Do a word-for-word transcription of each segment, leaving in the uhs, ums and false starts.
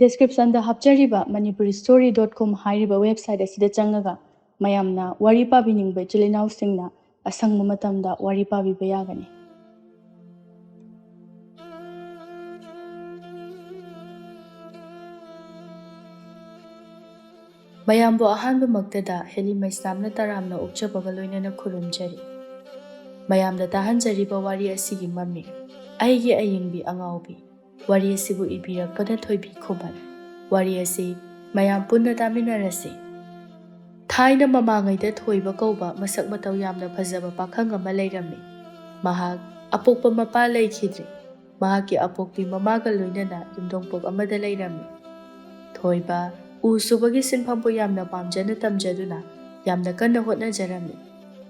Descriptionꯗ ꯍꯥꯞꯆꯔꯤꯕ manipuristory.com ꯍꯥꯏꯔꯤꯕ website ꯑꯁꯤꯗ ꯆꯪꯉꯒ ꯃꯌꯥꯝꯅ ꯋꯥꯔꯤ ꯄꯥꯕꯤꯅꯤꯡꯕ ꯏꯆꯤꯜ ꯏꯅꯥꯎꯁꯤꯡꯅ ꯑꯁꯪꯕ ꯃꯇꯝꯗ ꯋꯥꯔꯤ ꯄꯥꯕꯤꯕ ꯌꯥꯒꯅꯤ꯫ ꯃꯌꯥꯝꯕꯨ ꯑꯍꯥꯟꯕꯃꯛꯇꯗ ꯍꯦꯂꯤ ꯃꯩꯁꯅꯥꯝꯅ ꯇꯔꯥꯝꯅ ꯑꯣꯛꯆꯕꯒ ꯂꯣꯏꯅꯅ ꯈꯨꯔꯨꯝꯖꯔꯤ꯫ ꯃꯌꯥꯝꯗ ꯇꯥꯍꯟꯖꯔꯤꯕ ꯋꯥꯔꯤ ꯑꯁꯤꯒꯤ ꯃꯃꯤꯡ ꯑꯩꯒꯤ ꯑꯌꯤꯡꯕꯤ ꯑꯉꯥꯎꯕꯤ꯫ ꯋꯥꯔꯤ ꯑꯁꯤꯕꯨ ꯏꯕꯤꯔꯛꯄꯅ ꯊꯣꯏꯕꯤ ꯈꯨꯃꯟ꯫ ꯋꯥꯔꯤ ꯑꯁꯤ ꯃꯌꯥꯝ ꯄꯨꯟꯅ ꯇꯥꯃꯤꯟꯅꯔꯁꯤ꯫ ꯊꯥꯏꯅ ꯃꯃꯥꯡꯉꯩꯗ ꯊꯣꯏꯕ ꯀꯧꯕ ꯃꯁꯛ ꯃꯇꯧ ꯌꯥꯝꯅ ꯐꯖꯕ ꯄꯥꯈꯪ ꯑꯃ ꯂꯩꯔꯝꯃꯤ꯫ ꯃꯍꯥꯛ ꯑꯄꯣꯛꯄ ꯃꯄꯥ ꯂꯩꯈꯤꯗ꯭ꯔꯦ꯫ ꯃꯍꯥꯛꯀꯤ ꯑꯄꯣꯛꯄꯤ ꯃꯃꯥꯒ ꯂꯣꯏꯅꯅ ꯌꯨꯝꯊꯣꯡꯄꯣꯛ ꯑꯃꯗ ꯂꯩꯔꯝꯃꯤ꯫ ꯊꯣꯏꯕ ꯎ ꯁꯨꯕꯒꯤ ꯁꯤꯟꯐꯝꯕꯨ ꯌꯥꯝꯅ ꯄꯥꯝꯖꯅ ꯇꯝꯖꯗꯨꯅ ꯌꯥꯝꯅ ꯀꯟꯅ ꯍꯣꯠꯅꯖꯔꯝꯃꯤ꯫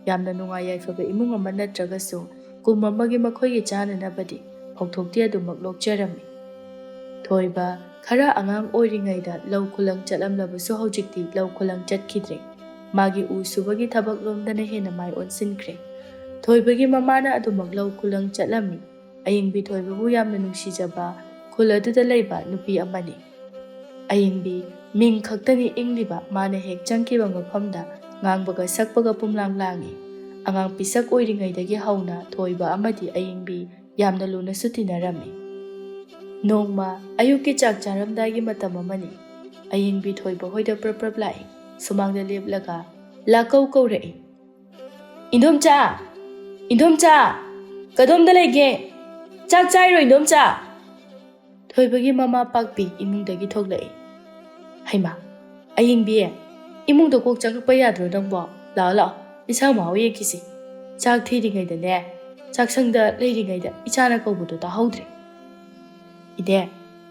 ꯌꯥꯝꯅ ꯅꯨꯡꯉꯥꯏ ꯌꯥꯏꯐꯕ ꯏꯃꯨꯡ ꯑꯃ ꯅꯠꯇ꯭ꯔꯒꯁꯨ ꯀꯨꯝ ꯑꯃꯒꯤ ꯃꯈꯣꯏꯒꯤ ꯆꯥꯅꯅꯕꯗꯤ ꯐꯧꯊꯣꯛꯇꯤ ꯑꯗꯨꯃꯛ ꯂꯣꯛꯆꯔꯝꯃꯤ꯫ ꯊꯣꯏꯕ ꯈꯔ ꯑꯉꯥꯡ ꯑꯣꯏꯔꯤꯉꯩꯗ ꯂꯧ ꯈꯨꯂꯪ ꯆꯠꯂꯝꯂꯕꯁꯨ ꯍꯧꯖꯤꯛꯇꯤ ꯂꯧ ꯈꯨꯂꯪ ꯆꯠꯈꯤꯗ꯭ꯔꯦ꯫ ꯃꯥꯒꯤ ꯎ ꯁꯨꯕꯒꯤ ꯊꯕꯛ ꯂꯣꯝꯗꯅ ꯍꯦꯟꯅ ꯃꯥꯏ ꯑꯣꯟꯁꯤꯟꯈ꯭ꯔꯦ꯫ ꯊꯣꯏꯕꯒꯤ ꯃꯃꯥꯅ ꯑꯗꯨꯃꯛ ꯂꯧ ꯈꯨꯂꯪ ꯆꯠꯂꯝꯃꯤ꯫ ꯑꯌꯤꯡꯕꯤ ꯊꯣꯏꯕꯕꯨ ꯌꯥꯝꯅ ꯅꯨꯡꯁꯤꯖꯕ ꯈꯨꯜ ꯑꯗꯨꯗ ꯂꯩꯕ ꯅꯨꯄꯤ ꯑꯃꯅꯤ꯫ ꯑꯌꯤꯡꯕꯤ ꯃꯤꯡ ꯈꯛꯇꯅꯤ ꯏꯪꯂꯤꯕ, ꯃꯥꯅ ꯍꯦꯛ ꯆꯪꯈꯤꯕ ꯃꯐꯝꯗ ꯉꯥꯡꯕꯒ ꯁꯛꯄꯒ ꯄꯨꯝꯂꯥꯡ ꯂꯥꯡꯏ꯫ ꯑꯉꯥꯡ ꯄꯤꯁꯛ ꯑꯣꯏꯔꯤꯉꯩꯗꯒꯤ ꯍꯧꯅ ꯊꯣꯏꯕ ꯑꯃꯗꯤ ꯑꯌꯤꯡꯕꯤ ꯌꯥꯝꯅ ꯂꯨꯅꯁꯨ ꯇꯤꯟꯅꯔꯝꯃꯤ꯫ ꯅꯣꯡꯃ ꯑꯌꯨꯛꯀꯤ ꯆꯥꯛ ꯆꯥꯔꯝꯗꯥꯏꯒꯤ ꯃꯇꯝ ꯑꯃꯅꯤ꯫ ꯑꯌꯤꯡꯕꯤ ꯊꯣꯏꯕ ꯍꯣꯏꯗ ꯄ꯭ꯔꯞ ꯄ꯭ꯔꯞ ꯂꯥꯛꯏ꯫ ꯁꯨꯃꯥꯡꯗ ꯂꯦꯞꯂꯒ ꯂꯥꯛꯀꯧ ꯀꯧꯔꯛꯏ꯫ "ꯏꯟꯗꯣꯝꯆꯥ! ꯏꯟꯗꯣꯝꯆꯥ! ꯀꯗꯣꯝꯗ ꯂꯩꯒꯦ? ꯆꯥꯛ ꯆꯥꯏꯔꯣ, ꯏꯟꯗꯣꯝꯆꯥ?" ꯊꯣꯏꯕꯒꯤ ꯃꯃꯥ ꯄꯥꯛꯄꯤ ꯏꯃꯨꯡꯗꯒꯤ ꯊꯣꯛꯂꯛꯏ꯫ "ꯍꯩꯃꯥ, ꯑꯌꯤꯡꯕꯤ, ꯏꯃꯨꯡꯗ ꯀꯣꯛ ꯆꯪꯉꯛꯄ ꯌꯥꯗ꯭ꯔꯣ ꯅꯪꯕꯣ? ꯂꯥꯛꯑꯣ, ꯂꯥꯛꯑꯣ, ꯏꯟꯁꯥꯡ ꯃꯍꯥꯎ ꯌꯦꯡꯈꯤꯁꯤ꯫ ꯆꯥꯛ ꯊꯤꯔꯤꯉꯩꯗꯅꯦ, ꯆꯥꯛꯁꯪꯗ ꯂꯩꯔꯤꯉꯩꯗ ꯏꯆꯥꯅ ꯀꯧꯕꯗꯣ ꯇꯥꯍꯧꯗ꯭ꯔꯦ꯫" "ꯏꯅꯦ,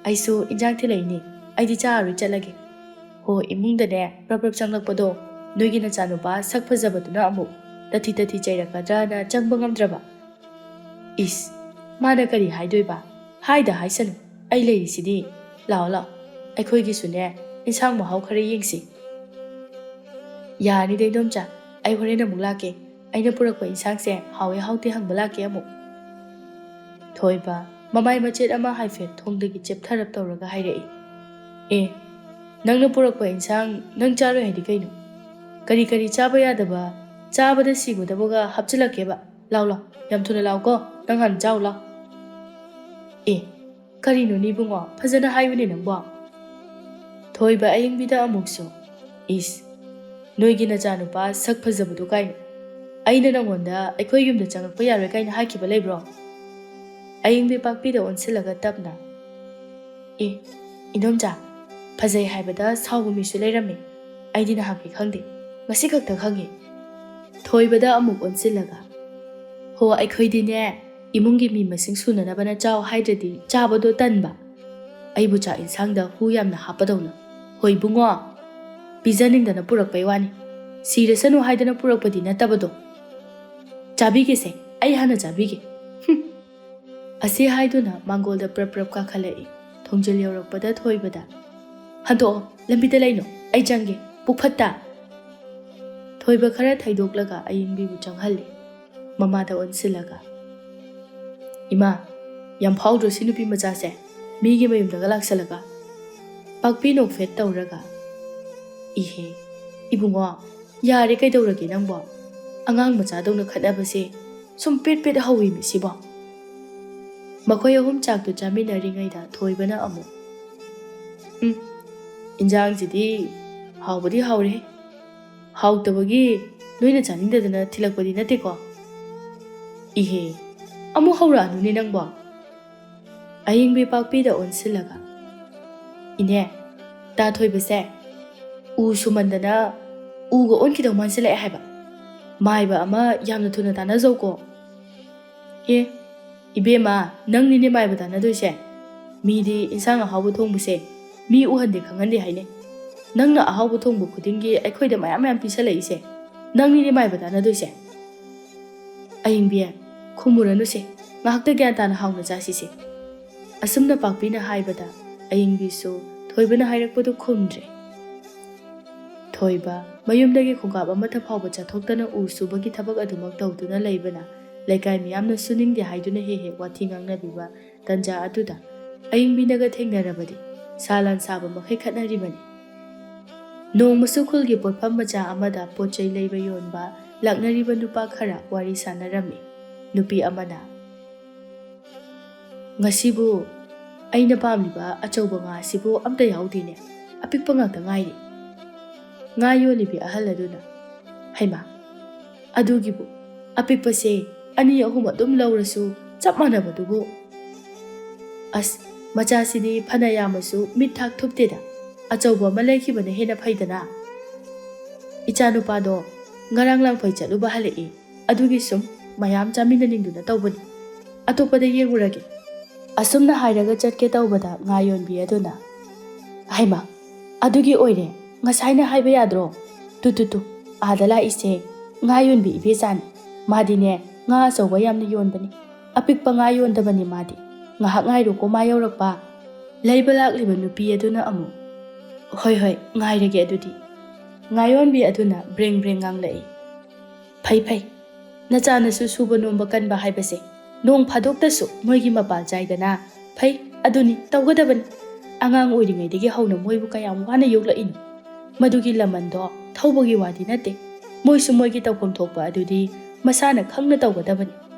ꯑꯩꯁꯨ ꯏꯟꯖꯥꯡ ꯊꯤꯜꯂꯛꯏꯅꯦ꯫ ꯑꯩꯗꯤ ꯆꯥꯔꯔꯣꯏ, ꯆꯠꯂꯒꯦ꯫" ꯍꯣ, ꯏꯃꯨꯡꯗꯅꯦ ꯄ꯭ꯔꯞ ꯄ꯭ꯔꯞ ꯆꯪꯂꯛꯄꯗꯣ ꯅꯣꯏꯒꯤ ꯅꯆꯥꯅꯨꯄꯥ ꯁꯛ ꯐꯖꯕꯗꯨꯅ ꯑꯃꯨꯛ ꯇꯊꯤ ꯇꯊꯤ ꯆꯩꯔꯛꯀꯗ꯭ꯔꯅ ꯆꯪꯕ ꯉꯝꯗ꯭ꯔꯕ꯫ "ꯏꯁ, ꯃꯥꯅ ꯀꯔꯤ ꯍꯥꯏꯗꯣꯏꯕ? ꯍꯥꯏꯗ ꯍꯥꯏꯁꯅꯨ, ꯑꯩ ꯂꯩꯔꯤꯁꯤꯗꯤ꯫ ꯂꯥꯛꯑꯣ, ꯂꯥꯛꯑꯣ, ꯑꯩꯈꯣꯏꯒꯤꯁꯨꯅꯦ ꯏꯟꯁꯥꯡ ꯃꯍꯥꯎ ꯈꯔ ꯌꯦꯡꯁꯤ꯫" "ꯌꯥꯔꯅꯤꯗ ꯏꯟꯗꯣꯝꯆꯥ, ꯑꯩ ꯍꯣꯔꯦꯟ ꯑꯃꯨꯛ ꯂꯥꯛꯀꯦ꯫ ꯑꯩꯅ ꯄꯨꯔꯛꯄ ꯏꯟꯁꯥꯡꯁꯦ ꯍꯥꯎꯋꯦ ꯍꯥꯎꯇꯦ ꯍꯪꯕ ꯂꯥꯛꯀꯦ ꯑꯃꯨꯛ꯫" ꯊꯣꯏꯕ ꯃꯃꯥꯏ ꯃꯆꯦꯠ ꯑꯃ ꯍꯥꯏꯐꯦꯠ ꯊꯣꯡꯗꯒꯤ ꯆꯦꯞꯊꯔꯞ ꯇꯧꯔꯒ ꯍꯥꯏꯔꯛꯏ꯫ ꯑꯦ, ꯅꯪꯅ ꯄꯨꯔꯛꯄ ꯏꯟꯁꯥꯡ ꯅꯪ ꯆꯥꯔꯣꯏ ꯍꯥꯏꯗꯤ ꯀꯩꯅꯣ? ꯀꯔꯤ ꯀꯔꯤ ꯆꯥꯕ ꯌꯥꯗꯕ, ꯆꯥꯕꯗ ꯁꯤꯒꯗꯕꯒ ꯍꯥꯞꯆꯤꯜꯂꯛꯀꯦꯕ? ꯂꯥꯎ ꯂꯥꯎ, ꯌꯥꯝ ꯊꯨꯅ ꯂꯥꯎꯀꯣ, ꯅꯪ ꯍꯥꯟꯅ ꯆꯥꯎ ꯂꯥꯎ꯫ ꯑꯦ, ꯀꯔꯤꯅꯣꯅꯦ ꯏꯕꯨꯡꯉꯣ, ꯐꯖꯅ ꯍꯥꯏꯌꯨꯅꯦ ꯅꯪꯕꯣ꯫ ꯊꯣꯏꯕ ꯑꯌꯤꯡꯕꯤꯗ ꯑꯃꯨꯛꯁꯨ, ꯏꯁ, ꯅꯣꯏꯒꯤ ꯅꯆꯥꯅꯨꯄꯥ ꯁꯛ ꯐꯖꯕꯗꯣ ꯀꯥꯏꯅ, ꯑꯩꯅ ꯅꯪꯉꯣꯟꯗ ꯑꯩꯈꯣꯏ ꯌꯨꯝꯗ ꯆꯪꯉꯛꯄ ꯌꯥꯔꯣꯏ ꯀꯥꯏꯅ ꯍꯥꯏꯈꯤꯕ ꯂꯩꯕ꯭ꯔꯣ? ꯑꯌꯤꯡꯕꯤ ꯄꯥꯛꯄꯤꯗ ꯑꯣꯟꯁꯤꯜꯂꯒ ꯇꯞꯅ, ꯑꯦ, ꯏꯗꯣꯝꯆꯥ, ꯐꯖꯩ ꯍꯥꯏꯕꯗ ꯁꯥꯎꯕ ꯃꯤꯁꯨ ꯂꯩꯔꯝꯃꯤ꯫ ꯑꯩꯗꯤ ꯅꯍꯥꯟꯈꯩ ꯈꯪꯗꯦ, ꯉꯁꯤ ꯈꯛꯇ ꯈꯪꯉꯤ꯫ ꯊꯣꯏꯕꯗ ꯑꯃꯨꯛ ꯑꯣꯟꯁꯤꯜꯂꯒ, ꯍꯣ, ꯑꯩꯈꯣꯏꯗꯤꯅꯦ, ꯏꯃꯨꯡꯒꯤ ꯃꯤ ꯃꯁꯤꯡ ꯁꯨꯅꯅꯕꯅ ꯆꯥꯎ ꯍꯥꯏꯗ꯭ꯔꯗꯤ ꯆꯥꯕꯗꯣ ꯇꯟꯕ꯫ ꯑꯩꯕꯨ ꯆꯥꯛ ꯏꯟꯁꯥꯡꯗ ꯍꯨ ꯌꯥꯝꯅ ꯍꯥꯞꯄꯗꯧꯅ꯫ ꯍꯣꯏ ꯏꯕꯨꯡꯉꯣ, ꯄꯤꯖꯅꯤꯡꯗꯅ ꯄꯨꯔꯛꯄꯩ ꯋꯥꯅꯤ꯫ ꯁꯤꯔꯁꯅꯨ ꯍꯥꯏꯗꯅ ꯄꯨꯔꯛꯄꯗꯤ ꯅꯠꯇꯕꯗꯣ꯫ ꯆꯥꯕꯤꯒꯦꯁꯦ, ꯑꯩ ꯍꯥꯟꯅ ꯆꯥꯕꯤꯒꯦ꯫ ꯍꯨꯝ꯫ ꯑꯁꯤ ꯍꯥꯏꯗꯨꯅ ꯃꯥꯡꯒꯣꯜꯗ ꯄ꯭ꯔꯞ ꯄ꯭ꯔꯞ ꯀꯥꯈꯠꯂꯛꯏ꯫ ꯊꯣꯡꯖꯤꯜ ꯌꯧꯔꯛꯄꯗ ꯊꯣꯏꯕꯗ, "ꯍꯟꯗꯣꯛꯑꯣ, ꯂꯝꯕꯤꯗ ꯂꯩꯅꯣ, ꯑꯩ ꯆꯪꯒꯦ, ꯄꯨꯛ ꯐꯠꯇ!" ꯊꯣꯏꯕ ꯈꯔ ꯊꯩꯗꯣꯛꯂꯒ ꯑꯌꯤꯡꯕꯤꯕꯨ ꯆꯪꯍꯜꯂꯤ꯫ ꯃꯃꯥꯗ ꯑꯣꯟꯁꯤꯜꯂꯒ, "ꯏꯃꯥ, ꯌꯥꯝ ꯐꯥꯎꯗ꯭ꯔꯣ ꯁꯤ ꯅꯨꯄꯤ ꯃꯆꯥꯁꯦ? ꯃꯤꯒꯤ ꯃꯌꯨꯝꯗꯒ ꯂꯥꯛꯁꯜꯂꯒ?" ꯄꯥꯛꯄꯤ ꯅꯣꯛꯐꯦꯠ ꯇꯧꯔꯒ, "ꯏꯍꯦ, ꯏꯕꯨꯡꯉꯣ, ꯌꯥꯔꯦ, ꯀꯩꯗꯧꯔꯒꯦ ꯅꯪꯕꯣ? ꯑꯉꯥꯡ ꯃꯆꯥꯗꯧꯅ ꯈꯠꯅꯕꯁꯦ ꯁꯨꯝ ꯄꯦꯠ ꯄꯦꯠ ꯍꯧꯋꯤꯃꯤ ꯁꯤꯕꯣ?" ꯃꯈꯣꯏ ꯑꯍꯨꯝ ꯆꯥꯛꯇꯨ ꯆꯥꯃꯤꯟꯅꯔꯤꯉꯩꯗ ꯊꯣꯏꯕꯅ ꯑꯃꯨꯛ, "ꯎꯝ, ꯏꯟꯖꯥꯡꯁꯤꯗꯤ ꯍꯥꯎꯕꯗꯤ ꯍꯥꯎꯔꯦ꯫ ꯍꯥꯎꯇꯕꯒꯤ ꯅꯣꯏꯅ ꯆꯥꯅꯤꯡꯗꯗꯅ ꯊꯤꯜꯂꯛꯄꯗꯤ ꯅꯠꯇꯦꯀꯣ?" "ꯏꯍꯦ, ꯑꯃꯨꯛ ꯍꯧꯔꯛꯑꯅꯨꯅꯦ ꯅꯪꯕꯣ?" ꯑꯌꯤꯡꯕꯤ ꯄꯥꯛꯄꯤꯗ ꯑꯣꯟꯁꯤꯜꯂꯒ, "ꯏꯅꯦ, ꯇꯥ ꯊꯣꯏꯕꯁꯦ ꯎ ꯁꯨꯃꯟꯗꯅ ꯎꯒ ꯑꯣꯟꯈꯤꯗꯧ ꯃꯥꯟꯁꯤꯜꯂꯛꯑꯦ ꯍꯥꯏꯕ꯫ ꯃꯥꯏꯕ ꯑꯃ ꯌꯥꯝꯅ ꯊꯨꯅ ꯇꯥꯟꯅꯖꯧꯀꯣ꯫" "ꯑꯦ, ꯏꯕꯦꯝꯃ, ꯅꯪꯅꯤꯅꯦ ꯃꯥꯏꯕ ꯇꯥꯟꯅꯗꯣꯏꯁꯦ꯫ ꯃꯤꯗꯤ ꯏꯟꯁꯥꯡ ꯑꯍꯥꯎꯕ ꯊꯣꯡꯕꯁꯦ ꯃꯤ ꯎꯍꯟꯗꯦ ꯈꯪꯍꯟꯗꯦ ꯍꯥꯏꯅꯦ꯫ ꯅꯪꯅ ꯑꯍꯥꯎꯕ ꯊꯣꯡꯕ ꯈꯨꯗꯤꯡꯒꯤ ꯑꯩꯈꯣꯏꯗ ꯃꯌꯥꯝ ꯃꯌꯥꯝ ꯄꯤꯁꯜꯂꯛꯏꯁꯦ꯫ ꯅꯪꯅꯤꯅꯦ ꯃꯥꯏꯕ ꯇꯥꯟꯅꯗꯣꯏꯁꯦ꯫" "ꯑꯌꯤꯡꯕꯤ, ꯈꯨꯝꯃꯨꯔꯅꯨꯁꯦ, ꯉꯥꯏꯍꯥꯛꯇ ꯒ꯭ꯌꯥꯟ ꯇꯥꯅ ꯍꯥꯎꯅ ꯆꯥꯁꯤꯁꯦ꯫" ꯑꯁꯨꯝꯅ ꯄꯥꯛꯄꯤꯅ ꯍꯥꯏꯕꯗ ꯑꯌꯤꯡꯕꯤꯁꯨ ꯊꯣꯏꯕꯅ ꯍꯥꯏꯔꯛꯄꯗꯨ ꯈꯨꯝꯗ꯭ꯔꯦ꯫ ꯊꯣꯏꯕ ꯃꯌꯨꯝꯗꯒꯤ ꯈꯣꯡꯀꯥꯞ ꯑꯃꯠꯇ ꯐꯥꯎꯕ ꯆꯠꯊꯣꯛꯇꯅ ꯎ ꯁꯨꯕꯒꯤ ꯊꯕꯛ ꯑꯗꯨꯃꯛ ꯇꯧꯗꯨꯅ ꯂꯩꯕꯅ ꯂꯩꯀꯥꯏ ꯃꯤꯌꯥꯝꯅ ꯁꯨꯅꯤꯡꯗꯦ ꯍꯥꯏꯗꯨꯅ ꯍꯦꯛ ꯍꯦꯛ ꯋꯥꯊꯤ ꯉꯥꯡꯅꯕꯤꯕ ꯇꯟꯖꯥ ꯑꯗꯨꯗ ꯑꯌꯤꯡꯕꯤꯅꯒ ꯊꯦꯡꯅꯔꯕꯗꯤ ꯁꯥ ꯂꯥꯟ ꯁꯥꯕ ꯃꯈꯩ ꯈꯠꯅꯔꯤꯕꯅꯤ꯫ ꯅꯣꯡꯃꯁꯨ ꯈꯨꯜꯒꯤ ꯄꯣꯠꯐꯝ ꯃꯆꯥ ꯑꯃꯗ ꯄꯣꯠ ꯆꯩ ꯂꯩꯕ ꯌꯣꯟꯕ ꯂꯥꯛꯅꯔꯤꯕ ꯅꯨꯄꯥ ꯈꯔ ꯋꯥꯔꯤ ꯁꯥꯟꯅꯔꯝꯃꯤ꯫ ꯅꯨꯄꯤ ꯑꯃꯅ, "ꯉꯁꯤꯕꯨ ꯑꯩꯅ ꯄꯥꯝꯂꯤꯕ ꯑꯆꯧꯕ ꯉꯥ ꯑꯁꯤꯕꯨ ꯑꯝꯇ ꯌꯥꯎꯗꯦꯅꯦ, ꯑꯄꯤꯛꯄ ꯉꯥꯛꯇ ꯉꯥꯏꯔꯦ꯫" ꯉꯥ ꯌꯣꯜꯂꯤꯕꯤ ꯑꯍꯜ ꯑꯗꯨꯅ, "ꯍꯩꯃꯥ, ꯑꯗꯨꯒꯤꯕꯨ ꯑꯄꯤꯛꯄꯁꯦ ꯑꯅꯤ ꯑꯍꯨꯝ ꯑꯗꯨꯝ ꯂꯧꯔꯁꯨ ꯆꯞ ꯃꯥꯟꯅꯕꯗꯨꯕꯨ꯫ ꯑꯁ, ꯃꯆꯥꯁꯤꯗꯤ ꯐꯅ ꯌꯥꯝꯃꯁꯨ ꯃꯤꯠ ꯊꯥꯛ ꯊꯨꯞꯇꯦꯗ, ꯑꯆꯧꯕ ꯑꯃ ꯂꯩꯈꯤꯕꯅ ꯍꯦꯟꯅ ꯐꯩꯗꯅ꯫ ꯏꯆꯥꯅꯨꯄꯥꯗꯣ ꯉꯔꯥꯡ ꯂꯥꯡꯐꯩ ꯆꯠꯂꯨꯕ ꯍꯜꯂꯛꯏ, ꯑꯗꯨꯒꯤ ꯁꯨꯝ ꯃꯌꯥꯝ ꯆꯥꯃꯤꯟꯅꯅꯤꯡꯗꯨꯅ ꯇꯧꯕꯅꯤ꯫ ꯑꯇꯣꯞꯄꯗ ꯌꯦꯡꯉꯨꯔꯒꯦ꯫" ꯑꯁꯨꯝꯅ ꯍꯥꯏꯔꯒ ꯆꯠꯀꯦ ꯇꯧꯕꯗ ꯉꯥ ꯌꯣꯟꯕꯤ ꯑꯗꯨꯅ, "ꯍꯩꯃꯥ, ꯑꯗꯨꯒꯤ ꯑꯣꯏꯔꯦ, ꯉꯁꯥꯏꯅ ꯍꯥꯏꯕ ꯌꯥꯗ꯭ꯔꯣ? ꯇꯨ ꯇꯨ ꯇꯨ, ꯑꯥꯗ ꯂꯥꯛꯏꯁꯦ ꯉꯥ ꯌꯣꯟꯕꯤ ꯏꯕꯦꯆꯥꯅꯤ꯫ ꯃꯥꯗꯤꯅꯦ, ꯉꯥ ꯑꯆꯧꯕ ꯌꯥꯝꯅ ꯌꯣꯟꯕꯅꯤ꯫ ꯑꯄꯤꯛꯄ ꯉꯥ ꯌꯣꯟꯗꯕꯅꯤ ꯃꯥꯗꯤ꯫ ꯉꯥꯏꯍꯥꯛ ꯉꯥꯏꯔꯣꯀꯣ, ꯃꯥ ꯌꯧꯔꯛꯄ꯫" ꯂꯩꯕ ꯂꯥꯛꯂꯤꯕ ꯅꯨꯄꯤ ꯑꯗꯨꯅ ꯑꯃꯨꯛ, "ꯍꯣꯏ ꯍꯣꯏ, ꯉꯥꯏꯔꯒꯦ ꯑꯗꯨꯗꯤ꯫" ꯉꯥ ꯌꯣꯟꯕꯤ ꯑꯗꯨꯅ ꯕ꯭ꯔꯦꯡ ꯕ꯭ꯔꯦꯡ ꯉꯥꯡꯂꯛꯏ, "ꯐꯩ ꯐꯩ, ꯅꯆꯥꯅꯁꯨ ꯁꯨꯕ ꯅꯣꯝꯕ ꯀꯟꯕ ꯍꯥꯏꯕꯁꯦ ꯅꯣꯡ ꯐꯥꯗꯣꯛꯇꯁꯨ ꯃꯣꯏꯒꯤ ꯃꯄꯥꯜ ꯆꯥꯏꯗꯅ꯫ ꯐꯩ, ꯑꯗꯨꯅꯤ ꯇꯧꯒꯗꯕꯅꯤ꯫ ꯑꯉꯥꯡ ꯑꯣꯏꯔꯤꯉꯩꯗꯒꯤ ꯍꯧꯅ ꯃꯣꯏꯕꯨ ꯀꯌꯥꯝ ꯋꯥꯅ ꯌꯣꯛꯂꯛꯏꯅꯣ꯫ ꯃꯗꯨꯒꯤ ꯂꯃꯟꯗꯣ ꯊꯧꯕꯒꯤ ꯋꯥꯗꯤ ꯅꯠꯇꯦ꯫ ꯃꯣꯏꯁꯨ ꯃꯣꯏꯒꯤ ꯇꯧꯐꯝ ꯊꯣꯛꯄ ꯑꯗꯨꯗꯤ ꯃꯁꯥꯅ ꯈꯪꯅ ꯇꯧꯒꯗꯕꯅꯤ꯫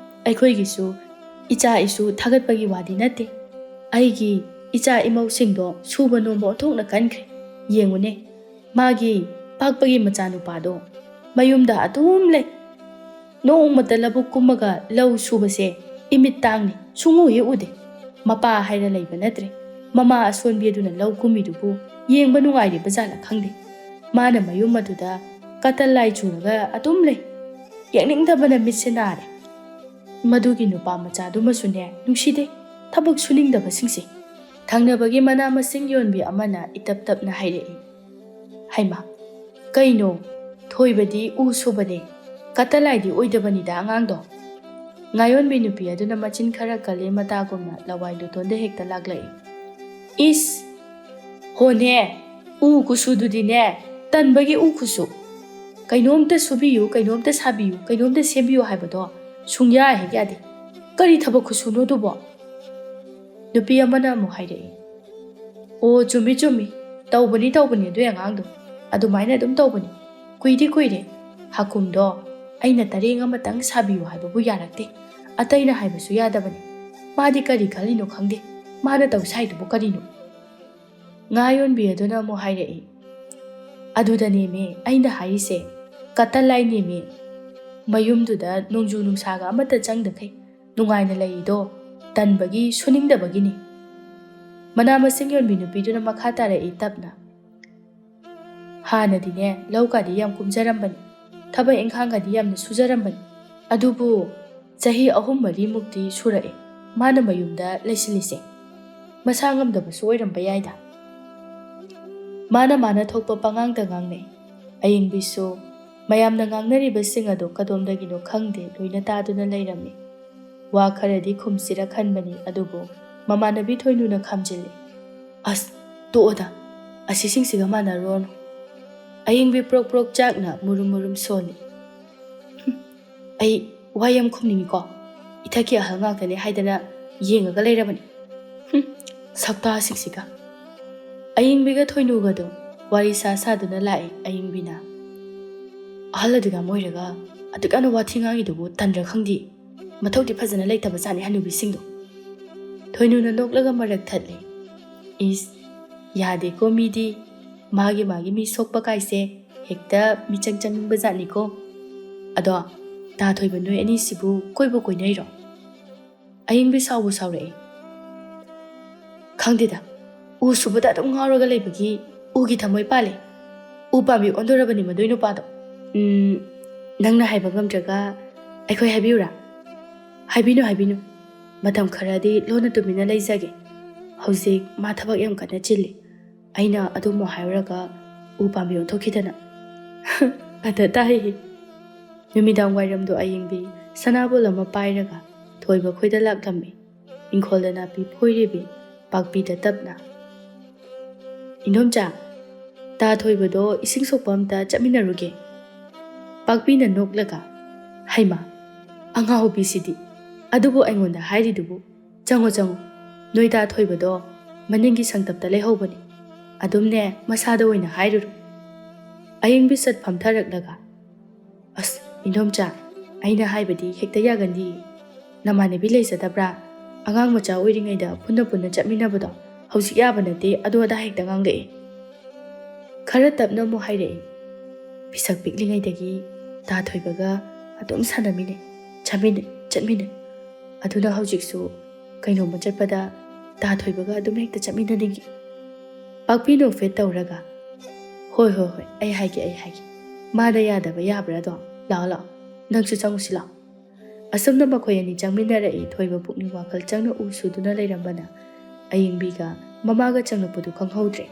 ꯑꯩꯈꯣꯏꯒꯤꯁꯨ ꯏꯆꯥ ꯏꯁꯨ ꯊꯥꯒꯠꯄꯒꯤ ꯋꯥꯗꯤ ꯅꯠꯇꯦ꯫ ꯑꯩꯒꯤ ꯏꯆꯥ ꯏꯃꯧꯁꯤꯡꯗꯣ ꯁꯨꯕ ꯅꯣꯝꯕ ꯑꯣꯟꯊꯣꯛꯅ ꯀꯟꯈ꯭ꯔꯦ꯫ ꯌꯦꯡꯉꯨꯅꯦ, ꯃꯥꯒꯤ ꯄꯥꯛꯄꯒꯤ ꯃꯆꯥꯅꯨꯄꯥꯗꯣ ꯃꯌꯨꯝꯗ ꯑꯗꯨꯝ ꯂꯩ꯫ ꯅꯣꯡꯃꯇ ꯂꯧꯕꯨꯛ ꯀꯨꯝꯃꯒ ꯂꯧ ꯁꯨꯕꯁꯦ ꯏꯃꯤꯠ ꯇꯥꯡꯅꯤ, ꯁꯨꯡꯎ ꯍꯦꯛ ꯎꯗꯦ꯫ ꯃꯄꯥ ꯍꯥꯏꯔ ꯂꯩꯕ ꯅꯠꯇ꯭ꯔꯦ꯫ ꯃꯃꯥ ꯑꯁꯣꯟꯕꯤ ꯑꯗꯨꯅ ꯂꯧ ꯀꯨꯝꯃꯤꯗꯨꯕꯨ ꯌꯦꯡꯕ ꯅꯨꯡꯉꯥꯏꯔꯤꯕ ꯖꯥꯠꯂ ꯈꯪꯗꯦ꯫ ꯃꯥꯅ ꯃꯌꯨꯝ ꯑꯗꯨꯗ ꯀꯇꯜ ꯂꯥꯏ ꯆꯨꯔꯒ ꯑꯗꯨꯝ ꯂꯩ꯫ ꯌꯦꯡꯅꯤꯡꯗꯕꯅ ꯃꯤꯠꯁꯦ ꯅꯥꯔꯦ꯫ ꯃꯗꯨꯒꯤ ꯅꯨꯄꯥ ꯃꯆꯥꯗꯨꯃꯁꯨꯅꯦ ꯅꯨꯡꯁꯤꯗꯦ, ꯊꯕꯛ ꯁꯨꯅꯤꯡꯗꯕꯁꯤꯡꯁꯦ꯫" ꯊꯪꯅꯕꯒꯤ ꯃꯅꯥ ꯃꯁꯤꯡ ꯌꯣꯟꯕꯤ ꯑꯃꯅ ꯏꯇꯞ ꯇꯞꯅ ꯍꯥꯏꯔꯛꯏ, "ꯍꯩꯃꯥ, ꯀꯩꯅꯣ? ꯊꯣꯏꯕꯗꯤ ꯎ ꯁꯨꯕꯅꯦ, ꯀꯇꯜ ꯂꯥꯏꯗꯤ ꯑꯣꯏꯗꯕꯅꯤꯗ ꯑꯉꯥꯡꯗꯣ꯫" ꯉꯥꯌꯣꯟꯕꯤ ꯅꯨꯄꯤ ꯑꯗꯨꯅ ꯃꯆꯤꯟ ꯈꯔ ꯀꯜꯂꯤ ꯃꯇꯥꯒꯨꯝꯅ ꯂꯋꯥꯏ ꯂꯨꯇꯣꯟꯗ ꯍꯦꯛꯇ ꯂꯥꯛꯂꯛꯏ꯫ "ꯏꯁ! ꯍꯣꯅꯦ, ꯎ ꯈꯨꯁꯨꯗꯨꯗꯤꯅꯦ, ꯇꯟꯕꯒꯤ ꯎ ꯈꯨꯁꯨ꯫ ꯀꯩꯅꯣꯝꯇ ꯁꯨꯕꯤꯌꯨ, ꯀꯩꯅꯣꯝꯇ ꯁꯥꯕꯤꯌꯨ, ꯀꯩꯅꯣꯝꯇ ꯁꯦꯝꯕꯤꯌꯨ ꯍꯥꯏꯕꯗꯣ ꯁꯨꯡꯌꯥ ꯍꯦꯛ ꯌꯥꯗꯦ꯫ ꯀꯔꯤ ꯊꯕꯛ ꯈꯨꯁꯨꯅꯣ ꯑꯗꯨꯕꯣ?" ꯅꯨꯄꯤ ꯑꯃꯅ ꯑꯃꯨꯛ ꯍꯥꯏꯔꯛꯏ, "ꯑꯣ, ꯆꯨꯝꯃꯤ, ꯆꯨꯝꯃꯤ꯫ ꯇꯧꯕꯅꯤ, ꯇꯧꯕꯅꯤ ꯑꯗꯨꯏ ꯑꯉꯥꯡꯗꯣ꯫ ꯑꯗꯨꯃꯥꯏꯅ ꯑꯗꯨꯝ ꯇꯧꯕꯅꯤ꯫ ꯀꯨꯏꯗꯤ ꯀꯨꯏꯔꯦ꯫ ꯍꯥꯀꯨꯝꯗꯣ ꯑꯩꯅ ꯇꯔꯦꯡ ꯑꯃꯇꯪ ꯁꯥꯕꯤꯌꯨ ꯍꯥꯏꯕꯕꯨ ꯌꯥꯔꯛꯇꯦ꯫ ꯑꯇꯩꯅ ꯍꯥꯏꯕꯁꯨ ꯌꯥꯗꯕꯅꯤ꯫ ꯃꯥꯗꯤ ꯀꯔꯤ ꯈꯜꯂꯤꯅꯣ ꯈꯪꯗꯦ꯫ ꯃꯥꯅ ꯇꯧ ꯁꯥꯏꯗꯨꯕꯨ ꯀꯔꯤꯅꯣ?" ꯉꯥ ꯌꯣꯟꯕꯤ ꯑꯗꯨꯅ ꯑꯃꯨꯛ ꯍꯥꯏꯔꯛꯏ, "ꯑꯗꯨꯗꯅꯦꯃꯤ ꯑꯩꯅ ꯍꯥꯏꯔꯤꯁꯦ꯫ ꯀꯇꯜ ꯂꯥꯏꯅꯦꯃꯤ꯫ ꯃꯌꯨꯝꯗꯨꯗ ꯅꯣꯡꯖꯨ ꯅꯨꯡꯁꯥꯒ ꯑꯃꯠꯇ ꯆꯪꯗꯈꯩ ꯅꯨꯡꯉꯥꯏꯅ ꯂꯩꯔꯤꯗꯣ ꯇꯟꯕꯒꯤ, ꯁꯨꯅꯤꯡꯗꯕꯒꯤꯅꯤ꯫" ꯃꯅꯥ ꯃꯁꯤꯡ ꯌꯣꯟꯕꯤ ꯅꯨꯄꯤꯗꯨꯅ ꯃꯈꯥ ꯇꯥꯔꯛꯏ ꯇꯞꯅ, "ꯍꯥꯟꯅꯗꯤꯅꯦ, ꯂꯧꯒꯗꯤ ꯌꯥꯝ ꯀꯨꯝꯖꯔꯝꯕꯅꯤ, ꯊꯕꯛ ꯏꯪꯈꯥꯡꯒꯗꯤ ꯌꯥꯝꯅ ꯁꯨꯖꯔꯝꯕꯅꯤ꯫ ꯑꯗꯨꯕꯨ ꯆꯍꯤ ꯑꯍꯨꯝ ꯃꯔꯤꯃꯨꯛꯇꯤ ꯁꯨꯔꯛꯑꯦ ꯃꯥꯅ ꯃꯌꯨꯝꯗ ꯂꯩꯁꯤꯜꯂꯤꯁꯦ꯫ ꯃꯁꯥ ꯉꯝꯗꯕꯁꯨ ꯑꯣꯏꯔꯝꯕ ꯌꯥꯏꯗ꯫" ꯃꯥꯅ ꯃꯥꯅ ꯊꯣꯛꯄ ꯄꯉꯥꯡꯗ ꯉꯥꯡꯅꯩ꯫ ꯑꯌꯤꯡꯕꯤꯁꯨ ꯃꯌꯥꯝꯅ ꯉꯥꯡꯅꯔꯤꯕꯁꯤꯡ ꯑꯗꯨ ꯀꯗꯣꯝꯗꯒꯤꯅꯣ ꯈꯪꯗꯦ, ꯂꯣꯏꯅ ꯇꯥꯗꯨꯅ ꯂꯩꯔꯝꯃꯤ꯫ ꯋꯥ ꯈꯔꯗꯤ ꯈꯨꯝꯁꯤꯔ ꯈꯟꯕꯅꯤ, ꯑꯗꯨꯕꯨ ꯃꯃꯥꯟꯅꯕꯤ ꯊꯣꯏꯅꯨꯅ ꯈꯥꯝꯖꯤꯜꯂꯤ꯫ "ꯑꯁ, ꯇꯣꯛꯑꯣꯗ, ꯑꯁꯤꯁꯤꯡꯁꯤꯒ ꯃꯥꯟꯅꯔꯨꯔꯅꯨ꯫" ꯑꯌꯤꯡꯕꯤ ꯄ꯭ꯔꯣꯛ ꯄ꯭ꯔꯣꯛ ꯆꯥꯛꯅ ꯃꯨꯔꯨꯝ ꯃꯨꯔꯨꯝ ꯁꯣꯜꯂꯤ꯫ "ꯍꯨꯝ, ꯑꯩ ꯋꯥ ꯌꯥꯝ ꯈꯨꯝꯅꯤꯡꯉꯤꯀꯣ, ꯏꯊꯛꯀꯤ ꯑꯍꯜ ꯉꯥꯛꯇꯅꯦ ꯍꯥꯏꯗꯅ ꯌꯦꯡꯉꯒ ꯂꯩꯔꯕꯅꯤ꯫ ꯍꯨꯝ, ꯁꯛꯇꯥꯁꯤꯡꯁꯤꯒ꯫" ꯑꯌꯤꯡꯕꯤꯒ ꯊꯣꯏꯅꯨꯒꯗꯣ ꯋꯥꯔꯤ ꯁꯥ ꯁꯥꯗꯨꯅ ꯂꯥꯛꯑꯦ ꯑꯌꯤꯡꯕꯤꯅ꯫ "ꯑꯍꯜ ꯑꯗꯨꯒ ꯑꯣꯏꯔꯒ ꯑꯗꯨꯛ ꯌꯥꯝꯅ ꯋꯥꯊꯤ ꯉꯥꯡꯉꯤꯗꯨꯕꯨ ꯇꯟꯗ꯭ꯔꯥ ꯈꯪꯗꯦ꯫ ꯃꯊꯧꯗꯤ ꯐꯖꯅ ꯂꯩꯇꯕ ꯖꯥꯠꯅꯤ ꯍꯅꯨꯕꯤꯁꯤꯡꯗꯣ꯫" ꯊꯣꯏꯅꯨꯅ ꯅꯣꯛꯂꯒ ꯃꯔꯛ ꯊꯠꯂꯦ꯫ "ꯏꯁ, ꯌꯥꯗꯦꯀꯣ ꯃꯤꯗꯤ꯫ ꯃꯥꯒꯤ ꯃꯥꯒꯤ ꯃꯤ ꯁꯣꯛꯄ ꯀꯥꯏꯁꯦ ꯍꯦꯛꯇ ꯃꯤꯆꯪ ꯆꯪꯅꯤꯡꯕ ꯖꯥꯠꯅꯤꯀꯣ꯫ ꯑꯗꯣ, ꯇꯥ ꯊꯣꯏꯕ ꯅꯣꯏ ꯑꯅꯤꯁꯤꯕꯨ ꯀꯣꯏꯕꯨ ꯀꯣꯏꯅꯩꯔꯣ?" ꯑꯌꯤꯡꯕꯤ ꯁꯥꯎꯕꯨ ꯁꯥꯎꯔꯛꯑꯦ꯫ "ꯈꯪꯗꯦꯗ, ꯎ ꯁꯨꯕꯗ ꯑꯗꯨꯝ ꯉꯥꯎꯔꯒ ꯂꯩꯕꯒꯤ ꯎꯒꯤ ꯊꯃꯣꯏ ꯄꯥꯜꯂꯦ꯫ ꯎ ꯄꯥꯝꯕꯤ ꯑꯣꯟꯗꯣꯔꯕꯅꯤ ꯃꯗꯨꯏ ꯅꯨꯄꯥꯗꯣ꯫ ꯎꯝ, ꯅꯪꯅ ꯍꯥꯏꯕ ꯉꯝꯗ꯭ꯔꯒ ꯑꯩꯈꯣꯏ ꯍꯥꯏꯕꯤꯌꯨꯔꯥ?" "ꯍꯥꯏꯕꯤꯅꯨ, ꯍꯥꯏꯕꯤꯅꯨ꯫ ꯃꯇꯝ ꯈꯔꯗꯤ ꯂꯣꯟꯅ ꯇꯨꯃꯤꯟꯅ ꯂꯩꯖꯒꯦ꯫ ꯍꯧꯖꯤꯛ ꯃꯥ ꯊꯕꯛ ꯌꯥꯝ ꯀꯟꯅ ꯆꯤꯜꯂꯤ꯫ ꯑꯩꯅ ꯑꯗꯨꯃꯨꯛ ꯍꯥꯏꯔꯨꯔꯒ ꯎ ꯄꯥꯝꯕꯤ ꯑꯣꯟꯊꯣꯛꯈꯤꯗꯅ꯫" ꯑꯗ ꯇꯥꯏ꯫ ꯅꯨꯃꯤꯗꯥꯡ ꯋꯥꯏꯔꯝꯗꯣ ꯑꯌꯤꯡꯕꯤ ꯁꯅꯥꯕꯣꯜ ꯑꯃ ꯄꯥꯏꯔꯒ ꯊꯣꯏꯕ ꯈꯣꯏꯗ ꯂꯥꯛꯂꯝꯃꯤ꯫ ꯏꯪꯈꯣꯜꯗ ꯅꯥꯄꯤ ꯐꯣꯏꯔꯤꯕꯤ ꯄꯥꯛꯄꯤꯗ ꯇꯞꯅ, "ꯏꯟꯗꯣꯝꯆꯥ, ꯇꯥ ꯊꯣꯏꯕꯗꯣ ꯏꯁꯤꯡ ꯁꯣꯛꯄ ꯑꯝꯇ ꯆꯠꯃꯤꯟꯅꯔꯨꯒꯦ꯫" ꯄꯥꯛꯄꯤꯅ ꯅꯣꯛꯂꯒ, "ꯍꯩꯃꯥ, ꯑꯉꯥꯎꯕꯤꯁꯤꯗꯤ! ꯑꯗꯨꯕꯨ ꯑꯩꯉꯣꯟꯗ ꯍꯥꯏꯔꯤꯗꯨꯕꯨ? ꯆꯪꯉꯣ, ꯆꯪꯉꯣ, ꯅꯣꯏ ꯇꯥ ꯊꯣꯏꯕꯗꯣ ꯃꯅꯤꯡꯒꯤ ꯁꯪꯇꯞꯇ ꯂꯩꯍꯧꯕꯅꯤ꯫ ꯑꯗꯨꯝꯅꯦ, ꯃꯁꯥꯗ ꯑꯣꯏꯅ ꯍꯥꯏꯔꯨꯔꯣ꯫ ꯑꯌꯤꯡꯕꯤ ꯁꯠ ꯐꯝꯊꯔꯛꯂꯒ, "ꯑꯁ, ꯏꯟꯗꯣꯝꯆꯥ, ꯑꯩꯅ ꯍꯥꯏꯕꯗꯤ ꯍꯦꯛꯇ ꯌꯥꯒꯟꯗꯤ꯫ ꯅꯃꯥꯟꯅꯕꯤ ꯂꯩꯖꯗꯕ꯭ꯔꯥ? ꯑꯉꯥꯡ ꯃꯆꯥ ꯑꯣꯏꯔꯤꯉꯩꯗ ꯄꯨꯟꯅ ꯄꯨꯟꯅ ꯆꯠꯃꯤꯟꯅꯕꯗꯣ ꯍꯧꯖꯤꯛ ꯌꯥꯕ ꯅꯠꯇꯦ, ꯑꯗꯨ ꯑꯗꯥ ꯍꯦꯛꯇ ꯉꯥꯡꯂꯛꯑꯦ꯫" ꯈꯔ ꯇꯞꯅ ꯑꯃꯨꯛ ꯍꯥꯏꯔꯛꯏ, "ꯄꯤꯁꯛ ꯄꯤꯛꯂꯤꯉꯩꯗꯒꯤ ꯇꯥ ꯊꯣꯏꯕꯒ ꯑꯗꯨꯝ ꯁꯥꯟꯅꯃꯤꯟꯅꯩ, ꯆꯥꯃꯤꯟꯅꯩ, ꯆꯠꯃꯤꯟꯅꯩ꯫ ꯑꯗꯨꯅ ꯍꯧꯖꯤꯛꯁꯨ ꯀꯩꯅꯣꯝꯃ ꯆꯠꯄꯗ ꯇꯥ ꯊꯣꯏꯕꯒ ꯑꯗꯨꯝ ꯍꯦꯛꯇ ꯆꯠꯃꯤꯟꯅꯅꯤꯡꯉꯤ꯫" ꯄꯥꯛꯄꯤ ꯅꯣꯛꯐꯦꯠ ꯇꯧꯔꯒ, "ꯍꯣꯏ, ꯍꯣꯏ, ꯍꯣꯏ, ꯑꯩ ꯍꯥꯏꯒꯦ, ꯑꯩ ꯍꯥꯏꯒꯦ꯫ ꯃꯥꯗ ꯌꯥꯗꯕ ꯌꯥꯕ꯭ꯔꯥꯗꯣ? ꯂꯥꯛꯑꯣ, ꯂꯥꯛꯑꯣ, ꯅꯪꯁꯨ ꯆꯪꯉꯨꯁꯤ ꯂꯥꯛꯑꯣ꯫" ꯑꯁꯨꯝꯅ ꯃꯈꯣꯏ ꯑꯅꯤ ꯆꯪꯃꯤꯟꯅꯔꯛꯏ꯫ ꯊꯣꯏꯕ ꯄꯨꯛꯅꯤꯡ ꯋꯥꯈꯜ ꯆꯪꯅ ꯎ ꯁꯨꯗꯨꯅ ꯂꯩꯔꯝꯕꯅ ꯑꯌꯤꯡꯕꯤꯒ ꯃꯃꯥꯒ ꯆꯪꯂꯛꯄꯗꯨ ꯈꯪꯍꯧꯗ꯭ꯔꯦ꯫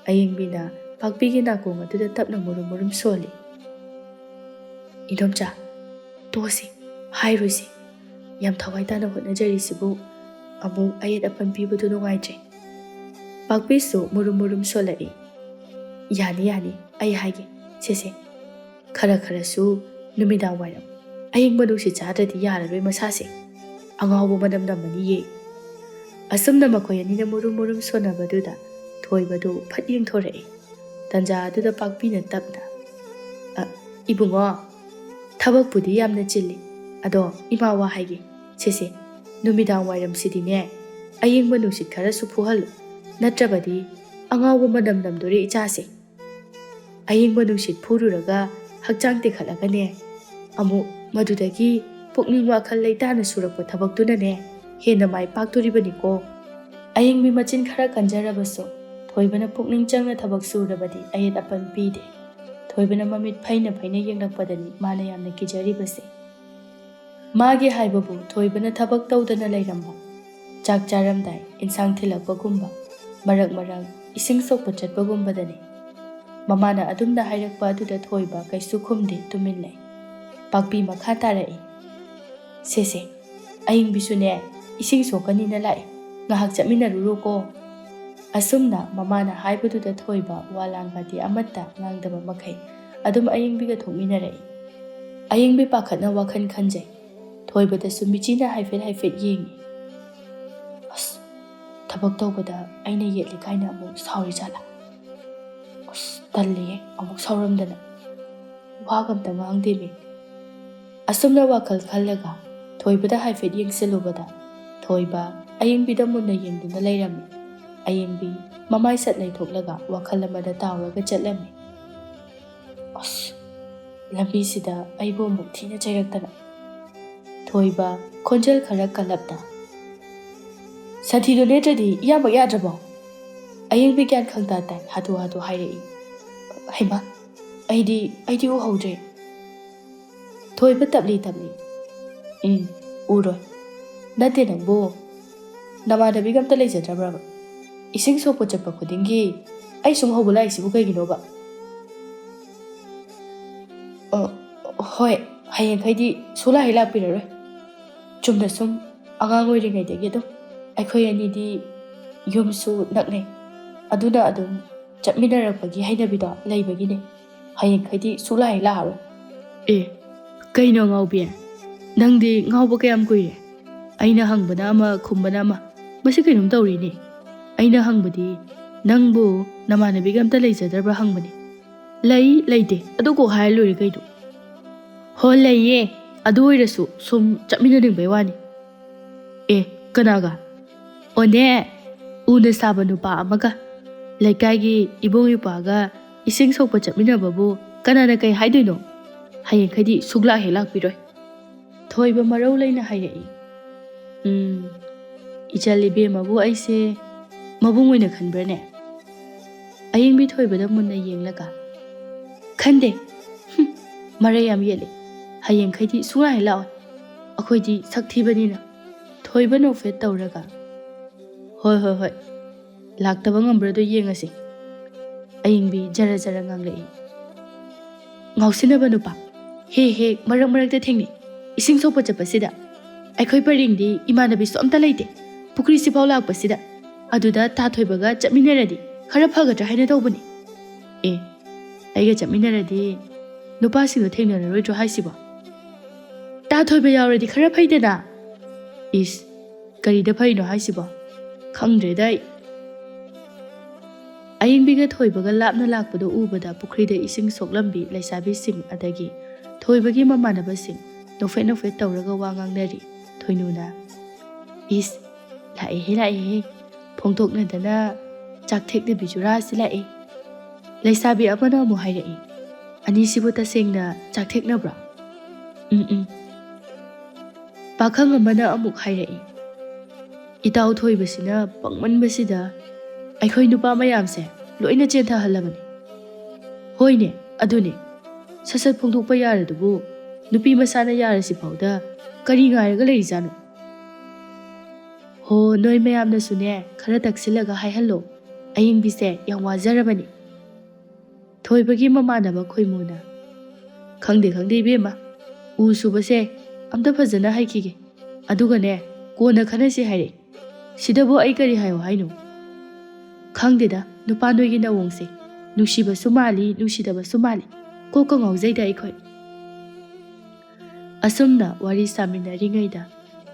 ꯑꯌꯤꯡꯕꯤꯅ ꯄꯥꯛꯄꯤꯒꯤ ꯅꯥꯀꯣꯡ ꯑꯗꯨꯗ ꯇꯞꯅ ꯃꯨꯔꯨꯝ ꯃꯨꯔꯨꯝ ꯁꯣꯜꯂꯤ꯫ "ꯏꯗꯣꯝꯆꯥ, ꯇꯣꯛꯑꯁꯤ, ꯍꯥꯏꯔꯣꯏꯁꯤ꯫ ꯌꯥꯝ ꯊꯋꯥꯏ ꯇꯥꯅ ꯍꯣꯠꯅꯖꯔꯤꯁꯤꯕꯨ ꯑꯃꯨꯛ ꯑꯌꯦꯠ ꯑꯄꯟ ꯄꯤꯕꯗꯨ ꯅꯨꯡꯉꯥꯏꯇ꯭ꯔꯦ꯫" ꯄꯥꯛꯄꯤꯁꯨ ꯃꯨꯔꯨꯝ ꯃꯨꯔꯨꯝ ꯁꯣꯜꯂꯛꯏ꯫ "ꯌꯥꯅꯤ, ꯌꯥꯅꯤ, ꯑꯩ ꯍꯥꯏꯒꯦ꯫ ꯁꯦ, ꯁꯦ, ꯈꯔ ꯈꯔꯁꯨ ꯅꯨꯃꯤꯗꯥꯡ ꯋꯥꯏꯔꯝ ꯑꯌꯤꯡꯕ ꯅꯨꯡꯁꯤꯠ ꯆꯥꯗ꯭ꯔꯗꯤ ꯌꯥꯔꯔꯣꯏ ꯃꯁꯥꯁꯦ꯫ ꯑꯉꯥꯎꯕ ꯃꯅꯝ ꯅꯝꯃꯅꯤꯌꯦ꯫" ꯑꯁꯨꯝꯅ ꯃꯈꯣꯏ ꯑꯅꯤꯅ ꯃꯨꯔꯨꯝ ꯃꯨꯔꯨꯝ ꯁꯣꯟꯅꯕꯗꯨꯗ ꯊꯣꯏꯕꯗꯨ ꯐꯠ ꯌꯦꯡꯊꯣꯔꯛꯏ꯫ ꯇꯟꯖꯥ ꯑꯗꯨꯗ ꯄꯥꯛꯄꯤꯅ ꯇꯞꯅ, "ꯑ, ꯏꯕꯨꯡꯉꯣ, ꯊꯕꯛꯄꯨꯗꯤ ꯌꯥꯝꯅ ꯆꯤꯜꯂꯤ, ꯑꯗꯣ ꯏꯃꯥ ꯋꯥ ꯍꯥꯏꯒꯦ꯫ ꯁꯦꯁꯦ, ꯅꯨꯃꯤꯗꯥꯡ ꯋꯥꯏꯔꯝꯁꯤꯗꯤꯅꯦ, ꯑꯌꯤꯡꯕ ꯅꯨꯡꯁꯤꯠ ꯈꯔꯁꯨ ꯐꯨꯍꯜꯂꯨ, ꯅꯠꯇ꯭ꯔꯕꯗꯤ ꯑꯉꯥꯎꯕ ꯃꯅꯝ ꯅꯝꯗꯣꯔꯦ ꯏꯆꯥꯁꯦ꯫ ꯑꯌꯤꯡꯕ ꯅꯨꯡꯁꯤꯠ ꯐꯨꯔꯨꯔꯒ ꯍꯛꯆꯥꯡ ꯇꯦꯛꯈꯠꯂꯒꯅꯦ, ꯑꯃꯨꯛ ꯃꯗꯨꯗꯒꯤ ꯄꯨꯛꯅꯤꯡ ꯋꯥꯈꯜ ꯂꯩꯇꯥꯅ ꯁꯨꯔꯛꯄ ꯊꯕꯛꯇꯨꯅꯅꯦ ꯍꯦꯟꯅ ꯃꯥꯏ ꯄꯥꯛꯇꯣꯔꯤꯕꯅꯤꯀꯣ꯫" ꯑꯌꯤꯡꯕꯤ ꯃꯆꯤꯟ ꯈꯔ ꯀꯟꯖꯔꯕꯁꯨ ꯊꯣꯏꯕꯅ ꯄꯨꯛꯅꯤꯡ ꯆꯪꯅ ꯊꯕꯛ ꯁꯨꯔꯕꯗꯤ ꯑꯌꯦꯠ ꯑꯄꯟ ꯄꯤꯗꯦ꯫ ꯊꯣꯏꯕꯅ ꯃꯃꯤꯠ ꯐꯩꯅ ꯐꯩꯅ ꯌꯦꯡꯂꯛꯄꯗꯅꯤ ꯃꯥꯅ ꯌꯥꯝꯅ ꯀꯤꯖꯔꯤꯕꯁꯦ꯫ ꯃꯥꯒꯤ ꯍꯥꯏꯕꯕꯨ ꯊꯣꯏꯕꯅ ꯊꯕꯛ ꯇꯧꯗꯅ ꯂꯩꯔꯝꯕ, ꯆꯥꯛ ꯆꯥꯔꯝꯗꯥꯏ ꯏꯟꯁꯥꯡ ꯊꯤꯜꯂꯛꯄꯒꯨꯝꯕ, ꯃꯔꯛ ꯃꯔꯛ ꯏꯁꯤꯡ ꯁꯣꯛꯄ ꯆꯠꯄꯒꯨꯝꯕꯗꯅꯤ꯫ ꯃꯃꯥꯅ ꯑꯗꯨꯝꯅ ꯍꯥꯏꯔꯛꯄ ꯑꯗꯨꯗ ꯊꯣꯏꯕ ꯀꯩꯁꯨ ꯈꯨꯝꯗꯦ, ꯇꯨꯃꯤꯟ ꯂꯩ꯫ ꯄꯥꯛꯄꯤ ꯃꯈꯥ ꯇꯥꯔꯛꯏ, "ꯁꯦꯁꯦ, ꯑꯌꯤꯡꯕꯤꯁꯨꯅꯦ ꯏꯁꯤꯡ ꯁꯣꯛꯀꯅꯤꯅ ꯂꯥꯛꯏ, ꯉꯥꯏꯍꯥꯛ ꯆꯠꯃꯤꯟꯅꯔꯨꯔꯣꯀꯣ꯫" ꯑꯁꯨꯝꯅ ꯃꯃꯥꯅ ꯍꯥꯏꯕꯗꯨꯗ ꯊꯣꯏꯕ ꯋꯥ ꯂꯥꯡꯒꯗꯤ ꯑꯃꯠꯇ ꯉꯥꯡꯗꯕ ꯃꯈꯩ ꯑꯗꯨꯝ ꯑꯌꯤꯡꯕꯤꯒ ꯊꯣꯛꯃꯤꯟꯅꯔꯛꯏ꯫ ꯑꯌꯤꯡꯕꯤ ꯄꯥꯈꯠꯅ ꯋꯥꯈꯜ ꯈꯟꯖꯩ꯫ ꯊꯣꯏꯕꯗꯁꯨ ꯃꯤꯆꯤꯅ ꯍꯥꯏꯐꯦꯠ ꯍꯥꯏꯐꯦꯠ ꯌꯦꯡꯏ꯫ "ꯑꯁ, ꯊꯕꯛ ꯇꯧꯕꯗ ꯑꯩꯅ ꯌꯦꯠꯂꯤ ꯀꯥꯏꯅ ꯑꯃꯨꯛ ꯁꯥꯎꯔꯤ ꯖꯥꯠꯂꯥ? ꯑꯁ, ꯇꯜꯂꯤꯌꯦ, ꯑꯃꯨꯛ ꯁꯥꯎꯔꯝꯗꯅ꯫ ꯋꯥꯒ ꯑꯝꯇ ꯉꯥꯡꯗꯦꯅꯦ꯫ ꯑꯁꯨꯝꯅ ꯋꯥꯈꯜ ꯈꯜꯂꯒ ꯊꯣꯏꯕꯗ ꯍꯥꯏꯐꯦꯠ ꯌꯦꯡꯁꯤꯜꯂꯨꯕꯗ, ꯊꯣꯏꯕ ꯑꯌꯤꯡꯕꯤꯗ ꯃꯨꯟꯅ ꯌꯦꯡꯗꯨꯅ ꯂꯩꯔꯝꯃꯤ꯫ ꯑꯌꯤꯡꯕꯤ ꯃꯃꯥꯏ ꯁꯠ ꯂꯩꯊꯣꯛꯂꯒ ꯋꯥꯈꯜ ꯑꯃꯗ ꯇꯥꯎꯔꯒ ꯆꯠꯂꯝꯃꯤ꯫ ꯑꯁ, ꯂꯝꯕꯤꯁꯤꯗ ꯑꯩꯕꯨ ꯑꯃꯨꯛ ꯊꯤꯅ ꯆꯩꯔꯛꯇꯅ꯫ ꯊꯣꯏꯕ ꯈꯣꯟꯖꯦꯜ ꯈꯔ ꯀꯜꯂꯞꯅ, "ꯁꯟꯊꯤꯗꯣ ꯅꯦꯠꯇ꯭ꯔꯗꯤ ꯏꯌꯥꯃꯛ ꯌꯥꯗ꯭ꯔꯕꯣ?" ꯑꯌꯤꯡꯕꯤ ꯒ꯭ꯌꯥꯟ ꯈꯪꯇꯥ ꯇꯥꯏ ꯍꯥꯊꯨ ꯍꯥꯊꯨ ꯍꯥꯏꯔꯛꯏ꯫ "ꯍꯩꯃꯥ, ꯑꯩꯗꯤ, ꯑꯩꯗꯤ ꯎꯍꯧꯗ꯭ꯔꯦ꯫" ꯊꯣꯏꯕ ꯇꯞꯂꯤ ꯇꯞꯂꯤ, "ꯎꯝ, ꯎꯔꯣꯏ꯫ ꯅꯠꯇꯦ ꯅꯪꯕꯨ, ꯅꯃꯥꯟꯅꯕꯤꯒ ꯑꯝꯇ ꯂꯩꯖꯗ꯭ꯔꯕ꯭ꯔꯕ? ꯏꯁꯤꯡ ꯁꯣꯛꯄ ꯆꯠꯄ ꯈꯨꯗꯤꯡꯒꯤ ꯑꯩ ꯁꯨꯝ ꯍꯧꯕ ꯂꯥꯛꯏꯁꯤꯕꯨ ꯀꯩꯒꯤꯅꯣꯕ?" "ꯑ, ꯍꯣꯏ, ꯍꯌꯦꯡꯈꯩꯗꯤ ꯁꯨꯛꯂꯥꯛ ꯍꯦꯛ ꯂꯥꯛꯄꯤꯔꯔꯣꯏ꯫ ꯆꯨꯝꯅ ꯁꯨꯝ ꯑꯉꯥꯡ ꯑꯣꯏꯔꯤꯉꯩꯗꯒꯤ ꯑꯗꯨꯝ ꯑꯩꯈꯣꯏ ꯑꯅꯤꯗꯤ ꯌꯨꯝꯁꯨ ꯅꯛꯅꯩ꯫ ꯑꯗꯨꯅ ꯑꯗꯨꯝ ꯆꯠꯃꯤꯟꯅꯔꯛꯄꯒꯤ ꯍꯩꯅꯕꯤꯗꯣ ꯂꯩꯕꯒꯤꯅꯦ꯫ ꯍꯌꯦꯡꯈꯩꯗꯤ ꯁꯨꯛꯂꯥꯛ ꯍꯦꯛ ꯂꯥꯛꯑꯔꯣꯏ꯫" "ꯑꯦ, ꯀꯩꯅꯣ ꯑꯉꯥꯎꯕꯤ? ꯅꯪꯗꯤ ꯉꯥꯎꯕ ꯀꯌꯥꯝ ꯀꯨꯏꯔꯦ? ꯑꯩꯅ ꯍꯪꯕꯅ ꯑꯃ, ꯈꯨꯝꯕꯅ ꯑꯃ꯫ ꯃꯁꯤ ꯀꯩꯅꯣꯝ ꯇꯧꯔꯤꯅꯦ꯫ ꯑꯩꯅ ꯍꯪꯕꯗꯤ ꯅꯪꯕꯨ ꯅꯃꯥꯟꯅꯕꯤꯒ ꯑꯝꯇ ꯂꯩꯖꯗ꯭ꯔꯕ꯭ꯔꯥ ꯍꯪꯕꯅꯤ꯫ ꯂꯩ, ꯂꯩꯇꯦ, ꯑꯗꯨ ꯀꯣꯛ ꯍꯥꯏꯔ ꯂꯣꯏꯔꯦ ꯀꯩꯅꯣ꯫" "ꯍꯣ, ꯂꯩꯌꯦ꯫ ꯑꯗꯨ ꯑꯣꯏꯔꯁꯨ ꯁꯨꯝ ꯆꯠꯃꯤꯟꯅꯅꯤꯡꯕꯩ ꯋꯥꯅꯤ꯫" "ꯑꯦ, ꯀꯅꯥꯒ?" "ꯑꯣꯅꯦ, ꯎꯅ ꯁꯥꯕ ꯅꯨꯄꯥ ꯑꯃꯒ꯫ ꯂꯩꯀꯥꯏꯒꯤ ꯏꯕꯨꯡ ꯏꯄ꯭ꯋꯥꯒ ꯏꯁꯤꯡ ꯁꯣꯛꯄ ꯆꯠꯃꯤꯟꯅꯕꯕꯨ ꯀꯅꯥꯅ ꯀꯩ ꯍꯥꯏꯗꯣꯏꯅꯣ? ꯍꯌꯦꯡꯈꯩꯗꯤ ꯁꯨꯛꯂꯥꯛ ꯍꯦꯛ ꯂꯥꯛꯄꯤꯔꯣꯏ꯫" ꯊꯣꯏꯕ ꯃꯔꯧ ꯂꯩꯅ ꯍꯥꯏꯔꯛꯏ꯫ "ꯎꯝ, ꯏꯆꯜ ꯏꯕꯦꯝꯃꯕꯨ ꯑꯩꯁꯦ ꯃꯕꯨꯡ ꯑꯣꯏꯅ ꯈꯟꯕ꯭ꯔꯅꯦ?" ꯑꯌꯤꯡꯕꯤ ꯊꯣꯏꯕꯗ ꯃꯨꯟꯅ ꯌꯦꯡꯂꯒ, "ꯈꯟꯗꯦ꯫ ꯍꯨꯝ, ꯃꯔꯩ ꯌꯥꯝ ꯌꯦꯠꯂꯦ꯫ ꯍꯌꯦꯡꯈꯩꯗꯤ ꯁꯨꯡꯂꯥꯛ ꯍꯦꯛ ꯂꯥꯛꯑꯣꯏ꯫ ꯑꯩꯈꯣꯏꯗꯤ ꯁꯛ ꯊꯤꯕꯅꯤꯅ꯫" ꯊꯣꯏꯕ ꯅꯣꯛꯐꯦꯠ ꯇꯧꯔꯒ, "ꯍꯣꯏ, ꯍꯣꯏ, ꯍꯣꯏ꯫ ꯂꯥꯛꯇꯕ ꯉꯝꯕ꯭ꯔꯥꯗꯣ ꯌꯦꯡꯉꯁꯤ꯫" ꯑꯌꯤꯡꯕꯤ ꯖꯔ ꯖꯔ ꯉꯥꯡꯂꯛꯏ꯫ "ꯉꯥꯎꯁꯤꯟꯅꯕ ꯅꯨꯄꯥ ꯍꯦꯛ ꯍꯦꯛ ꯃꯔꯛ ꯃꯔꯛꯇ ꯊꯦꯡꯅꯩ꯫ ꯏꯁꯤꯡ ꯁꯣꯛꯄ ꯆꯠꯄꯁꯤꯗ꯫ ꯑꯩꯈꯣꯏ ꯄꯔꯦꯡꯗꯤ ꯏꯃꯥꯟꯅꯕꯤꯁꯨ ꯑꯝꯇ ꯂꯩꯇꯦ꯫ ꯄꯨꯈ꯭ꯔꯤꯁꯤꯐꯥꯎ ꯂꯥꯛꯄꯁꯤꯗ꯫ ꯑꯗꯨꯗ ꯇꯥ ꯊꯣꯏꯕꯒ ꯆꯠꯃꯤꯟꯅꯔꯗꯤ ꯈꯔ ꯐꯒꯗ꯭ꯔꯥ ꯍꯥꯏꯅ ꯇꯧꯕꯅꯤ꯫" "ꯑꯦ, ꯑꯩꯒ ꯆꯠꯃꯤꯟꯅꯔꯗꯤ ꯅꯨꯄꯥꯁꯤꯡꯗꯣ ꯊꯦꯡꯅꯔꯔꯣꯏꯗ꯭ꯔꯣ ꯍꯥꯏꯁꯤꯕꯣ? ꯇꯥ ꯊꯣꯏꯕ ꯌꯥꯎꯔꯗꯤ ꯈꯔ ꯐꯩꯗꯅ꯫" "ꯏꯁ, ꯀꯔꯤꯗ ꯐꯩꯅꯣ ꯍꯥꯏꯁꯤꯕꯣ? ꯈꯪꯗ꯭ꯔꯦꯗ ꯑꯩ꯫ ꯑꯌꯤꯡꯕꯤꯒ ꯊꯣꯏꯕꯒ ꯂꯥꯞꯅ ꯂꯥꯛꯄꯗꯨ ꯎꯕꯗ ꯄꯨꯈ꯭ꯔꯤꯗ ꯏꯁꯤꯡ ꯁꯣꯛꯂꯝꯕꯤ ꯂꯩꯁꯥꯕꯤꯁꯤꯡ ꯑꯗꯒꯤ ꯊꯣꯏꯕꯒꯤ ꯃꯃꯥꯟꯅꯕꯁꯤꯡ ꯅꯣꯛꯐꯦꯠ ꯅꯣꯛꯐꯦꯠ ꯇꯧꯔꯒ ꯋꯥ ꯉꯥꯡꯅꯔꯤ꯫ ꯊꯣꯏꯅꯨꯅ, "ꯏꯁ, ꯂꯥꯛꯑꯦꯍꯦ, ꯂꯥꯛꯑꯦꯍꯦ, ꯐꯣꯡꯗꯣꯛꯅꯗꯅ ꯆꯥꯛ ꯊꯦꯛꯅꯕꯤ ꯖꯨꯔꯥꯁꯤ ꯂꯥꯛꯑꯦ꯫" ꯂꯩꯁꯥꯕꯤ ꯑꯃꯅ ꯑꯃꯨꯛ ꯍꯥꯏꯔꯛꯏ, "ꯑꯅꯤꯁꯤꯕꯨ ꯇꯁꯦꯡꯅ ꯆꯥꯛ ꯊꯦꯛꯅꯕ꯭ꯔꯣ?" "ꯎꯝ, ꯎꯝ꯫" ꯄꯥꯈꯪ ꯑꯃꯅ ꯑꯃꯨꯛ ꯍꯥꯏꯔꯛꯏ, "ꯏꯇꯥꯎ ꯊꯣꯏꯕꯁꯤꯅ ꯄꯪꯃꯟꯕꯁꯤꯗ ꯑꯩꯈꯣꯏ ꯅꯨꯄꯥ ꯃꯌꯥꯝꯁꯦ ꯂꯣꯏꯅ ꯆꯦꯟꯊꯍꯜꯂꯕꯅꯤ꯫" "ꯍꯣꯏꯅꯦ, ꯑꯗꯨꯅꯦ, ꯁꯠ ꯁꯠ ꯐꯣꯡꯗꯣꯛꯄ ꯌꯥꯔꯗꯨꯕꯨ, ꯅꯨꯄꯤ ꯃꯁꯥꯅ ꯌꯥꯔꯁꯤ ꯐꯥꯎꯗ ꯀꯔꯤ ꯉꯥꯏꯔꯒ ꯂꯩꯔꯤꯖꯥꯠꯅꯣ?" "ꯍꯣ, ꯅꯣꯏ ꯃꯌꯥꯝꯅꯁꯨꯅꯦ ꯈꯔ ꯇꯛꯁꯤꯜꯂꯒ ꯍꯥꯏꯍꯜꯂꯣ, ꯑꯌꯤꯡꯕꯤꯁꯦ ꯌꯥꯝ ꯋꯥꯖꯔꯕꯅꯤ꯫" ꯊꯣꯏꯕꯒꯤ ꯃꯃꯥꯟꯅꯕ ꯈꯣꯏꯃꯨꯅ, "ꯈꯪꯗꯦ, ꯈꯪꯗꯦ ꯏꯕꯦꯝꯃ, ꯎ ꯁꯨꯕꯁꯦ ꯑꯝꯇ ꯐꯖꯅ ꯍꯩꯈꯤꯒꯦ, ꯑꯗꯨꯒꯅꯦ ꯀꯣꯟꯅ ꯈꯟꯅꯁꯤ ꯍꯥꯏꯔꯛꯏ꯫ ꯁꯤꯗꯕꯨ ꯑꯩ ꯀꯔꯤ ꯍꯥꯏꯌꯣ ꯍꯥꯏꯅꯣ? ꯈꯪꯗꯦꯗ, ꯅꯨꯄꯥ ꯅꯣꯏꯒꯤ ꯅꯋꯣꯡꯁꯦ, ꯅꯨꯡꯁꯤꯕꯁꯨ ꯃꯥꯜꯂꯤ, ꯅꯨꯡꯁꯤꯗꯕꯁꯨ ꯃꯥꯜꯂꯤ, ꯀꯣꯛꯀ ꯉꯥꯎꯖꯩꯗ ꯑꯩꯈꯣꯏ꯫" ꯑꯁꯨꯝꯅ ꯋꯥꯔꯤ ꯁꯥꯃꯤꯟꯅꯔꯤꯉꯩꯗ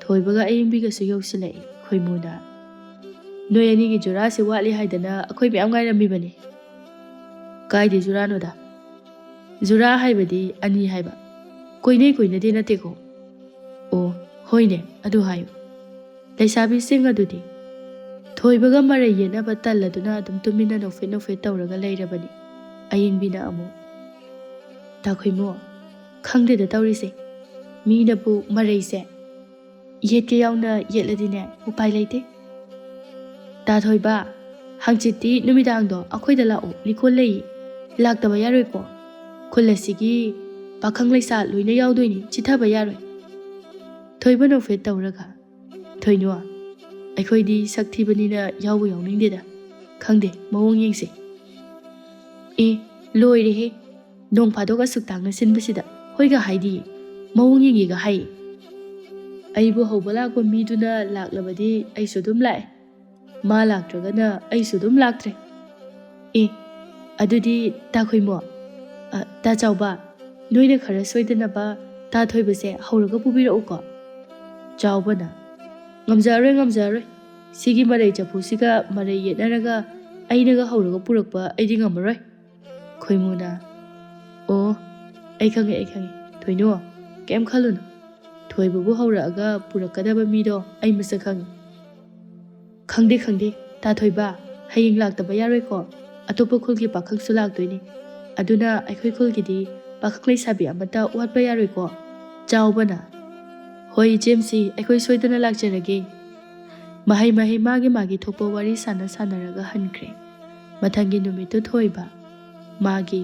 ꯊꯣꯏꯕꯒ ꯑꯌꯤꯡꯕꯤꯒꯁꯨ ꯌꯧꯁꯤꯜꯂꯛꯏ꯫ ꯈꯣꯏꯃꯨꯅ, "ꯅꯣꯏ ꯑꯅꯤꯒꯤ ꯖꯨꯔꯥꯁꯤ ꯋꯥꯠꯂꯤ ꯍꯥꯏꯗꯅ ꯑꯩꯈꯣꯏ ꯃꯌꯥꯝ ꯉꯥꯏꯔꯝꯃꯤꯕꯅꯤ꯫" "ꯀꯥꯏꯗꯦ ꯖꯨꯔꯥꯅꯣꯗ?" "ꯖꯨꯔꯥ ꯍꯥꯏꯕꯗꯤ ꯑꯅꯤ ꯍꯥꯏꯕ, ꯀꯣꯏꯅꯩ ꯀꯣꯏꯅꯗꯦ ꯅꯠꯇꯦꯀꯣ꯫" "ꯑꯣ, ꯍꯣꯏꯅꯦ, ꯑꯗꯨ ꯍꯥꯏꯌꯨ꯫" ꯂꯩꯁꯥꯕꯤꯁꯤꯡ ꯑꯗꯨꯗꯤ ꯊꯣꯏꯕꯒ ꯃꯔꯩ ꯌꯦꯠꯅꯕ ꯇꯜꯂꯗꯨꯅ ꯑꯗꯨꯝ ꯇꯨꯃꯤꯟꯅ ꯅꯣꯛꯐꯦꯠ ꯅꯣꯛꯐꯦꯠ ꯇꯧꯔꯒ ꯂꯩꯔꯕꯅꯤ꯫ ꯑꯌꯤꯡꯕꯤꯅ ꯑꯃꯨꯛ, "ꯇꯥꯈꯣꯏꯃꯣ, ꯈꯪꯗꯦꯗ ꯇꯧꯔꯤꯁꯦ, ꯃꯤꯅꯕꯨ ꯃꯔꯩꯁꯦ ꯌꯦꯠꯀꯦ ꯌꯥꯎꯅ ꯌꯦꯠꯂꯗꯤꯅꯦ ꯎꯄꯥꯏ ꯂꯩꯇꯦ꯫ ꯇꯥ ꯊꯣꯏꯕ, ꯍꯪꯆꯤꯠꯇꯤ ꯅꯨꯃꯤꯗꯥꯡꯗꯣ ꯑꯩꯈꯣꯏꯗ ꯂꯥꯛꯑꯣ, ꯂꯤꯀꯣꯟ ꯂꯩ꯫ ꯂꯥꯛꯇꯕ ꯌꯥꯔꯣꯏꯀꯣ꯫ ꯈꯨꯜ ꯑꯁꯤꯒꯤ ꯄꯥꯈꯪ ꯂꯩꯁꯥ ꯂꯣꯏꯅ ꯌꯥꯎꯗꯣꯏꯅꯤ, ꯆꯤꯊꯕ ꯌꯥꯔꯣꯏ꯫" ꯊꯣꯏꯕ ꯅꯣꯛꯐꯦꯠ ꯇꯧꯔꯒ, "ꯊꯣꯏꯅꯨ, ꯑꯩꯈꯣꯏꯗꯤ ꯁꯛ ꯊꯤꯕꯅꯤꯅ ꯌꯥꯎꯕꯨ ꯌꯥꯎꯅꯤꯡꯗꯦꯗ꯫ ꯈꯪꯗꯦ, ꯃꯑꯣꯡ ꯌꯦꯡꯁꯦ꯫" "ꯑꯦ, ꯂꯣꯏꯔꯦꯍꯦ, ꯅꯣꯡ ꯐꯥꯗꯣꯛ ꯑꯁꯨꯛ ꯇꯥꯡꯅ ꯁꯤꯟꯕꯁꯤꯗ ꯍꯣꯏꯒ ꯍꯥꯏꯗꯤ, ꯃꯑꯣꯡ ꯌꯦꯡꯒꯦꯒ ꯍꯥꯏ꯫ ꯑꯩꯕꯨ ꯍꯧꯕ ꯂꯥꯛꯄ ꯃꯤꯗꯨꯅ ꯂꯥꯛꯂꯕꯗꯤ ꯑꯩꯁꯨ ꯑꯗꯨꯝ ꯂꯥꯛꯑꯦ, ꯃꯥ ꯂꯥꯛꯇ꯭ꯔꯒꯅ ꯑꯩꯁꯨ ꯑꯗꯨꯝ ꯂꯥꯛꯇ꯭ꯔꯦ꯫ ꯑꯦ, ꯑꯗꯨꯗꯤ ꯇꯥ ꯈꯣꯏꯃꯣ, ꯑ, ꯇꯥ ꯆꯥꯎꯕ, ꯅꯣꯏꯅ ꯈꯔ ꯁꯣꯏꯗꯅꯕ ꯇꯥ ꯊꯣꯏꯕꯁꯦ ꯍꯧꯔꯒ ꯄꯨꯕꯤꯔꯛꯎꯀꯣ꯫" ꯆꯥꯎꯕꯅ, "ꯉꯝꯖꯔꯔꯣꯏ, ꯉꯝꯖꯔꯔꯣꯏ꯫ ꯁꯤꯒꯤ ꯃꯔꯩ ꯆꯐꯨꯁꯤꯒ ꯃꯔꯩ ꯌꯦꯠꯅꯔꯒ ꯑꯩꯅꯒ ꯍꯧꯔꯒ ꯄꯨꯔꯛꯄ ꯑꯩꯗꯤ ꯉꯝꯃꯔꯣꯏ꯫ ꯈꯣꯏꯃꯨꯅ, "ꯑꯣ, ꯑꯩ ꯈꯪꯉꯦ, ꯑꯩ ꯈꯪꯉꯦ꯫ ꯊꯣꯏꯅꯨ, ꯀꯩꯝ ꯈꯜꯂꯨꯅꯨ꯫ ꯊꯣꯏꯕꯕꯨ ꯍꯧꯔꯛꯑꯒ ꯄꯨꯔꯛꯀꯗꯕ ꯃꯤꯗꯣ ꯑꯩ ꯃꯁꯛ ꯈꯪꯉꯤ꯫" "ꯈꯪꯗꯦ, ꯈꯪꯗꯦ꯫ ꯇꯥ ꯊꯣꯏꯕ, ꯍꯌꯦꯡ ꯂꯥꯛꯇꯕ ꯌꯥꯔꯣꯏꯀꯣ꯫ ꯑꯇꯣꯞꯄ ꯈꯨꯜꯒꯤ ꯄꯥꯈꯪꯁꯨ ꯂꯥꯛꯇꯣꯏꯅꯤ꯫ ꯑꯗꯨꯅ ꯑꯩꯈꯣꯏ ꯈꯨꯜꯒꯤꯗꯤ ꯄꯥꯈꯪ ꯂꯩꯁꯥꯕꯤ ꯑꯃꯠꯇ ꯋꯥꯠꯄ ꯌꯥꯔꯣꯏꯀꯣ꯫" ꯆꯥꯎꯕꯅ, "ꯍꯣꯏ, ꯏꯆꯦꯝꯁꯤ, ꯑꯩꯈꯣꯏ ꯁꯣꯏꯗꯅ ꯂꯥꯛꯆꯔꯒꯦ꯫" ꯃꯍꯩ ꯃꯍꯩ ꯃꯥꯒꯤ ꯃꯥꯒꯤ ꯊꯣꯛꯄ ꯋꯥꯔꯤ ꯁꯥꯟꯅ ꯁꯥꯟꯅꯔꯒ ꯍꯟꯈ꯭ꯔꯦ꯫ ꯃꯊꯪꯒꯤ ꯅꯨꯃꯤꯠꯇꯨ ꯊꯣꯏꯕ ꯃꯥꯒꯤ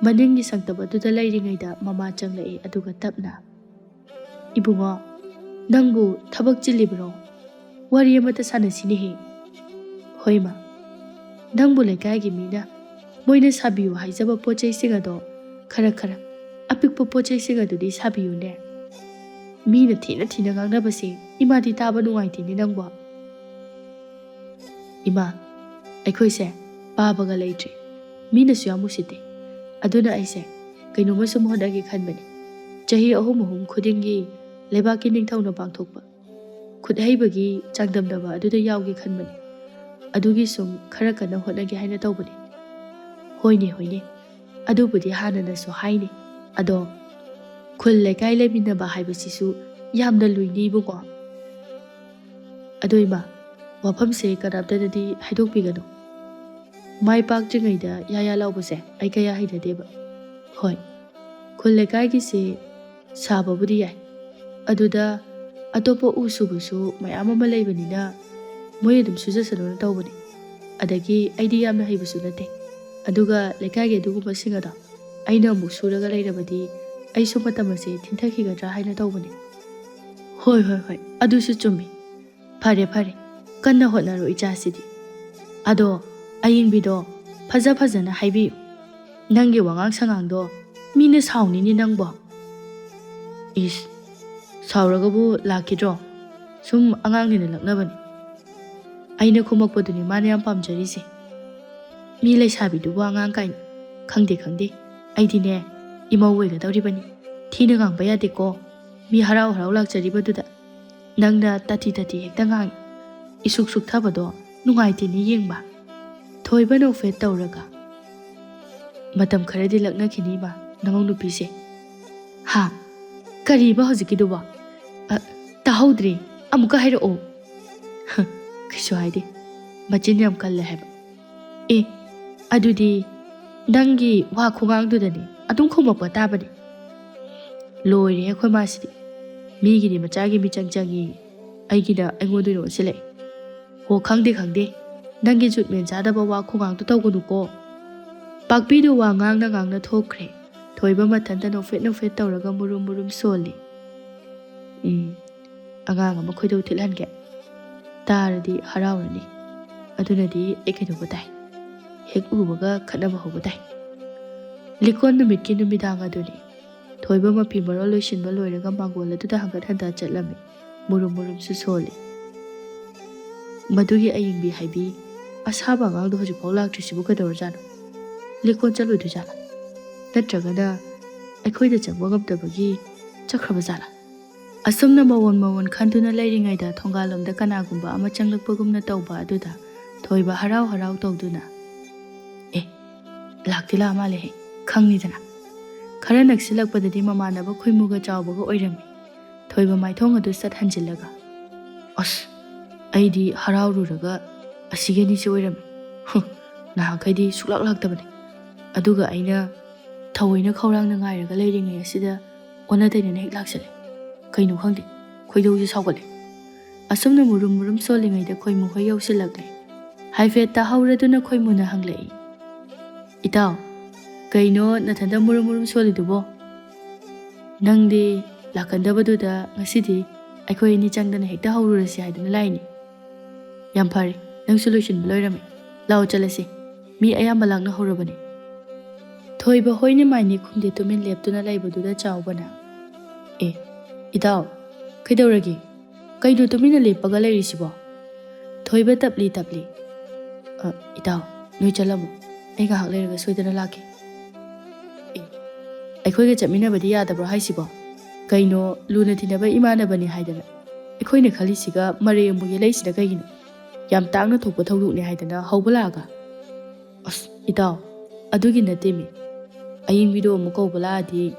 ꯃꯅꯤꯡꯒꯤ ꯁꯪꯇꯞ ꯑꯗꯨꯗ ꯂꯩꯔꯤꯉꯩꯗ ꯃꯃꯥ ꯆꯪꯂꯛꯏ, ꯑꯗꯨꯒ ꯇꯞꯅ, "ꯏꯕꯨꯡꯉꯣ, ꯅꯪꯕꯨ ꯊꯕꯛ ꯆꯤꯜꯂꯤꯕ꯭ꯔꯣ? ꯋꯥꯔꯤ ꯑꯃꯇ ꯁꯥꯟꯅꯁꯤꯅꯦꯍꯦ꯫" "ꯍꯣꯏ, ꯃꯥ꯫ ꯅꯪꯕꯨ ꯂꯩꯀꯥꯏꯒꯤ ꯃꯤꯅ ꯃꯣꯏꯅ ꯁꯥꯕꯤꯌꯨ ꯍꯥꯏꯖꯕ ꯄꯣꯠ ꯆꯩꯁꯤꯡ ꯑꯗꯣ ꯈꯔ ꯈꯔ ꯑꯄꯤꯛꯄ ꯄꯣꯠ ꯆꯩꯁꯤꯡ ꯑꯗꯨꯗꯤ ꯁꯥꯕꯤꯌꯨꯅꯦ꯫ ꯃꯤꯅ ꯊꯤꯅ ꯊꯤꯅ ꯉꯥꯡꯅꯕꯁꯦ ꯏꯃꯥꯗꯤ ꯇꯥꯕ ꯅꯨꯡꯉꯥꯏꯇꯦꯅꯦ ꯅꯪꯕꯣ꯫" "ꯏꯃꯥ, ꯑꯩꯈꯣꯏꯁꯦ ꯄꯥꯕꯒ ꯂꯩꯇ꯭ꯔꯤ꯫ ꯃꯤꯅꯁꯨ ꯌꯥꯝ ꯎꯁꯤꯠꯇꯦ꯫ ꯑꯗꯨꯅ ꯑꯩꯁꯦ ꯀꯩꯅꯣꯝꯃ ꯁꯨꯝ ꯍꯣꯠꯅꯒꯦ ꯈꯟꯕꯅꯤ꯫ ꯆꯍꯤ ꯑꯍꯨꯝ ꯑꯍꯨꯝ ꯈꯨꯗꯤꯡꯒꯤ ꯂꯩꯕꯥꯛꯀꯤ ꯅꯤꯡꯊꯧꯅ ꯄꯥꯡꯊꯣꯛꯄ ꯈꯨꯠ ꯍꯩꯕꯒꯤ ꯆꯥꯡꯗꯝꯅꯕ ꯑꯗꯨꯗ ꯌꯥꯎꯒꯦ ꯈꯟꯕꯅꯤ꯫ ꯑꯗꯨꯒꯤ ꯁꯨꯝ ꯈꯔ ꯀꯟꯅ ꯍꯣꯠꯅꯒꯦ ꯍꯥꯏꯅ ꯇꯧꯕꯅꯤ꯫" "ꯍꯣꯏꯅꯦ, ꯍꯣꯏꯅꯦ, ꯑꯗꯨꯕꯨꯗꯤ ꯍꯥꯟꯅꯅꯁꯨ ꯍꯥꯏꯅꯦ꯫ ꯑꯗꯣ ꯈꯨꯜ ꯂꯩꯀꯥꯏ ꯂꯩꯃꯤꯟꯅꯕ ꯍꯥꯏꯕꯁꯤꯁꯨ ꯌꯥꯝꯅ ꯂꯨꯏꯅꯦ ꯏꯕꯨꯡꯉꯣ꯫ ꯑꯗꯣ ꯏꯃꯥ, ꯋꯥꯐꯝꯁꯦ ꯀꯅꯥꯝꯇꯗꯗꯤ ꯍꯥꯏꯗꯣꯛꯄꯤꯒꯅꯨ꯫ ꯃꯥꯏ ꯄꯥꯛꯇ꯭ꯔꯤꯉꯩꯗ ꯌꯥ ꯌꯥ ꯂꯥꯎꯕꯁꯦ ꯑꯩ ꯀꯌꯥ ꯍꯩꯅꯗꯦꯕ꯫ ꯍꯣꯏ, ꯈꯨꯜ ꯂꯩꯀꯥꯏꯒꯤꯁꯦ ꯁꯥꯕꯕꯨꯗꯤ ꯌꯥꯏ, ꯑꯗꯨꯗ ꯑꯇꯣꯞꯄ ꯎ ꯁꯨꯕꯁꯨ ꯃꯌꯥꯝ ꯑꯃ ꯂꯩꯕꯅꯤꯅ ꯃꯣꯏ ꯑꯗꯨꯝ ꯁꯨꯖꯁꯅꯨꯅ ꯇꯧꯕꯅꯦ꯫ ꯑꯗꯒꯤ ꯑꯩꯗꯤ ꯌꯥꯝꯅ ꯍꯩꯕꯁꯨ ꯅꯠꯇꯦ꯫ ꯑꯗꯨꯒ ꯂꯩꯀꯥꯏꯒꯤ ꯑꯗꯨꯒꯨꯝꯕꯁꯤꯡ ꯑꯗꯣ ꯑꯩꯅ ꯑꯃꯨꯛ ꯁꯨꯔꯒ ꯂꯩꯔꯕꯗꯤ ꯑꯩꯁꯨ ꯃꯇꯝ ꯑꯁꯦ ꯊꯤꯟꯊꯈꯤꯒꯗ꯭ꯔꯥ ꯍꯥꯏꯅ ꯇꯧꯕꯅꯦ꯫" "ꯍꯣꯏ, ꯍꯣꯏ, ꯍꯣꯏ, ꯑꯗꯨꯁꯨ ꯆꯨꯝꯃꯤ꯫ ꯐꯔꯦ, ꯐꯔꯦ, ꯀꯟꯅ ꯍꯣꯠꯅꯔꯣ ꯏꯆꯥꯁꯤꯗꯤ꯫ ꯑꯗꯣ ꯑꯌꯤꯡꯕꯤꯗꯣ ꯐꯖ ꯐꯖꯅ ꯍꯥꯏꯕꯤꯌꯨ꯫ ꯅꯪꯒꯤ ꯋꯥꯉꯥꯡ ꯁꯉꯥꯡꯗꯣ ꯃꯤꯅ ꯁꯥꯎꯅꯤꯅꯦ ꯅꯪꯕꯣ꯫" "ꯏꯁ, ꯁꯥꯎꯔꯒꯕꯨ ꯂꯥꯛꯈꯤꯗ꯭ꯔꯣ? ꯁꯨꯝ ꯑꯉꯥꯡꯅꯤꯅ ꯂꯛꯅꯕꯅꯤ꯫" ꯑꯩꯅ ꯈꯨꯝꯃꯛꯄꯗꯨꯅꯤ ꯃꯥꯅ ꯌꯥꯝ ꯄꯥꯝꯖꯔꯤꯁꯦ꯫ "ꯃꯤ ꯂꯩꯁꯥꯕꯤꯗꯨꯕꯨ ꯑꯉꯥꯡ ꯀꯥꯏꯅ꯫ ꯈꯪꯗꯦ, ꯈꯪꯗꯦ꯫ ꯑꯩꯗꯤꯅꯦ, ꯏꯃꯧ ꯑꯣꯏꯒꯗꯧꯔꯤꯕꯅꯤ꯫ ꯊꯤꯅ ꯉꯥꯡꯕ ꯌꯥꯗꯦꯀꯣ꯫ ꯃꯤ ꯍꯔꯥꯎ ꯍꯔꯥꯎ ꯂꯥꯛꯆꯔꯤꯕꯗꯨꯗ ꯅꯪꯅ ꯇꯥꯊꯤ ꯇꯥꯊꯤ ꯍꯦꯛꯇ ꯉꯥꯡꯉꯤ꯫ ꯏꯁꯨꯛ ꯁꯨꯛꯊꯕꯗꯣ ꯅꯨꯡꯉꯥꯏꯇꯦꯅꯦ ꯌꯦꯡꯕ꯫ ꯊꯣꯏꯕ ꯅꯣꯛꯐꯦꯠ ꯇꯧꯔꯒ, "ꯃꯇꯝ ꯈꯔꯗꯤ ꯂꯛꯅꯈꯤꯅꯤ ꯏꯃꯥ, ꯅꯃꯧ ꯅꯨꯄꯤꯁꯦ"꯫ "ꯍꯥ? ꯀꯔꯤꯕ ꯍꯧꯖꯤꯛꯀꯤꯗꯨꯕꯣ? ꯑ, ꯇꯥꯍꯧꯗ꯭ꯔꯦ, ꯑꯃꯨꯛꯀ ꯍꯥꯏꯔꯛꯑꯣ"꯫ "ꯍ, ꯀꯩꯁꯨ ꯍꯥꯏꯗꯦ, ꯃꯆꯤꯟ ꯌꯥꯝ ꯀꯜꯂꯦ ꯍꯥꯏꯕ"꯫ "ꯑꯦ, ꯑꯗꯨꯗꯤ ꯅꯪꯒꯤ ꯋꯥ ꯈꯨꯉꯥꯡꯗꯨꯗꯅꯤ ꯑꯗꯨꯝ ꯈꯨꯝꯃꯛꯄ ꯇꯥꯕꯅꯤ"꯫ ꯂꯣꯏꯔꯦ ꯑꯩꯈꯣꯏ ꯃꯥꯁꯤꯗꯤ꯫ ꯃꯤꯒꯤꯗꯤ ꯃꯆꯥꯒꯤ ꯃꯤꯆꯪ ꯆꯪꯉꯤ, ꯑꯩꯒꯤꯅ ꯑꯩꯉꯣꯟꯗ ꯑꯣꯏꯅ ꯑꯣꯟꯁꯤꯜꯂꯛꯑꯦ꯫ "ꯍꯣ, ꯈꯪꯗꯦ, ꯈꯪꯗꯦ, ꯅꯪꯒꯤ ꯖꯨꯠ ꯃꯦꯟ ꯆꯥꯗꯕ ꯋꯥ ꯈꯨꯉꯥꯡꯗꯣ ꯇꯧꯒꯅꯨꯀꯣ"꯫ ꯄꯥꯛꯄꯤꯗꯨ ꯋꯥ ꯉꯥꯡꯅ ꯉꯥꯡꯅ ꯊꯣꯛꯈ꯭ꯔꯦ꯫ ꯊꯣꯏꯕ ꯃꯊꯟꯇ ꯅꯣꯛꯐꯦꯠ ꯅꯣꯛꯐꯦꯠ ꯇꯧꯔꯒ ꯃꯨꯔꯨꯝ ꯃꯨꯔꯨꯝ ꯁꯣꯜꯂꯤ꯫ "ꯎꯝ, ꯑꯉꯥꯡ ꯑꯃ ꯈꯣꯏꯗꯧ ꯊꯤꯠꯍꯟꯒꯦ꯫ ꯇꯥꯔꯗꯤ ꯍꯔꯥꯎꯔꯅꯤ꯫ ꯑꯗꯨꯅꯗꯤ ꯑꯩ ꯀꯩꯗꯧꯕ ꯇꯥꯏ? ꯍꯦꯛ ꯎꯕꯒ ꯈꯠꯅꯕ ꯍꯧꯕ ꯇꯥꯏ"꯫ ꯂꯤꯀꯣꯟ ꯅꯨꯃꯤꯠꯀꯤ ꯅꯨꯃꯤꯗꯥꯡ ꯑꯗꯨꯅꯤ꯫ ꯊꯣꯏꯕ ꯃꯐꯤ ꯃꯔꯣꯜ ꯂꯣꯏꯁꯤꯟꯕ ꯂꯣꯏꯔꯒ ꯃꯥꯡꯒꯣꯜ ꯑꯗꯨꯗ ꯍꯪꯒꯠ ꯍꯟꯗ ꯆꯠꯂꯝꯃꯤ꯫ ꯃꯨꯔꯨꯝ ꯃꯨꯔꯨꯝꯁꯨ ꯁꯣꯜꯂꯤ꯫ ꯃꯗꯨꯒꯤ ꯑꯌꯤꯡꯕꯤ ꯍꯥꯏꯕꯤ ꯑꯁꯥꯕ ꯑꯉꯥꯡꯗꯣ ꯍꯧꯖꯤꯛꯐꯥꯎ ꯂꯥꯛꯇ꯭ꯔꯤꯁꯤꯕꯨ ꯀꯩꯗꯧꯔꯖꯥꯠꯅꯣ? ꯂꯤꯀꯣꯟ ꯆꯠꯂꯨꯗꯣꯏꯖꯥꯠꯂꯥ? ꯅꯠꯇ꯭ꯔꯒꯅ ꯑꯩꯈꯣꯏꯗ ꯆꯪꯕ ꯉꯝꯗꯕꯒꯤ ꯆꯠꯈ꯭ꯔꯕ ꯖꯥꯠꯂꯥ? ꯑꯁꯨꯝꯅ ꯃꯑꯣꯟ ꯃꯑꯣꯟ ꯈꯟꯗꯨꯅ ꯂꯩꯔꯤꯉꯩꯗ ꯊꯣꯡꯒꯥꯜꯂꯣꯝꯗ ꯀꯅꯥꯒꯨꯝꯕ ꯑꯃ ꯆꯪꯂꯛꯄꯒꯨꯝꯅ ꯇꯧꯕ ꯑꯗꯨꯗ ꯊꯣꯏꯕ ꯍꯔꯥꯎ ꯍꯔꯥꯎ ꯇꯧꯗꯨꯅ, "ꯑꯦ, ꯂꯥꯛꯇꯤ ꯂꯥꯛꯑ ꯃꯥꯜꯂꯦꯍꯦ, ꯈꯪꯅꯤꯗꯅ"꯫ ꯈꯔ ꯅꯛꯁꯤꯜꯂꯛꯄꯗꯗꯤ ꯃꯃꯥꯟꯅꯕ ꯈꯣꯏꯃꯨꯒ ꯆꯥꯎꯕꯒ ꯑꯣꯏꯔꯝꯃꯤ꯫ ꯊꯣꯏꯕ ꯃꯥꯏꯊꯣꯡ ꯑꯗꯨ ꯁꯠ ꯍꯟꯖꯤꯜꯂꯒ, "ꯑꯁ, ꯑꯩꯗꯤ ꯍꯔꯥꯎꯔꯨꯔꯒ ꯑꯁꯤꯒꯤ ꯑꯅꯤꯁꯤ ꯑꯣꯏꯔꯝꯃꯤ꯫ ꯍꯨ, ꯅꯍꯥꯟꯈꯩꯗꯤ ꯁꯨꯛꯂꯥꯛ ꯂꯥꯛꯇꯕꯅꯤ꯫ ꯑꯗꯨꯒ ꯑꯩꯅ ꯊꯑꯣꯏꯅ ꯈꯧꯔꯥꯡꯅ ꯉꯥꯏꯔꯒ ꯂꯩꯔꯤꯉꯩ ꯑꯁꯤꯗ ꯑꯣꯟꯅ ꯇꯩꯅꯅ ꯍꯦꯛ ꯂꯥꯛꯁꯜꯂꯦ꯫ ꯀꯩꯅꯣ ꯈꯪꯗꯦ, ꯈꯣꯏꯗꯧꯁꯦ ꯁꯥꯎꯒꯠꯂꯦ"꯫ ꯑꯁꯨꯝꯅ ꯃꯨꯔꯨꯝ ꯃꯨꯔꯨꯝ ꯁꯣꯜꯂꯤꯉꯩꯗ ꯈꯣꯏꯃꯨ ꯍꯣꯏ ꯌꯧꯁꯤꯜꯂꯛꯂꯦ꯫ ꯍꯥꯏꯐꯦꯠ ꯇꯥꯍꯧꯔꯗꯨꯅ ꯈꯣꯏꯃꯨꯅ ꯍꯪꯂꯛꯏ, "ꯏꯇꯥꯎ, ꯀꯩꯅꯣ ꯅꯊꯟꯇ ꯃꯨꯔꯨꯝ ꯃꯨꯔꯨꯝ ꯁꯣꯜꯂꯤꯗꯨꯕꯣ? ꯅꯪꯗꯤ ꯂꯥꯛꯀꯟꯗꯕꯗꯨꯗ ꯉꯁꯤꯗꯤ ꯑꯩꯈꯣꯏ ꯑꯅꯤ ꯆꯪꯗꯅ ꯍꯦꯛꯇ ꯍꯧꯔꯨꯔꯁꯤ ꯍꯥꯏꯗꯅ ꯂꯥꯛꯏꯅꯤ꯫ ꯌꯥꯝ ꯐꯔꯦ, ꯅꯪꯁꯨ ꯂꯣꯏꯁꯤꯟꯕ ꯂꯣꯏꯔꯝꯃꯦ꯫ ꯂꯥꯛꯑꯣ ꯆꯠꯂꯁꯤ, ꯃꯤ ꯑꯌꯥꯝꯕ ꯂꯥꯛꯅ ꯍꯧꯔꯕꯅꯤ"꯫ ꯊꯣꯏꯕ ꯍꯣꯏꯅ ꯃꯥꯏꯅꯤ ꯈꯨꯝꯗꯦ ꯇꯨꯃꯤꯟ ꯂꯦꯞꯇꯨꯅ ꯂꯩꯕꯗꯨꯗ ꯆꯥꯎꯕꯅ, "ꯑꯦ, ꯏꯇꯥꯎ, ꯀꯩꯗꯧꯔꯒꯦ? ꯀꯩꯅꯣ ꯇꯨꯃꯤꯟꯅ ꯂꯦꯞꯄꯒ ꯂꯩꯔꯤꯁꯤꯕꯣ?" ꯊꯣꯏꯕ ꯇꯞꯂꯤ ꯇꯞꯂꯤ, "ꯑ, ꯏꯇꯥꯎ, ꯅꯣꯏ ꯆꯠꯂꯝꯃꯣ, ꯑꯩ ꯉꯥꯏꯍꯥꯛ ꯂꯩꯔꯒ ꯁꯣꯏꯗꯅ ꯂꯥꯛꯀꯦ"꯫ "ꯑꯦ, ꯑꯩꯈꯣꯏꯒ ꯆꯠꯃꯤꯟꯅꯕꯗꯤ ꯌꯥꯗꯕ꯭ꯔꯣ ꯍꯥꯏꯁꯤꯕꯣ? ꯀꯩꯅꯣ, ꯂꯨꯅ ꯇꯤꯟꯅꯕ ꯏꯃꯥꯟꯅꯕꯅꯤ ꯍꯥꯏꯗꯅ"꯫ ꯑꯩꯈꯣꯏꯅ ꯈꯜꯂꯤꯁꯤꯒ ꯃꯔꯩ ꯑꯃꯨꯛ ꯌꯦꯠꯂꯛꯏꯁꯤꯅ ꯀꯩꯒꯤꯅꯣ? ꯌꯥꯝ ꯇꯥꯡꯅ ꯊꯣꯛꯄ ꯊꯧꯗꯣꯛꯅꯦ ꯍꯥꯏꯗꯅ ꯍꯧꯕ ꯂꯥꯛꯑꯒ꯫ ꯑꯁ ꯏꯇꯥꯎ, ꯑꯗꯨꯒꯤ ꯅꯠꯇꯦꯃꯤ꯫ ꯑꯌꯤꯡꯕꯤꯗꯣ ꯑꯃꯨꯛ ꯀꯧꯕ ꯂꯥꯛꯑꯗꯤ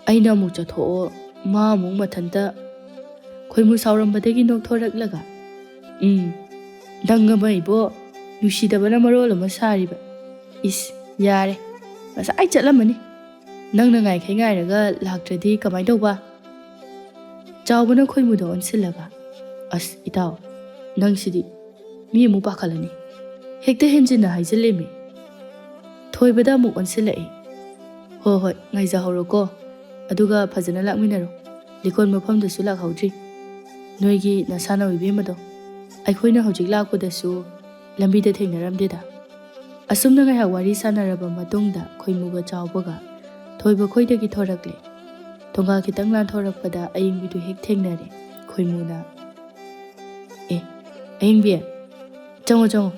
ꯑꯩꯅ ꯑꯃꯨꯛ ꯆꯠꯊꯣꯛꯑꯣ, ꯃꯥ ꯑꯃꯨꯛ ꯃꯊꯟꯇ꯫ ꯈꯣꯏꯃꯨ ꯁꯥꯎꯔꯝꯕꯗꯒꯤ ꯅꯣꯛꯊꯣꯔꯛꯂꯒ, "ꯎꯝ, ꯅꯪ ꯑꯃ ꯏꯕꯣ, ꯅꯨꯡꯁꯤꯗꯕꯅ ꯃꯔꯣꯜ ꯑꯃ ꯁꯥꯔꯤꯕ꯫ ꯏꯁ, ꯌꯥꯔꯦ, ꯉꯁꯥꯏ ꯆꯠꯂꯝꯃꯅꯤ꯫ ꯅꯪꯅ ꯉꯥꯏꯈꯩ ꯉꯥꯏꯔꯒ ꯂꯥꯛꯇ꯭ꯔꯗꯤ ꯀꯃꯥꯏ ꯇꯧꯕ?" ꯆꯥꯎꯕꯅ ꯈꯣꯏꯃꯨꯗ ꯑꯣꯟꯁꯤꯜꯂꯒ, "ꯑꯁ ꯏꯇꯥꯎ, ꯅꯪꯁꯤꯗꯤ ꯃꯤ ꯑꯃꯨꯛ ꯄꯥꯈꯠꯂꯅꯤ꯫ ꯍꯦꯛꯇ ꯍꯦꯟꯖꯤꯟꯅ ꯍꯥꯏꯖꯤꯜꯂꯦꯃꯤ꯫" ꯊꯣꯏꯕꯗ ꯑꯃꯨꯛ ꯑꯣꯟꯁꯤꯜꯂꯛꯏ꯫ "ꯍꯣ ꯍꯣꯏ, ꯉꯥꯏꯖꯍꯧꯔꯣꯀꯣ꯫ ꯑꯗꯨꯒ ꯐꯖꯅ ꯂꯥꯛꯃꯤꯟꯅꯔꯣ꯫ ꯂꯤꯀꯣꯟ ꯃꯐꯝꯗꯁꯨ ꯂꯥꯛꯍꯧꯗ꯭ꯔꯤ꯫ ꯅꯣꯏꯒꯤ ꯅꯁꯥꯅꯧ ꯏꯕꯦꯝꯃꯗꯣ ꯑꯩꯈꯣꯏꯅ ꯍꯧꯖꯤꯛ ꯂꯥꯛꯄꯗꯁꯨ ꯂꯝꯕꯤꯗ ꯊꯦꯡꯅꯔꯝꯗꯦꯗ꯫" ꯑꯁꯨꯝꯅ ꯉꯥꯏꯍꯥꯛ ꯋꯥꯔꯤ ꯁꯥꯟꯅꯔꯕ ꯃꯇꯨꯡꯗ ꯈꯣꯏꯃꯨꯒ ꯆꯥꯎꯕꯒ ꯊꯣꯏꯕ ꯈꯣꯏꯗꯒꯤ ꯊꯣꯔꯛꯂꯦ꯫ ꯊꯣꯡꯒꯥꯜ ꯈꯤꯇꯪ ꯂꯥꯟꯊꯣꯔꯛꯄꯗ ꯑꯌꯤꯡꯕꯤꯗꯨ ꯍꯦꯛ ꯊꯦꯡꯅꯔꯦ꯫ ꯈꯣꯏꯃꯨꯅ, "ꯑꯦ, ꯑꯌꯤꯡꯕꯤ, ꯆꯪꯉꯣ, ꯆꯪꯉꯣ꯫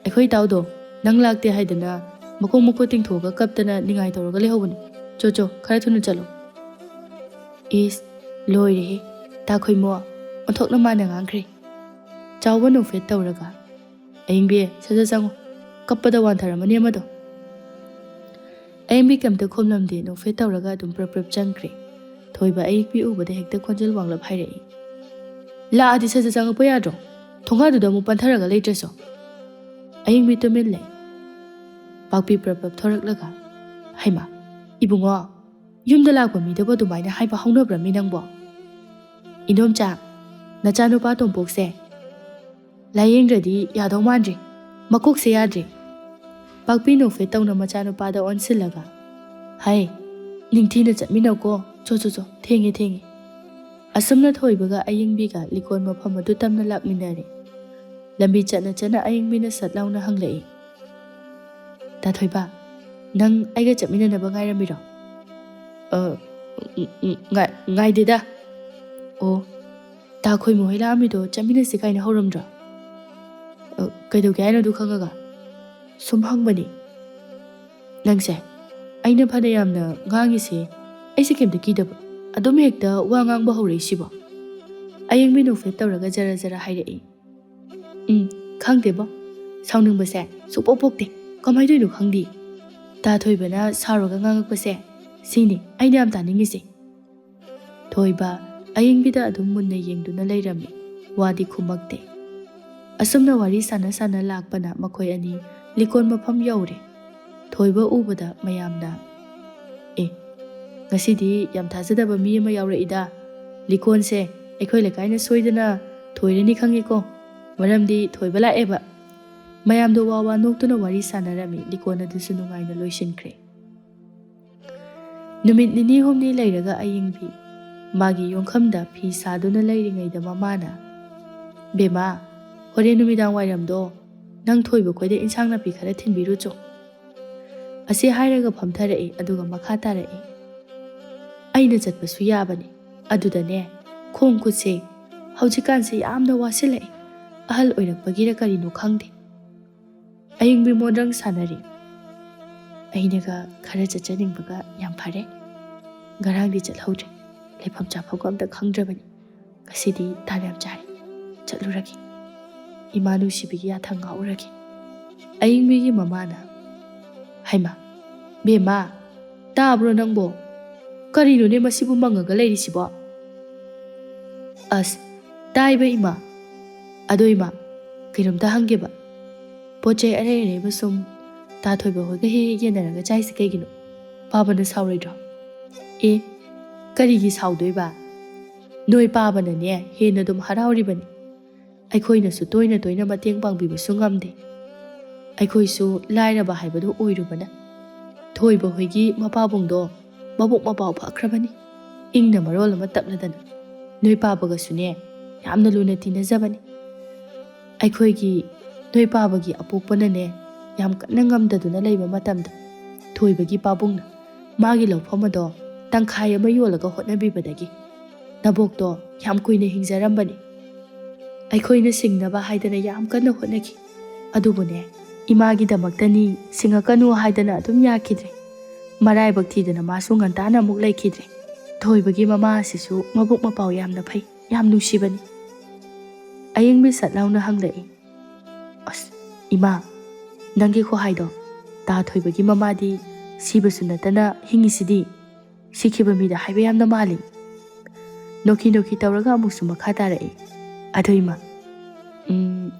ꯑꯩꯈꯣꯏ ꯏꯇꯥꯎꯗꯣ ꯅꯪ ꯂꯥꯛꯇꯦ ꯍꯥꯏꯗꯅ ꯃꯈꯣꯡ ꯃꯈꯨꯠ ꯇꯤꯡꯊꯣꯛꯑꯒ ꯀꯞꯇꯅ ꯅꯤꯡꯉꯥꯏ ꯇꯧꯔꯒ ꯂꯩꯍꯧꯕꯅꯤ꯫ ꯆꯣ, ꯆꯣ, ꯈꯔ ꯊꯨꯅ ꯆꯠꯂꯣ꯫" ꯏꯁ, ꯂꯣꯏꯔꯦꯍꯦ꯫ ꯇꯥ ꯈꯣꯏꯃꯣ, ꯑꯣꯟꯊꯣꯛꯅ ꯃꯥꯟꯅ ꯉꯥꯡꯈ꯭ꯔꯦ꯫ ꯆꯥꯎꯕ ꯅꯣꯛꯐꯦꯠ ꯇꯧꯔꯒ, "ꯑꯌꯤꯡꯕꯤ, ꯁꯠ ꯁꯠ ꯆꯪꯉꯣ꯫ ꯀꯞꯄꯗ ꯋꯥꯟꯊꯔꯝꯃꯅꯤ ꯑꯃꯗꯣ꯫" ꯑꯌꯤꯡꯕꯤ ꯀꯩꯝꯇ ꯈꯨꯝꯂꯝꯗꯦ, ꯅꯣꯛꯐꯦꯠ ꯇꯧꯔꯒ ꯑꯗꯨꯝ ꯄ꯭ꯔꯞ ꯄ꯭ꯔꯞ ꯆꯪꯈ꯭ꯔꯦ꯫ ꯊꯣꯏꯕ ꯑꯌꯤꯡꯕꯤ ꯎꯕꯗ ꯍꯦꯛꯇ ꯈꯣꯟꯖꯦꯜ ꯋꯥꯡꯂꯞ ꯍꯥꯏꯔꯛꯏ, "ꯂꯥꯛꯑꯗꯤ ꯁꯠ ꯁꯠ ꯆꯪꯉꯛꯄ ꯌꯥꯗ꯭ꯔꯣ? ꯊꯣꯡꯒꯥꯗꯨꯗ ꯑꯃꯨꯛ ꯄꯟꯊꯔꯒ ꯂꯩꯇ꯭ꯔꯁꯨ?" ꯑꯌꯤꯡꯕꯤ ꯇꯨꯃꯤꯟ ꯂꯩ꯫ ꯄꯥꯛꯄꯤ ꯄ꯭ꯔꯞ ꯄ꯭ꯔꯞ ꯊꯣꯔꯛꯂꯒ, "ꯍꯩꯃꯥ, ꯏꯕꯨꯡꯉꯣ, ꯌꯨꯝꯗ ꯂꯥꯛꯄ ꯃꯤꯗꯕꯨ ꯑꯗꯨꯃꯥꯏꯅ ꯍꯥꯏꯕ ꯍꯧꯅꯕ꯭ꯔꯃꯤ ꯅꯪꯕꯣ? ꯏꯟꯗꯣꯝꯆꯥ, ꯅꯆꯥꯅꯨꯄꯥ ꯇꯣꯝꯄꯣꯛꯁꯦ ꯂꯥꯏꯌꯦꯡꯗ꯭ꯔꯗꯤ ꯌꯥꯗꯧ ꯃꯥꯟꯗ꯭ꯔꯤ꯫ ꯃꯀꯣꯛꯁꯦ ꯌꯥꯗ꯭ꯔꯤ꯫" ꯄꯥꯛꯄꯤ ꯅꯣꯛꯐꯦꯠ ꯇꯧꯅ ꯃꯆꯥꯅꯨꯄꯥꯗ ꯑꯣꯟꯁꯤꯜꯂꯒ, "ꯍꯥꯏ, ꯅꯤꯡꯊꯤꯅ ꯆꯠꯃꯤꯟꯅꯧꯀꯣ꯫ ꯆꯣ, ꯆꯣ, ꯆꯣ, ꯊꯦꯡꯉꯦ, ꯊꯦꯡꯉꯦ꯫" ꯑꯁꯨꯝꯅ ꯊꯣꯏꯕꯒ ꯑꯌꯤꯡꯕꯤꯒ ꯂꯤꯀꯣꯟ ꯃꯐꯝ ꯑꯗꯨ ꯇꯝꯅ ꯂꯥꯛꯃꯤꯟꯅꯔꯦ꯫ ꯂꯝꯕꯤ ꯆꯠꯅ ꯆꯠꯅ ꯑꯌꯤꯡꯕꯤꯅ ꯁꯠ ꯂꯥꯎꯅ ꯍꯪꯂꯛꯏ, "ꯇꯥ ꯊꯣꯏꯕ, ꯅꯪ ꯑꯩꯒ ꯆꯠꯃꯤꯟꯅꯅꯕ ꯉꯥꯏꯔꯝꯃꯤꯔꯣ?" "ꯑ, ꯎꯝ, ꯎꯝ, ꯉꯥꯏ-, ꯉꯥꯏꯗꯦꯗ꯫" "ꯑꯣ, ꯇꯥ ꯈꯣꯏꯃꯨ ꯍꯣꯏ ꯂꯥꯛꯑꯝꯃꯤꯗꯣ ꯆꯠꯃꯤꯟꯅꯁꯤ ꯀꯥꯏꯅ ꯍꯧꯔꯝꯗ꯭ꯔꯣ?" "ꯑ, ꯀꯩꯗꯧꯒꯦ ꯍꯥꯏꯅꯣ ꯑꯗꯨ ꯈꯪꯉꯒ?" "ꯁꯨꯝ ꯍꯪꯕꯅꯤ꯫" "ꯅꯪꯁꯦ, ꯑꯩꯅ ꯐꯅ ꯌꯥꯝꯅ ꯉꯥꯡꯉꯤꯁꯦ, ꯑꯩꯁꯦ ꯀꯩꯝꯇ ꯀꯤꯗꯕ, ꯑꯗꯨꯝ ꯍꯦꯛꯇ ꯋꯥ ꯉꯥꯡꯕ ꯍꯧꯔꯛꯏꯁꯤꯕꯣ?" ꯑꯌꯦꯡꯕꯤ ꯅꯣꯛꯐꯦꯠ ꯇꯧꯔꯒ ꯖꯔ ꯖꯔ ꯍꯥꯏꯔꯛꯏ꯫ "ꯎꯝ, ꯈꯪꯗꯦꯕꯣ꯫ ꯁꯥꯎꯅꯤꯡꯕꯁꯦ ꯁꯨꯛꯄꯣꯛ ꯄꯣꯛꯇꯦ꯫ ꯀꯃꯥꯏ ꯇꯧꯔꯤꯅꯣ ꯈꯪꯗꯦ꯫ ꯇꯥ ꯊꯣꯏꯕꯅ ꯁꯥꯎꯔꯒ ꯉꯥꯡꯉꯛꯄꯁꯦ, ꯁꯤꯅꯤ ꯑꯩꯅ ꯌꯥꯝ ꯇꯥꯅꯤꯡꯉꯤꯁꯦ꯫" ꯊꯣꯏꯕ ꯑꯌꯦꯡꯕꯤꯗ ꯑꯗꯨꯝ ꯃꯨꯟꯅ ꯌꯦꯡꯗꯨꯅ ꯂꯩꯔꯝꯃꯤ꯫ ꯋꯥꯗꯤ ꯈꯨꯝꯃꯛꯇꯦ꯫ ꯑꯁꯨꯝꯅ ꯋꯥꯔꯤ ꯁꯥꯟꯅ ꯁꯥꯟꯅ ꯂꯥꯛꯄꯅ ꯃꯈꯣꯏ ꯑꯅꯤ ꯂꯤꯀꯣꯟ ꯃꯐꯝ ꯌꯧꯔꯦ꯫ ꯊꯣꯏꯕ ꯎꯕꯗ ꯃꯌꯥꯝꯅ, "ꯑꯦ, ꯉꯁꯤꯗꯤ ꯌꯥꯝ ꯊꯥꯖꯗꯕ ꯃꯤ ꯑꯃ ꯌꯥꯎꯔꯛꯏꯗ꯫ ꯂꯤꯀꯣꯟꯁꯦ ꯑꯩꯈꯣꯏ ꯂꯩꯀꯥꯏꯅ ꯁꯣꯏꯗꯅ ꯊꯣꯏꯔꯅꯤ ꯈꯪꯉꯦꯀꯣ, ꯃꯔꯝꯗꯤ ꯊꯣꯏꯕ ꯂꯥꯛꯑꯦꯕ꯫" ꯃꯌꯥꯝꯗꯣ ꯋꯥ ꯋꯥ ꯅꯣꯛꯇꯨꯅ ꯋꯥꯔꯤ ꯁꯥꯟꯅꯔꯝꯃꯤ꯫ ꯂꯤꯀꯣꯟ ꯑꯗꯨꯁꯨ ꯅꯨꯡꯉꯥꯏꯅ ꯂꯣꯏꯁꯤꯟꯈ꯭ꯔꯦ꯫ ꯅꯨꯃꯤꯠ ꯅꯤꯅꯤ ꯍꯨꯝꯅꯤ ꯂꯩꯔꯒ ꯑꯌꯤꯡꯕꯤ ꯃꯥꯒꯤ ꯌꯣꯡꯈꯝꯗ ꯐꯤ ꯁꯥꯗꯨꯅ ꯂꯩꯔꯤꯉꯩꯗ ꯃꯃꯥꯅ, "ꯕꯦꯝꯃ, ꯍꯣꯔꯦꯟ ꯅꯨꯃꯤꯗꯥꯡ ꯋꯥꯏꯔꯝꯗꯣ ꯅꯪ ꯊꯣꯏꯕ ꯈꯣꯏꯗ ꯏꯟꯁꯥꯡ ꯅꯥꯄꯤ ꯈꯔ ꯊꯤꯟꯕꯤꯔꯨꯆꯣ꯫" ꯑꯁꯤ ꯍꯥꯏꯔꯒ ꯐꯝꯊꯔꯛꯏ, ꯑꯗꯨꯒ ꯃꯈꯥ ꯇꯥꯔꯛꯏ, "ꯑꯩꯅ ꯆꯠꯄꯁꯨ ꯌꯥꯕꯅꯤ꯫ ꯑꯗꯨꯗꯅꯦ, ꯈꯣꯡ ꯈꯨꯠꯁꯦ ꯍꯧꯖꯤꯛꯀꯥꯟꯁꯦ ꯌꯥꯝꯅ ꯋꯥꯁꯤꯜꯂꯛꯏ꯫ ꯑꯍꯜ ꯑꯣꯏꯔꯛꯄꯒꯤꯔ ꯀꯔꯤꯅꯣ ꯈꯪꯗꯦ꯫" ꯑꯌꯤꯡꯕꯤ ꯃꯣꯟꯗ꯭ꯔꯪ ꯁꯥꯟꯅꯔꯤ꯫ "ꯑꯩꯅꯒ ꯈꯔ ꯆꯠꯆꯅꯤꯡꯕꯒ ꯌꯥꯝ ꯐꯔꯦ꯫ ꯉꯔꯥꯡꯗꯤ ꯆꯠꯍꯧꯗ꯭ꯔꯦ꯫ ꯂꯩꯐꯝ ꯆꯥꯐꯝꯒ ꯑꯝꯇ ꯈꯪꯗ꯭ꯔꯕꯅꯤ꯫ ꯉꯁꯤꯗꯤ ꯇꯥꯟ ꯌꯥꯝ ꯆꯥꯔꯦ꯫ ꯆꯠꯂꯨꯔꯒꯦ꯫ ꯏꯃꯥ ꯅꯨꯡꯁꯤꯕꯤꯒꯤ ꯌꯥꯊꯪ ꯉꯥꯛꯎꯔꯒꯦ꯫" ꯑꯌꯤꯡꯕꯤꯒꯤ ꯃꯃꯥꯅ, "ꯍꯩꯃꯥ, ꯕꯦꯝꯃ, ꯇꯥꯕ꯭ꯔꯣ ꯅꯪꯕꯣ? ꯀꯔꯤꯅꯣꯅꯦ ꯃꯁꯤꯕꯨ ꯃꯪꯉꯒ ꯂꯩꯔꯤꯁꯤꯕꯣ?" "ꯑꯁ, ꯇꯥꯏꯕ ꯏꯃꯥ꯫ ꯑꯗꯣ ꯏꯃꯥ, ꯀꯩꯅꯣꯝꯇ ꯍꯪꯒꯦꯕ꯫ ꯄꯣꯠ ꯆꯩ ꯑꯔꯩ ꯑꯔꯩꯕ ꯁꯨꯝ ꯇꯥ ꯊꯣꯏꯕ ꯍꯣꯏꯒ ꯍꯦꯛ ꯍꯦꯛ ꯌꯦꯟꯅꯔꯒ ꯆꯥꯏꯁꯦ ꯀꯩꯒꯤꯅꯣ? ꯄꯥꯕꯅ ꯁꯥꯎꯔꯣꯏꯗ꯭ꯔꯣ?" "ꯑꯦ, ꯀꯔꯤꯒꯤ ꯁꯥꯎꯗꯣꯏꯕ? ꯅꯣꯏ ꯄꯥꯕꯅꯅꯦ ꯍꯦꯟꯅ ꯑꯗꯨꯝ ꯍꯔꯥꯎꯔꯤꯕꯅꯤ꯫ ꯑꯩꯈꯣꯏꯅꯁꯨ ꯇꯣꯏꯅ ꯇꯣꯏꯅ ꯃꯇꯦꯡ ꯄꯥꯡꯕꯤꯕꯁꯨ ꯉꯝꯗꯦ꯫ ꯑꯩꯈꯣꯏꯁꯨ ꯂꯥꯏꯔꯕ ꯍꯥꯏꯕꯗꯨ ꯑꯣꯏꯔꯨꯕꯅ꯫ ꯊꯣꯏꯕ ꯍꯣꯏꯒꯤ ꯃꯄꯥꯕꯨꯡꯗꯣ ꯃꯕꯨꯛ ꯃꯄꯥꯎ ꯐꯈ꯭ꯔꯕꯅꯤ꯫ ꯏꯪꯅ ꯃꯔꯣꯜ ꯑꯃ ꯇꯞꯂꯗꯅ꯫ ꯅꯣꯏ ꯄꯥꯕꯒꯁꯨꯅꯦ ꯌꯥꯝꯅ ꯂꯨꯅ ꯇꯤꯟꯅꯖꯕꯅꯤ꯫ ꯑꯩꯈꯣꯏꯒꯤ ꯅꯣꯏ ꯄꯥꯕꯒꯤ ꯑꯄꯣꯛꯄꯅꯅꯦ ꯌꯥꯝ ꯀꯟꯅ ꯉꯝꯗꯗꯨꯅ ꯂꯩꯕ ꯃꯇꯝꯗ ꯊꯣꯏꯕꯒꯤ ꯄꯥꯕꯨꯡꯅ ꯃꯥꯒꯤ ꯂꯧꯐꯝ ꯑꯗꯣ ꯇꯪꯈꯥꯏ ꯑꯃ ꯌꯣꯜꯂꯒ ꯍꯣꯠꯅꯕꯤꯕꯗꯒꯤ ꯅꯕꯣꯛꯇꯣ ꯌꯥꯝ ꯀꯨꯏꯅ ꯍꯤꯡꯖꯔꯝꯕꯅꯤ꯫ ꯑꯩꯈꯣꯏꯅ ꯁꯤꯡꯅꯕ ꯍꯥꯏꯗꯅ ꯌꯥꯝ ꯀꯟꯅ ꯍꯣꯠꯅꯈꯤ꯫ ꯑꯗꯨꯕꯨꯅꯦ, ꯏꯃꯥꯒꯤꯗꯃꯛꯇꯅꯤ ꯁꯤꯡꯉꯛꯀꯅꯨ ꯍꯥꯏꯗꯅ ꯑꯗꯨꯝ ꯌꯥꯈꯤꯗ꯭ꯔꯦ꯫ ꯃꯔꯥꯏꯕꯛ ꯊꯤꯗꯅ ꯃꯥꯁꯨ ꯉꯟꯇꯥꯅ ꯑꯃꯨꯛ ꯂꯩꯈꯤꯗ꯭ꯔꯦ꯫ ꯊꯣꯏꯕꯒꯤ ꯃꯃꯥ ꯑꯁꯤꯁꯨ ꯃꯕꯨꯛ ꯃꯄꯥꯎ ꯌꯥꯝꯅ ꯐꯩ꯫ ꯌꯥꯝ ꯅꯨꯡꯁꯤꯕꯅꯤ꯫ ꯑꯌꯤꯡꯕꯤ ꯁꯠ ꯂꯥꯎꯅ ꯍꯪꯂꯛꯏ, "ꯑꯁ, ꯏꯃꯥ, ꯅꯪꯒꯤ ꯈꯨꯍꯥꯏꯗꯣ, ꯇꯥ ꯊꯣꯏꯕꯒꯤ ꯃꯃꯥꯗꯤ ꯁꯤꯕꯁꯨ ꯅꯠꯇꯅ ꯍꯤꯡꯉꯤꯁꯤꯗꯤ, ꯁꯤꯈꯤꯕ ꯃꯤꯗ ꯍꯥꯏꯕ ꯌꯥꯝꯅ ꯃꯥꯜꯂꯤ꯫" ꯅꯣꯛꯈꯤ ꯅꯣꯛꯈꯤ ꯇꯧꯔꯒ ꯑꯃꯨꯛꯁꯨ ꯃꯈꯥ ꯇꯥꯔꯛꯏ, "ꯑꯗꯣ ꯏꯃꯥ, ꯎꯝ,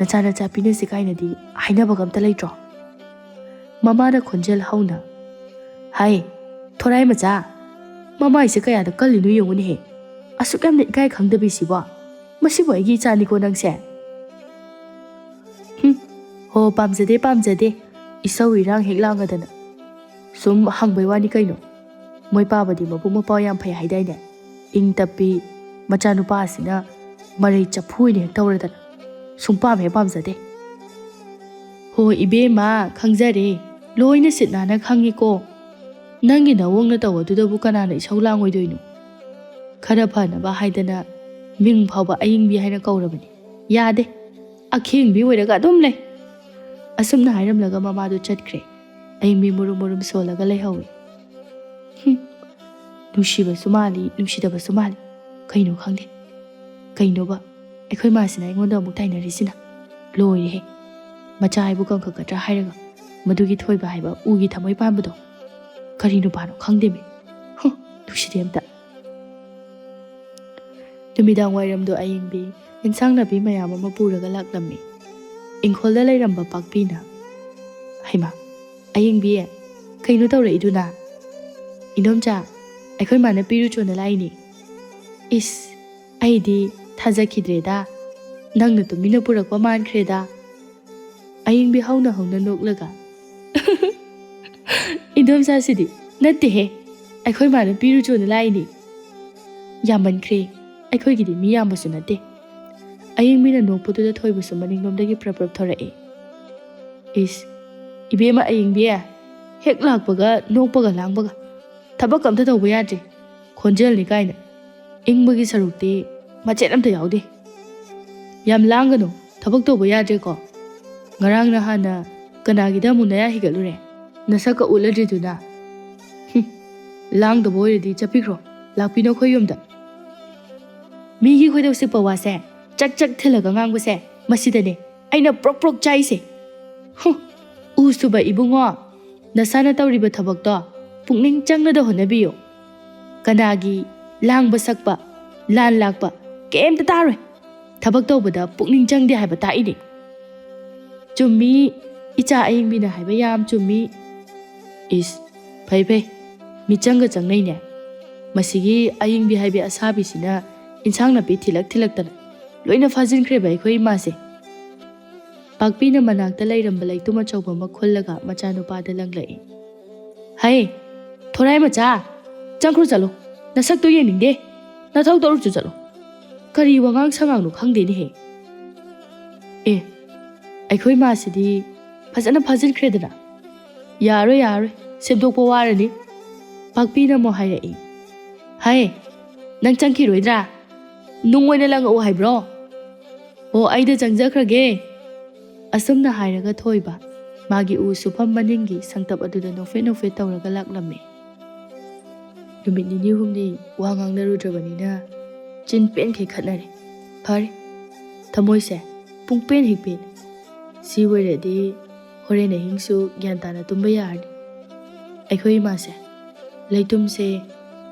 ꯅꯆꯥ ꯅꯆꯥ ꯄꯤꯅꯁꯤ ꯀꯥꯏꯅꯗꯤ ꯍꯥꯏꯅꯕꯒ ꯑꯝꯇ ꯂꯩꯇ꯭ꯔꯣ?" ꯃꯃꯥꯅ ꯈꯣꯟꯖꯦꯜ ꯍꯧꯅ, "ꯍꯥꯏ, ꯊꯣꯔꯥꯏ ꯃꯆꯥ, ꯃꯃꯥꯏꯁꯦ ꯀꯌꯥꯗ ꯀꯜꯂꯤꯅꯣ ꯌꯦꯡꯉꯨꯅꯦꯍꯦ꯫ ꯑꯁꯨꯛ ꯌꯥꯝꯅ ꯏꯀꯥꯏ ꯈꯪꯗꯕꯤꯁꯤꯕꯣ꯫ ꯃꯁꯤꯕꯨ ꯑꯩꯒꯤ ꯏꯆꯥꯅꯤꯀꯣ ꯅꯪꯁꯦ꯫" "ꯍꯨꯝ, ꯍꯣ, ꯄꯥꯝꯖꯗꯦ, ꯄꯥꯝꯖꯗꯦ꯫ ꯏꯁꯧ ꯏꯔꯥꯡ ꯍꯦꯛ ꯂꯥꯡꯉꯗꯅ꯫ ꯁꯨꯝ ꯍꯪꯕꯩ ꯋꯥꯅꯤ ꯀꯩꯅꯣ꯫ ꯃꯣꯏ ꯄꯥꯕꯗꯤ ꯃꯕꯨꯛ ꯃꯄꯥꯎ ꯌꯥꯝ ꯐꯩ ꯍꯥꯏꯗꯥꯏꯅꯦ? ꯏꯪ ꯇꯞꯄꯤ, ꯃꯆꯥꯅꯨꯄꯥ ꯑꯁꯤꯅ ꯃꯔꯩ ꯆꯐꯨ ꯑꯣꯏꯅ ꯍꯦꯛ ꯇꯧꯔꯗꯅ꯫ ꯁꯨꯝ ꯄꯥꯝ ꯍꯦꯛ ꯄꯥꯝꯖꯗꯦ꯫" "ꯍꯣ ꯏꯕꯦꯝꯃ, ꯈꯪꯖꯔꯦ꯫ ꯂꯣꯏꯅ ꯁꯤꯠ ꯅꯥꯟꯅ ꯈꯪꯉꯤꯀꯣ꯫ ꯅꯪꯒꯤ ꯅꯋꯣꯡ ꯅꯇꯧ ꯑꯗꯨꯗꯕꯨ ꯀꯅꯥꯅ ꯏꯁꯧ ꯂꯥꯡꯉꯣꯏꯗꯣꯏꯅꯣ?" ꯈꯔ ꯐꯅꯕ ꯍꯥꯏꯗꯅ ꯃꯤꯡ ꯐꯥꯎꯕ ꯑꯌꯤꯡꯕꯤ ꯍꯥꯏꯅ ꯀꯧꯔꯕꯅꯤ꯫ ꯌꯥꯗꯦ꯫ ꯑꯈꯦꯡꯕꯤ ꯑꯣꯏꯔꯒ ꯑꯗꯨꯝ ꯂꯩ꯫ ꯑꯁꯨꯝꯅ ꯍꯥꯏꯔꯝꯂꯒ ꯃꯃꯥꯗꯨ ꯆꯠꯈ꯭ꯔꯦ꯫ ꯑꯌꯤꯡꯕꯤ ꯃꯨꯔꯨꯝ ꯃꯨꯔꯨꯝ ꯁꯣꯜꯂꯒ ꯂꯩꯍꯧꯏ꯫ ꯍꯨꯝ, ꯅꯨꯡꯁꯤꯕꯁꯨ ꯃꯥꯜꯂꯤ, ꯅꯨꯡꯁꯤꯗꯕꯁꯨ ꯃꯥꯜꯂꯤ꯫ ꯀꯩꯅꯣ ꯈꯪꯗꯦ꯫ ꯀꯩꯅꯣꯕ, ꯑꯩꯈꯣꯏ ꯃꯥꯁꯤꯅ ꯑꯩꯉꯣꯟꯗ ꯑꯃꯨꯛ ꯇꯥꯏꯅꯔꯤꯁꯤꯅ? ꯂꯣꯏꯔꯦꯍꯦ꯫ ꯃꯆꯥ ꯍꯥꯏꯕꯨ ꯀꯪꯈꯛꯀꯗ꯭ꯔꯥ ꯍꯥꯏꯔꯒ, ꯃꯗꯨꯒꯤ ꯊꯣꯏꯕ ꯍꯥꯏꯕ ꯎꯒꯤ ꯊꯃꯣꯏ ꯄꯥꯟꯕꯗꯣ ꯀꯔꯤ ꯅꯨꯄꯥꯅꯣ ꯈꯪꯗꯦꯃꯤ꯫ ꯍꯨꯝ, ꯅꯨꯡꯁꯤꯗꯦ ꯑꯝꯇ꯫ ꯅꯨꯃꯤꯗꯥꯡ ꯋꯥꯏꯔꯝꯗꯣ ꯑꯌꯤꯡꯕꯤ ꯏꯟꯁꯥꯡ ꯅꯥꯄꯤ ꯃꯌꯥꯝ ꯑꯃ ꯄꯨꯔꯒ ꯂꯥꯛꯂꯝꯃꯤ꯫ ꯏꯪꯈꯣꯜꯗ ꯂꯩꯔꯝꯕ ꯄꯥꯛꯄꯤꯅ, "ꯍꯩꯃꯥ, ꯑꯌꯤꯡꯕꯤ, ꯀꯩꯅꯣ ꯇꯧꯔꯛꯏꯗꯨꯅ?" "ꯏꯗꯣꯝꯆꯥ, ꯑꯩꯈꯣꯏ ꯃꯥꯅ ꯄꯤꯔꯨꯆꯣꯅ ꯂꯥꯛꯏꯅꯦ꯫" "ꯏꯁ, ꯑꯩꯗꯤ ꯊꯥꯖꯈꯤꯗ꯭ꯔꯦꯗ꯫ ꯅꯪꯅ ꯇꯨꯃꯤꯟꯅ ꯄꯨꯔꯛꯄ ꯃꯥꯟꯈ꯭ꯔꯦꯗ꯫" ꯑꯌꯤꯡꯕꯤ ꯍꯧꯅ ꯍꯧꯅ ꯅꯣꯛꯂꯒ, "ꯏꯗꯣꯝꯆꯥꯁꯤꯗꯤ ꯅꯠꯇꯦꯍꯦ, ꯑꯩꯈꯣꯏ ꯃꯥꯅ ꯄꯤꯔꯨꯆꯣꯅ ꯂꯥꯛꯏꯅꯤ꯫ ꯌꯥꯝꯃꯟꯈ꯭ꯔꯦ, ꯑꯩꯈꯣꯏꯒꯤꯗꯤ ꯃꯤ ꯌꯥꯝꯕꯁꯨ ꯅꯠꯇꯦ꯫" ꯑꯌꯤꯡꯕꯤꯅ ꯅꯣꯛꯄꯗꯨꯗ ꯊꯣꯏꯕꯁꯨ ꯃꯅꯤꯡꯂꯣꯝꯗꯒꯤ ꯄ꯭ꯔꯞ ꯄ꯭ꯔꯞ ꯊꯣꯔꯛꯏ꯫ "ꯏꯁ, ꯏꯕꯦꯝꯃ ꯑꯌꯤꯡꯕꯤ, ꯍꯦꯛ ꯂꯥꯛꯄꯒ ꯅꯣꯛꯄꯒ ꯂꯥꯡꯕꯒ, ꯊꯕꯛ ꯑꯝꯇ ꯇꯧꯕ ꯌꯥꯗ꯭ꯔꯦ꯫ ꯈꯣꯟꯖꯦꯜꯅꯤ ꯀꯥꯏꯅ ꯏꯪꯕꯒꯤ ꯁꯔꯨꯛꯇꯤ ꯃꯆꯦꯠ ꯑꯝꯇ ꯌꯥꯎꯗꯦ꯫" "ꯌꯥꯝ ꯂꯥꯡꯒꯅꯨ, ꯊꯕꯛ ꯇꯧꯕ ꯌꯥꯗ꯭ꯔꯦꯀꯣ꯫ ꯉꯔꯥꯡ ꯅꯍꯥꯟꯅ ꯀꯅꯥꯒꯤꯗ ꯑꯃꯨꯛ ꯅꯌꯥ ꯍꯤꯒꯠꯂꯨꯔꯦ? ꯅꯁꯛꯀ ꯎꯠꯂꯗ꯭ꯔꯤꯗꯨꯅ꯫ ꯍꯨꯝ, ꯂꯥꯡꯗꯕ ꯑꯣꯏꯔꯗꯤ ꯆꯠꯄꯤꯈ꯭ꯔꯣ, ꯂꯥꯛꯄꯤꯅꯣ ꯑꯩꯈꯣꯏ ꯌꯨꯝꯗ꯫" ꯃꯤꯒꯤ ꯈꯣꯏꯗꯧ ꯁꯤꯛꯄ ꯋꯥꯁꯦ ꯆꯛ ꯆꯛ ꯊꯤꯜꯂꯒ ꯉꯥꯡꯕꯁꯦ ꯃꯁꯤꯗꯅꯦ ꯑꯩꯅ ꯄ꯭ꯔꯣꯛ ꯄ꯭ꯔꯣꯛ ꯆꯥꯛꯏꯁꯦ꯫ ꯍꯨ, ꯎ ꯁꯨꯕ ꯏꯕꯨꯡꯉꯣ, ꯅꯁꯥꯅ ꯇꯧꯔꯤꯕ ꯊꯕꯛꯇꯣ ꯄꯨꯛꯅꯤꯡ ꯆꯪꯅꯗ ꯍꯣꯠꯅꯕꯤꯌꯨ꯫ ꯀꯅꯥꯒꯤ ꯂꯥꯡꯕ ꯁꯛꯄ, ꯂꯥꯟ ꯂꯥꯛꯄ ꯀꯩꯝꯇ ꯇꯥꯔꯣꯏ꯫ ꯊꯕꯛ ꯇꯧꯕꯗ ꯄꯨꯛꯅꯤꯡ ꯆꯪꯗꯦ ꯍꯥꯏꯕ ꯇꯥꯛꯏꯅꯦ꯫ ꯆꯨꯝꯃꯤ, ꯏꯆꯥ ꯑꯌꯤꯡꯕꯤꯅ ꯍꯥꯏꯕ ꯌꯥꯝ ꯆꯨꯝꯃꯤ꯫ ꯏꯁ, ꯐꯩ ꯐꯩ, ꯃꯤꯆꯪꯒ ꯆꯪꯅꯩꯅꯦ꯫ ꯃꯁꯤꯒꯤ ꯑꯌꯤꯡꯕꯤ ꯍꯥꯏꯕꯤ ꯑꯁꯥꯕꯤꯁꯤꯅ ꯏꯟꯁꯥꯡ ꯅꯥꯄꯤ ꯊꯤꯜꯂꯛ ꯊꯤꯜꯂꯛꯇꯅ ꯂꯣꯏꯅ ꯐꯥꯖꯤꯟꯈ꯭ꯔꯦꯕ ꯑꯩꯈꯣꯏ ꯏꯃꯥꯁꯦ꯫ ꯄꯥꯛꯄꯤꯅ ꯃꯅꯥꯛꯇ ꯂꯩꯔꯝꯕ ꯂꯩꯇꯨꯝ ꯑꯆꯧꯕ ꯑꯃ ꯈꯨꯜꯂꯒ ꯃꯆꯥꯅꯨꯄꯥꯗ ꯂꯪꯂꯛꯏ꯫ ꯍꯩ, ꯊꯣꯔꯥꯏ ꯃꯆꯥ, ꯆꯪꯈ꯭ꯔꯣ ꯆꯠꯂꯣ, ꯅꯁꯛꯇꯣ ꯌꯦꯡꯅꯤꯡꯗꯦ, ꯅꯊꯧ ꯇꯧꯔꯨꯆꯣ ꯆꯠꯂꯣ꯫ ꯀꯔꯤ ꯋꯥꯉꯥꯡ ꯁꯉꯥꯡꯅꯣ ꯈꯪꯗꯦꯅꯦꯍꯦ꯫ ꯑꯦ, ꯑꯩꯈꯣꯏ ꯃꯥꯁꯤꯗꯤ ꯐꯖꯅ ꯐꯥꯖꯤꯟꯈ꯭ꯔꯦꯗꯅ꯫ ꯌꯥꯔꯣꯏ, ꯌꯥꯔꯣꯏ, ꯁꯦꯝꯗꯣꯛꯄ ꯋꯥꯔꯅꯤ꯫ ꯄꯥꯛꯄꯤꯅ ꯑꯃꯨꯛ ꯍꯥꯏꯔꯛꯏ꯫ ꯍꯩ, ꯅꯪ ꯆꯪꯈꯤꯔꯣꯏꯗ꯭ꯔꯥ? ꯅꯨꯡ ꯑꯣꯏꯅ ꯂꯪꯉꯛꯎ ꯍꯥꯏꯕ꯭ꯔꯣ? ꯑꯣ, ꯑꯩꯗ ꯆꯪꯖꯈ꯭ꯔꯒꯦ꯫ ꯑꯁꯨꯝꯅ ꯍꯥꯏꯔꯒ ꯊꯣꯏꯕ ꯃꯥꯒꯤ ꯎ ꯁꯨꯐꯝ ꯃꯅꯤꯡꯒꯤ ꯁꯪꯇꯞ ꯑꯗꯨꯗ ꯅꯣꯛꯐꯦꯠ ꯅꯣꯛꯐꯦꯠ ꯇꯧꯔꯒ ꯂꯥꯛꯂꯝꯃꯤ꯫ ꯅꯨꯃꯤꯠ ꯅꯤꯅꯤ ꯍꯨꯝꯅꯤ ꯋꯥ ꯉꯥꯡꯅꯔꯨꯗ꯭ꯔꯕꯅꯤꯅ ꯆꯤꯟ ꯄꯦꯟꯈꯩ ꯈꯠꯅꯔꯦ꯫ ꯐꯔꯦ, ꯊꯃꯣꯏꯁꯦ ꯄꯨꯡ ꯄꯦꯟ ꯍꯦꯛ ꯄꯦꯟ꯫ ꯁꯤ ꯑꯣꯏꯔꯗꯤ ꯍꯣꯔꯦꯟ ꯑꯍꯤꯡꯁꯨ ꯒ꯭ꯌꯥꯟ ꯇꯥꯅ ꯇꯨꯝꯕ ꯌꯥꯔꯅꯤ꯫ ꯑꯩꯈꯣꯏ ꯏꯃꯥꯁꯦ ꯂꯩꯇꯨꯝꯁꯦ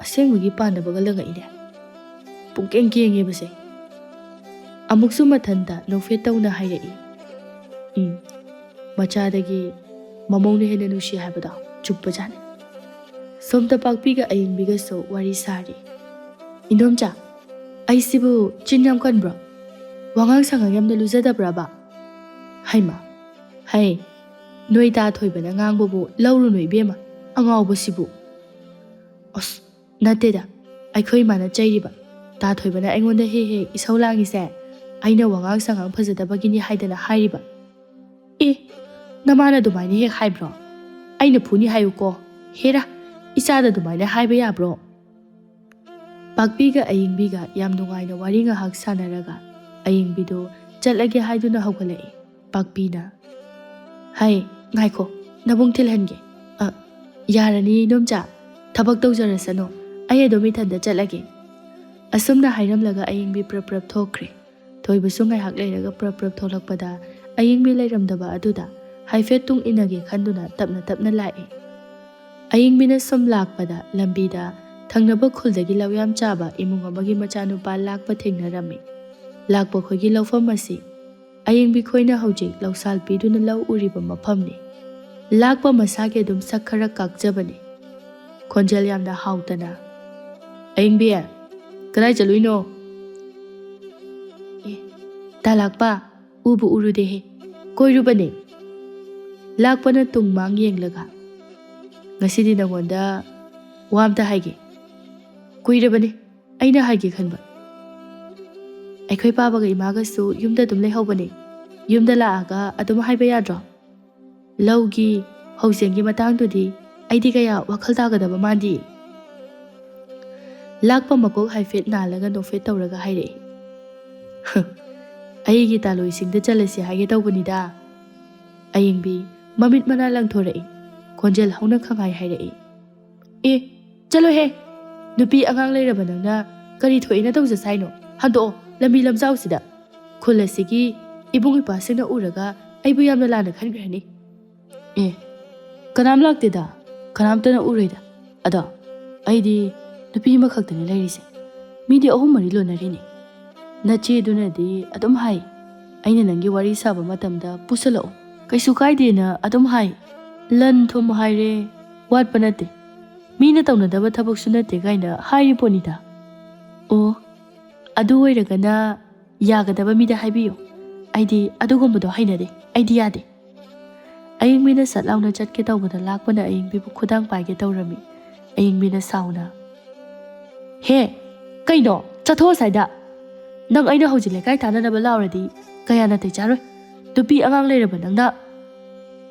ꯑꯁꯦꯡꯕꯒꯤ ꯄꯥꯟꯗꯕꯒ ꯂꯪꯉꯛꯏꯅꯦ꯫ ꯄꯨꯡꯀꯦꯡ ꯀꯦꯡꯉꯦꯕꯁꯦ꯫ ꯑꯃꯨꯛꯁꯨ ꯃꯊꯟꯇ ꯅꯣꯛꯐꯦꯠ ꯇꯧꯅ ꯍꯥꯏꯔꯛꯏ꯫ ꯎꯝ, ꯃꯆꯥꯗꯒꯤ ꯃꯃꯧꯅ ꯍꯦꯟꯅ ꯅꯨꯡꯁꯤ ꯍꯥꯏꯕꯗꯣ ꯆꯨꯝꯕꯖꯥꯠꯅꯤ꯫ ꯁꯣꯝꯗ ꯄꯥꯛꯄꯤꯒ ꯑꯌꯤꯡꯕꯤꯒꯁꯨ ꯋꯥꯔꯤ ꯁꯥꯔꯤ꯫ ꯏꯟꯗꯣꯝꯆꯥ, ꯑꯩꯁꯤꯕꯨ ꯆꯤꯟ ꯌꯥꯝ ꯀꯟꯕ꯭ꯔꯣ? ꯋꯥꯉꯥꯡ ꯁꯉꯥꯡ ꯌꯥꯝꯅ ꯂꯨꯖꯗꯕ꯭ꯔꯕ? ꯍꯩꯃ, ꯍꯩ, ꯅꯣꯏ ꯇꯥ ꯊꯣꯏꯕꯅ ꯉꯥꯡꯕꯕꯨ ꯂꯧꯔꯨꯅꯨ ꯏꯕꯦꯝꯃ, ꯑꯉꯥꯎꯕꯁꯤꯕꯨ꯫ ꯑꯁ, ꯅꯠꯇꯦꯗ, ꯑꯩꯈꯣꯏ ꯏꯃꯥꯅ ꯆꯩꯔꯤꯕ꯫ ꯇꯥ ꯊꯣꯏꯕꯅ ꯑꯩꯉꯣꯟꯗ ꯍꯦꯛ ꯍꯦꯛ ꯏꯁꯧ ꯂꯥꯡꯉꯤꯁꯦ ꯑꯩꯅ ꯋꯥꯉꯥꯡ ꯁꯉꯥꯡ ꯐꯖꯗꯕꯒꯤꯅꯤ ꯍꯥꯏꯗꯅ ꯍꯥꯏꯔꯤꯕ꯫ ꯑꯦ, ꯅꯃꯥꯅ ꯑꯗꯨꯃꯥꯏꯅ ꯍꯦꯛ ꯍꯥꯏꯕ꯭ꯔꯣ? ꯑꯩꯅ ꯐꯨꯅꯤ ꯍꯥꯏꯌꯨꯀꯣ꯫ ꯍꯦꯔꯥ, ꯏꯆꯥꯗ ꯑꯗꯨꯃꯥꯏꯅ ꯍꯥꯏꯕ ꯌꯥꯕ꯭ꯔꯣ? ꯄꯥꯛꯄꯤꯒ ꯑꯌꯤꯡꯕꯤꯒ ꯌꯥꯝ ꯅꯨꯡꯉꯥꯏꯅ ꯋꯥꯔꯤ ꯉꯥꯏꯍꯥꯛ ꯁꯥꯟꯅꯔꯒ ꯑꯌꯤꯡꯕꯤꯗꯣ ꯆꯠꯂꯒꯦ ꯍꯥꯏꯗꯨꯅ ꯍꯧꯒꯠꯂꯛꯏ꯫ ꯄꯥꯛꯄꯤꯅ, "ꯍꯩ, ꯉꯥꯏꯈꯣ, ꯅꯕꯨꯡ ꯊꯤꯜꯍꯟꯒꯦ꯫" "ꯑ, ꯌꯥꯔꯅꯤ ꯏꯗꯣꯝꯆꯥ, ꯊꯕꯛ ꯇꯧꯖꯔꯁꯅꯨ, ꯑꯩ ꯑꯗꯨꯝ ꯏꯊꯟꯗ ꯆꯠꯂꯒꯦ꯫" ꯑꯁꯨꯝꯅ ꯍꯥꯏꯔꯝꯂꯒ ꯑꯌꯤꯡꯕꯤ ꯄ꯭ꯔꯞ ꯄ꯭ꯔꯞ ꯊꯣꯛꯈ꯭ꯔꯦ꯫ ꯊꯣꯏꯕꯁꯨ ꯉꯥꯏꯍꯥꯛ ꯂꯩꯔꯒ ꯄ꯭ꯔꯞ ꯄ꯭ꯔꯞ ꯊꯣꯛꯂꯛꯄꯗ ꯑꯌꯤꯡꯕꯤ ꯂꯩꯔꯝꯗꯕ ꯑꯗꯨꯗ ꯍꯥꯏꯐꯦꯠ ꯇꯨꯡ ꯏꯟꯅꯒꯦ ꯈꯟꯗꯨꯅ ꯇꯞꯅ ꯇꯞꯅ ꯂꯥꯛꯏ꯫ ꯑꯌꯤꯡꯕꯤꯅ ꯁꯨꯝ ꯂꯥꯛꯄꯗ ꯂꯝꯕꯤꯗ ꯊꯪꯅꯕ ꯈꯨꯜꯗꯒꯤ ꯂꯧ ꯌꯥꯝ ꯆꯥꯕ ꯏꯃꯨꯡ ꯑꯃꯒꯤ ꯃꯆꯥꯅꯨꯄꯥ ꯂꯥꯛꯄ ꯊꯦꯡꯅꯔꯝꯃꯤ꯫ ꯂꯥꯛꯄ ꯈꯣꯏꯒꯤ ꯂꯧꯐꯝ ꯑꯁꯤ ꯑꯌꯤꯡꯕꯤ ꯈꯣꯏꯅ ꯍꯧꯖꯤꯛ ꯂꯧꯁꯥꯜ ꯄꯤꯗꯨꯅ ꯂꯧ ꯎꯔꯤꯕ ꯃꯐꯝꯅꯤ꯫ ꯂꯥꯛꯄ ꯃꯁꯥꯒꯤ ꯑꯗꯨꯝ ꯁꯛ ꯈꯔ ꯀꯥꯛꯆꯕꯅꯤ꯫ ꯈꯣꯟꯖꯦꯜ ꯌꯥꯝꯅ ꯍꯥꯎꯇꯅ, "ꯑꯌꯤꯡꯕꯤ, ꯀꯗꯥꯏ ꯆꯠꯂꯨꯏꯅꯣ?" "ꯑꯦ, ꯇꯥ ꯂꯥꯛꯄ, ꯎꯕꯨ ꯎꯔꯨꯗꯦꯍꯦ, ꯀꯣꯏꯔꯨꯕꯅꯦ꯫" ꯂꯥꯛꯄꯅ ꯇꯨꯡ ꯃꯥꯡ ꯌꯦꯡꯂꯒ, "ꯉꯁꯤꯗꯤ ꯅꯉꯣꯟꯗ ꯋꯥ ꯑꯝꯇ ꯍꯥꯏꯒꯦ꯫ ꯀꯨꯏꯔꯕꯅꯦ ꯑꯩꯅ ꯍꯥꯏꯒꯦ ꯈꯟꯕ꯫ ꯑꯩꯈꯣꯏ ꯄꯥꯕꯒ ꯏꯃꯥꯒꯁꯨ ꯌꯨꯝꯗ ꯑꯗꯨꯝ ꯂꯩꯍꯧꯕꯅꯦ꯫ ꯌꯨꯝꯗ ꯂꯥꯛꯑꯒ ꯑꯗꯨꯝ ꯍꯥꯏꯕ ꯌꯥꯗ꯭ꯔꯣ? ꯂꯧꯒꯤ, ꯐꯧꯖꯦꯟꯒꯤ ꯃꯇꯥꯡꯗꯨꯗꯤ ꯑꯩꯗꯤ ꯀꯌꯥ ꯋꯥꯈꯜ ꯇꯥꯒꯗꯕ ꯃꯥꯟꯗꯦ꯫" ꯂꯥꯛꯄ ꯃꯀꯣꯛ ꯍꯥꯏꯐꯦꯠ ꯅꯥꯜꯂꯒ ꯅꯣꯛꯐꯦꯠ ꯇꯧꯔꯒ ꯍꯥꯏꯔꯛꯏ꯫ "ꯑꯩꯒꯤ ꯇꯥꯂꯣꯏꯁꯤꯡꯗ ꯆꯠꯂꯁꯤ ꯍꯥꯏꯒꯦ ꯇꯧꯕꯅꯤꯗ꯫" ꯑꯌꯤꯡꯕꯤ ꯃꯃꯤꯠ ꯃꯅꯥ ꯂꯪꯊꯣꯔꯛꯏ꯫ ꯈꯣꯟꯖꯦꯜ ꯍꯧꯅ ꯈꯪꯍꯥꯏ ꯍꯥꯏꯔꯛꯏ꯫ "ꯑꯦ, ꯆꯠꯂꯣꯍꯦ! ꯅꯨꯄꯤ ꯑꯉꯥꯡ ꯂꯩꯔꯕ ꯅꯪꯅ ꯀꯔꯤ ꯊꯣꯛꯑꯦꯅ ꯇꯧꯖꯁꯥꯏꯅꯣ? ꯍꯟꯗꯣꯛꯑꯣ, ꯂꯝꯕꯤ ꯂꯝꯖꯥꯎꯁꯤꯗ꯫ ꯈꯨꯜ ꯑꯁꯤꯒꯤ ꯏꯕꯨꯡ ꯏꯄ꯭ꯋꯥꯁꯤꯡꯅ ꯎꯔꯒ ꯑꯩꯕꯨ ꯌꯥꯝꯅ ꯂꯥꯟꯅ ꯈꯟꯈ꯭ꯔꯅꯤ꯫" "ꯑꯦ, ꯀꯅꯥꯝ ꯂꯥꯛꯇꯦꯗ, ꯀꯅꯥꯝꯇꯅ ꯎꯔꯣꯏꯗ꯫ ꯑꯗꯣ ꯑꯩꯗꯤ ꯅꯨꯄꯤ ꯑꯃꯈꯛꯇꯅꯤ ꯂꯩꯔꯤꯁꯦ꯫ ꯃꯤꯗꯤ ꯑꯍꯨꯝ ꯃꯔꯤ ꯂꯣꯟꯅꯔꯤꯅꯤ꯫ ꯅꯆꯦꯗꯨꯅꯗꯤ ꯑꯗꯨꯝ ꯍꯥꯏ, ꯑꯩꯅ ꯅꯪꯒꯤ ꯋꯥꯔꯤ ꯁꯥꯕ ꯃꯇꯝꯗ ꯄꯨꯁꯜꯂꯛꯑꯣ, ꯀꯩꯁꯨ ꯀꯥꯏꯗꯦꯅ ꯑꯗꯨꯝ ꯍꯥꯏ꯫ ꯂꯟ ꯊꯨꯝ ꯍꯥꯏꯔꯦ, ꯋꯥꯠꯄ ꯅꯠꯇꯦ꯫ ꯃꯤꯅ ꯇꯧꯅꯗꯕ ꯊꯕꯛꯁꯨ ꯅꯠꯇꯦ" ꯀꯥꯏꯅ ꯍꯥꯏꯔꯤ ꯄꯣꯠꯅꯤꯗ꯫ "ꯑꯣ, ꯑꯗꯨ ꯑꯣꯏꯔꯒꯅ ꯌꯥꯒꯗꯕ ꯃꯤꯗ ꯍꯥꯏꯕꯤꯌꯨ꯫ ꯑꯩꯗꯤ ꯑꯗꯨꯒꯨꯝꯕꯗꯣ ꯍꯩꯅꯗꯦ, ꯑꯩꯗꯤ ꯌꯥꯗꯦ꯫" ꯑꯌꯤꯡꯕꯤꯅ ꯁꯠ ꯂꯥꯎꯅ ꯆꯠꯀꯦ ꯇꯧꯕꯗ ꯂꯥꯛꯄꯅ ꯑꯌꯤꯡꯕꯤꯕꯨ ꯈꯨꯗꯥꯡ ꯄꯥꯏꯒꯦ ꯇꯧꯔꯝꯃꯤ꯫ ꯑꯌꯤꯡꯕꯤꯅ ꯁꯥꯎꯅ, "ꯍꯦ, ꯀꯩꯅꯣ? ꯆꯠꯊꯣꯛ ꯑꯁ꯭ꯋꯥꯏꯗ! ꯅꯪ ꯑꯩꯅ ꯍꯧꯖꯤꯛ ꯂꯩꯀꯥꯏ ꯇꯥꯟꯅꯅꯕ ꯂꯥꯎꯔꯗꯤ ꯀꯌꯥ ꯅꯥꯇꯩ ꯆꯥꯔꯣꯏ꯫ ꯅꯨꯄꯤ ꯑꯉꯥꯡ ꯂꯩꯔꯕ ꯅꯪꯅ꯫"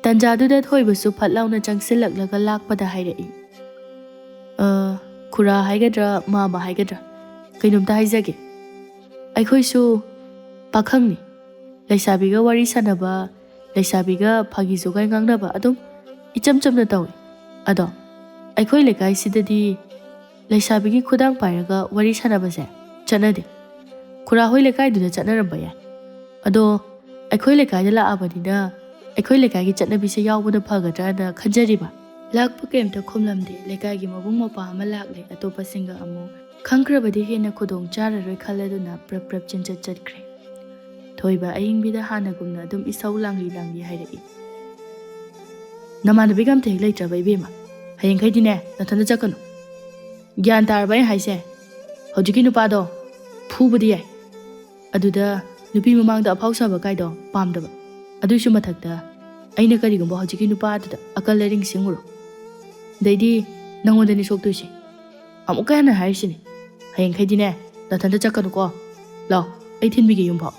ꯇꯟꯖꯥꯗꯨꯗ ꯊꯣꯏꯕꯁꯨ ꯐꯠ ꯂꯥꯎꯅ ꯆꯪꯁꯤꯜꯂꯛꯂꯒ ꯂꯥꯛꯄꯗ ꯍꯥꯏꯔꯛꯏ꯫ "ꯑ, ꯈꯨꯔꯥ ꯍꯥꯏꯒꯗ꯭ꯔꯥ, ꯃꯥꯃ ꯍꯥꯏꯒꯗ꯭ꯔꯥ, ꯀꯩꯅꯣꯝꯇ ꯍꯥꯏꯖꯒꯦ꯫ ꯑꯩꯈꯣꯏꯁꯨ ꯄꯥꯈꯪꯅꯤ, ꯂꯩꯁꯥꯕꯤꯒ ꯋꯥꯔꯤ ꯁꯥꯟꯅꯕ, ꯂꯩꯁꯥꯕꯤꯒ ꯐꯥꯒꯤ ꯖꯣꯒꯥꯏ ꯉꯥꯡꯅꯕ ꯑꯗꯨꯝ ꯏꯆꯝ ꯆꯝꯅ ꯇꯧꯏ꯫ ꯑꯗꯣ ꯑꯩꯈꯣꯏ ꯂꯩꯀꯥꯏꯁꯤꯗꯗꯤ ꯂꯩꯁꯥꯕꯤꯒꯤ ꯈꯨꯗꯥꯡ ꯄꯥꯏꯔꯒ ꯋꯥꯔꯤ ꯁꯥꯟꯅꯕꯁꯦ ꯆꯠꯅꯗꯦ꯫ ꯈꯨꯔꯥ ꯍꯣꯏ ꯂꯩꯀꯥꯏꯗꯨꯗ ꯆꯠꯅꯔꯝꯕ ꯌꯥꯏ꯫ ꯑꯗꯣ ꯑꯩꯈꯣꯏ ꯂꯩꯀꯥꯏꯗ ꯂꯥꯛꯑꯕꯅꯤꯅ ꯑꯩꯈꯣꯏ ꯂꯩꯀꯥꯏꯒꯤ ꯆꯠꯅꯕꯤꯁꯦ ꯌꯥꯎꯕꯅ ꯐꯒꯗ꯭ꯔꯥꯅ ꯈꯟꯖꯔꯤꯕ꯫ ꯂꯥꯛꯄ ꯀꯩꯝꯇ ꯈꯨꯝꯂꯝꯗꯦ꯫ ꯂꯩꯀꯥꯏꯒꯤ ꯃꯕꯨꯡ ꯃꯧꯄ꯭ꯋꯥ ꯑꯃ ꯂꯥꯛꯂꯦ꯫ ꯑꯇꯣꯞꯄꯁꯤꯡꯒ ꯑꯃꯨꯛ ꯈꯪꯈ꯭ꯔꯕꯗꯤ ꯍꯦꯟꯅ ꯈꯨꯗꯣꯡ ꯆꯥꯔꯔꯣꯏ ꯈꯜꯂꯗꯨꯅ ꯄ꯭ꯔꯞ ꯄ꯭ꯔꯞ ꯆꯦꯟꯆꯠ ꯆꯠꯈ꯭ꯔꯦ꯫ ꯊꯣꯏꯕ ꯑꯌꯤꯡꯕꯤꯗ ꯍꯥꯟꯅꯒꯨꯝꯅ ꯑꯗꯨꯝ ꯏꯁꯧ ꯂꯥꯡꯂꯤ ꯂꯥꯡꯂꯤ ꯍꯥꯏꯔꯛꯏ꯫ "ꯅꯃꯥꯟꯅꯕꯤꯒ ꯑꯝꯇ ꯍꯦꯛ ꯂꯩꯇ꯭ꯔꯕ ꯏꯕꯦꯝꯃ? ꯍꯌꯦꯡꯈꯩꯗꯤꯅꯦ, ꯅꯊꯟꯇ ꯆꯠꯀꯅꯨ꯫ ꯒ꯭ꯌꯥꯟ ꯇꯥꯔꯕ ꯑꯩ ꯍꯥꯏꯁꯦ? ꯍꯧꯖꯤꯛꯀꯤ ꯅꯨꯄꯥꯗꯣ ꯐꯨꯕꯗꯤ ꯌꯥꯏ, ꯑꯗꯨꯗ ꯅꯨꯄꯤ ꯃꯃꯥꯡꯗ ꯑꯐꯥꯎ ꯁꯥꯕ ꯀꯥꯏꯗꯣ ꯄꯥꯝꯗꯕ꯫ ꯑꯗꯨꯏꯁꯨ ꯃꯊꯛꯇ ꯑꯩꯅ ꯀꯔꯤꯒꯨꯝꯕ ꯍꯧꯖꯤꯛꯀꯤ ꯅꯨꯄꯥꯗꯨꯗ ꯑꯀꯜ ꯑꯔꯤꯡ ꯁꯤꯡꯉꯨꯔꯣ? ꯑꯗꯩꯗꯤ ꯅꯪꯉꯣꯟꯗꯅꯤ ꯁꯣꯛꯇꯣꯏꯁꯦ꯫ ꯑꯃꯨꯛꯀ ꯍꯟꯅ ꯍꯥꯏꯔꯤꯁꯤꯅꯤ, ꯍꯌꯦꯡꯈꯩꯗꯤꯅꯦ, ꯅꯊꯟꯇ ꯆꯠꯀꯅꯨꯀꯣ꯫ ꯂꯥꯎ, ꯑꯩ ꯊꯤꯟꯕꯤꯒꯦ ꯌꯨꯝꯐꯥꯎ꯫"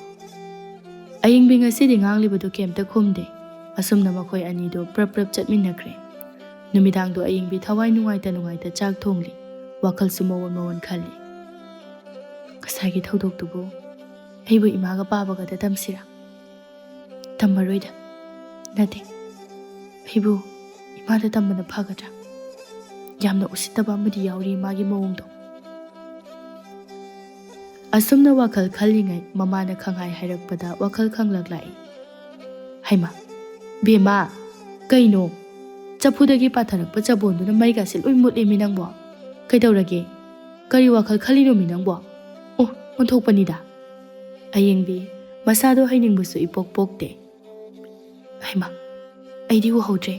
ꯑꯌꯤꯡꯕꯤ ꯉꯁꯤꯗꯤ ꯉꯥꯡꯂꯤꯕꯗꯨ ꯀꯩꯝꯇ ꯈꯨꯝꯗꯦ꯫ ꯑꯁꯨꯝꯅ ꯃꯈꯣꯏ ꯑꯅꯤꯗꯨ ꯄ꯭ꯔꯞ ꯄ꯭ꯔꯞ ꯆꯠꯃꯤꯟꯅꯈ꯭ꯔꯦ꯫ ꯅꯨꯃꯤꯗꯥꯡꯗꯨ ꯑꯌꯤꯡꯕꯤ ꯊꯋꯥꯏ ꯅꯨꯡꯉꯥꯏꯇ ꯅꯨꯡꯉꯥꯏꯇ ꯆꯥꯛ ꯊꯣꯡꯂꯤ, ꯋꯥꯈꯜꯁꯨ ꯃꯑꯣꯟ ꯃꯑꯣꯟ ꯈꯜꯂꯤ꯫ "ꯉꯁꯥꯏꯒꯤ ꯊꯧꯗꯣꯛꯇꯨꯕꯨ ꯑꯩꯕꯨ ꯏꯃꯥꯒ ꯄꯥꯕꯒꯗ ꯇꯝꯁꯤꯔꯥ? ꯇꯝꯃꯔꯣꯏꯗ꯫ ꯅꯠꯇꯦ, ꯑꯩꯕꯨ ꯏꯃꯥꯗ ꯇꯝꯕꯅ ꯐꯒꯗ꯭ꯔꯥ? ꯌꯥꯝꯅ ꯎꯁꯤꯠꯇꯕ ꯑꯃꯗꯤ ꯌꯥꯎꯔꯤ ꯃꯥꯒꯤ ꯃꯑꯣꯡꯗꯣ꯫" ꯑꯁꯨꯝꯅ ꯋꯥꯈꯜ ꯈꯜꯂꯤꯉꯩ ꯃꯃꯥꯅ ꯈꯪꯍꯥꯏ ꯍꯥꯏꯔꯛꯄꯗ ꯋꯥꯈꯜ ꯈꯪꯂꯛ ꯂꯥꯛꯏ꯫ "ꯍꯩꯃꯥ, ꯕꯦꯝꯃ, ꯀꯩꯅꯣ? ꯆꯐꯨꯗꯒꯤ ꯄꯥꯊꯔꯛꯄ ꯆꯕꯣꯟꯗꯨꯅ ꯃꯩꯒꯥꯁꯦ ꯂꯣꯏ ꯃꯨꯠꯂꯦꯃꯤ ꯅꯪꯕꯣ꯫ ꯀꯩꯗꯧꯔꯒꯦ? ꯀꯔꯤ ꯋꯥꯈꯜ ꯈꯜꯂꯤꯅꯣꯃꯤ ꯅꯪꯕꯣ? ꯑꯣ, ꯑꯣꯟꯊꯣꯛꯄꯅꯤꯗ꯫" ꯑꯌꯤꯡꯕꯤ ꯃꯁꯥꯗꯣ ꯍꯩꯅꯤꯡꯕꯁꯨ ꯏꯄꯣꯛ ꯄꯣꯛꯇꯦ꯫ "ꯍꯩꯃꯥ, ꯑꯩꯗꯤ ꯎꯍꯧꯗ꯭ꯔꯦ꯫"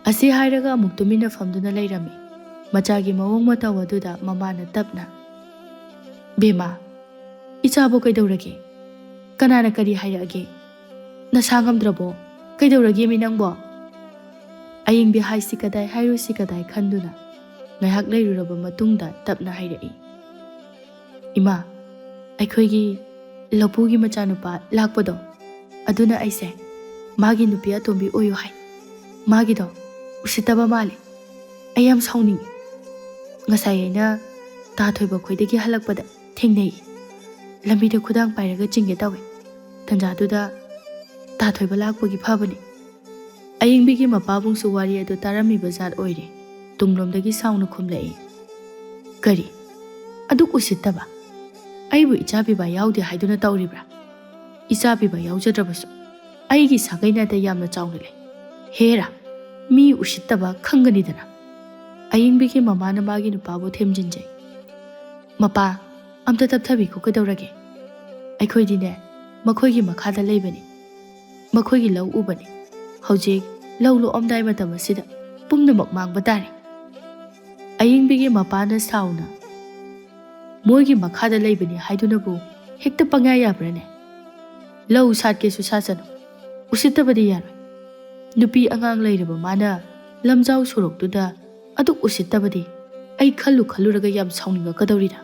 ꯑꯁꯤ ꯍꯥꯏꯔꯒ ꯑꯃꯨꯛ ꯇꯨꯃꯤꯟꯅ ꯐꯝꯗꯨꯅ ꯂꯩꯔꯝꯃꯤ꯫ ꯃꯆꯥꯒꯤ ꯃꯑꯣꯡ ꯃꯇꯧ ꯑꯗꯨꯗ ꯃꯃꯥꯅ ꯇꯞꯅ, "ꯕꯦꯝꯃ, ꯏꯆꯥꯕꯨ ꯀꯩꯗꯧꯔꯒꯦ? ꯀꯅꯥꯅ ꯀꯔꯤ ꯍꯥꯏꯔꯛꯑꯒꯦ? ꯅꯁꯥ ꯉꯝꯗ꯭ꯔꯕꯣ? ꯀꯩꯗꯧꯔꯒꯦꯃꯤ ꯅꯪꯕꯣ?" ꯑꯌꯤꯡꯕꯤ ꯍꯥꯏꯁꯤ ꯀꯗꯥꯏ ꯍꯥꯏꯔꯨꯁꯤ ꯀꯗꯥꯏ ꯈꯟꯗꯨꯅ ꯉꯥꯏꯍꯥꯛ ꯂꯩꯔꯨꯔꯕ ꯃꯇꯨꯡꯗ ꯇꯞꯅ ꯍꯥꯏꯔꯛꯏ꯫ "ꯏꯃꯥ, ꯑꯩꯈꯣꯏꯒꯤ ꯂꯧꯄꯨꯒꯤ ꯃꯆꯥꯅꯨꯄꯥ ꯂꯥꯛꯄꯗꯣ, ꯑꯗꯨꯅ ꯑꯩꯁꯦ ꯃꯥꯒꯤ ꯅꯨꯄꯤ ꯑꯇꯣꯝꯕꯤ ꯑꯣꯏꯌꯨ ꯍꯥꯏ꯫ ꯃꯥꯒꯤꯗꯣ ꯎꯁꯤꯠꯇꯕ ꯃꯥꯜꯂꯦ꯫ ꯑꯩ ꯌꯥꯝ ꯁꯥꯎꯅꯤꯡꯉꯤ꯫ ꯉꯁꯥꯏ ꯑꯩꯅ ꯇꯥ ꯊꯣꯏꯕ ꯈꯣꯏꯗꯒꯤ ꯍꯜꯂꯛꯄꯗ ꯊꯦꯡꯅꯩ꯫ ꯂꯝꯕꯤꯗ ꯈꯨꯗꯥꯡ ꯄꯥꯏꯔꯒ ꯆꯤꯡꯒꯦ ꯇꯧꯋꯦ꯫ ꯇꯟꯖꯥꯗꯨꯗ ꯇꯥ ꯊꯣꯏꯕ ꯂꯥꯛꯄꯒꯤ ꯐꯕꯅꯤ꯫" ꯑꯌꯤꯡꯕꯤꯒꯤ ꯃꯄꯥꯕꯨꯡꯁꯨ ꯋꯥꯔꯤ ꯑꯗꯨ ꯇꯥꯔꯝꯃꯤꯕ ꯖꯥꯠ ꯑꯣꯏꯔꯦ꯫ ꯇꯨꯡꯂꯣꯝꯗꯒꯤ ꯁꯥꯎꯅ ꯈꯨꯝꯂꯛꯏ꯫ "ꯀꯔꯤ? ꯑꯗꯨꯛ ꯎꯁꯤꯠꯇꯕ? ꯑꯩꯕꯨ ꯏꯆꯥ ꯄꯤꯕ ꯌꯥꯎꯗꯦ ꯍꯥꯏꯗꯨꯅ ꯇꯧꯔꯤꯕ꯭ꯔꯥ? ꯏꯆꯥ ꯄꯤꯕ ꯌꯥꯎꯖꯗ꯭ꯔꯕꯁꯨ ꯑꯩꯒꯤ ꯁꯥꯒꯩ ꯅꯥꯇꯩ ꯌꯥꯝꯅ ꯆꯥꯎꯅ ꯂꯩ꯫ ꯍꯦꯔꯥ, ꯃꯤ ꯎꯁꯤꯠꯇꯕ ꯈꯪꯒꯅꯤꯗꯅ!" ꯑꯌꯤꯡꯕꯤꯒꯤ ꯃꯃꯥꯅ ꯃꯥꯒꯤ ꯅꯨꯄꯥꯕꯨ ꯊꯦꯝꯖꯤꯟꯖꯩ꯫ "ꯃꯄꯥ, ꯑꯝꯇ ꯇꯞꯊꯕꯤꯈꯣ, ꯀꯩꯗꯧꯔꯒꯦ? ꯑꯩꯈꯣꯏꯗꯤꯅꯦ ꯃꯈꯣꯏꯒꯤ ꯃꯈꯥꯗ ꯂꯩꯕꯅꯤ꯫ ꯃꯈꯣꯏꯒꯤ ꯂꯧ ꯎꯕꯅꯤ꯫ ꯍꯧꯖꯤꯛ ꯂꯧ ꯂꯣꯛꯑꯝꯗꯥꯏ ꯃꯇꯝ ꯑꯁꯤꯗ ꯄꯨꯝꯅꯃꯛ ꯃꯥꯡꯕ ꯇꯥꯔꯦ꯫" ꯑꯌꯤꯡꯕꯤꯒꯤ ꯃꯄꯥꯅ ꯁꯥꯎꯅ, "ꯃꯣꯏꯒꯤ ꯃꯈꯥꯗ ꯂꯩꯕꯅꯤ ꯍꯥꯏꯗꯨꯅꯕꯨ ꯍꯦꯛꯇ ꯄꯪꯌꯥ ꯌꯥꯕ꯭ꯔꯥꯅꯦ? ꯂꯧ ꯁꯥꯠꯀꯦꯁꯨ ꯁꯥꯠꯁꯅꯨ, ꯎꯁꯤꯠꯇꯕꯗꯤ ꯌꯥꯔꯣꯏ꯫ ꯅꯨꯄꯤ ꯑꯉꯥꯡ ꯂꯩꯔꯕ ꯃꯥꯅ ꯂꯝꯖꯥꯎ ꯁꯣꯔꯣꯛꯇꯨꯗ ꯑꯗꯨꯛ ꯎꯁꯤꯠꯇꯕꯗꯤ ꯑꯩ ꯈꯜꯂꯨ ꯈꯜꯂꯨꯔꯒ ꯌꯥꯝ ꯁꯥꯎꯅꯤꯡꯉꯛꯀꯗꯧꯔꯤꯗ꯫"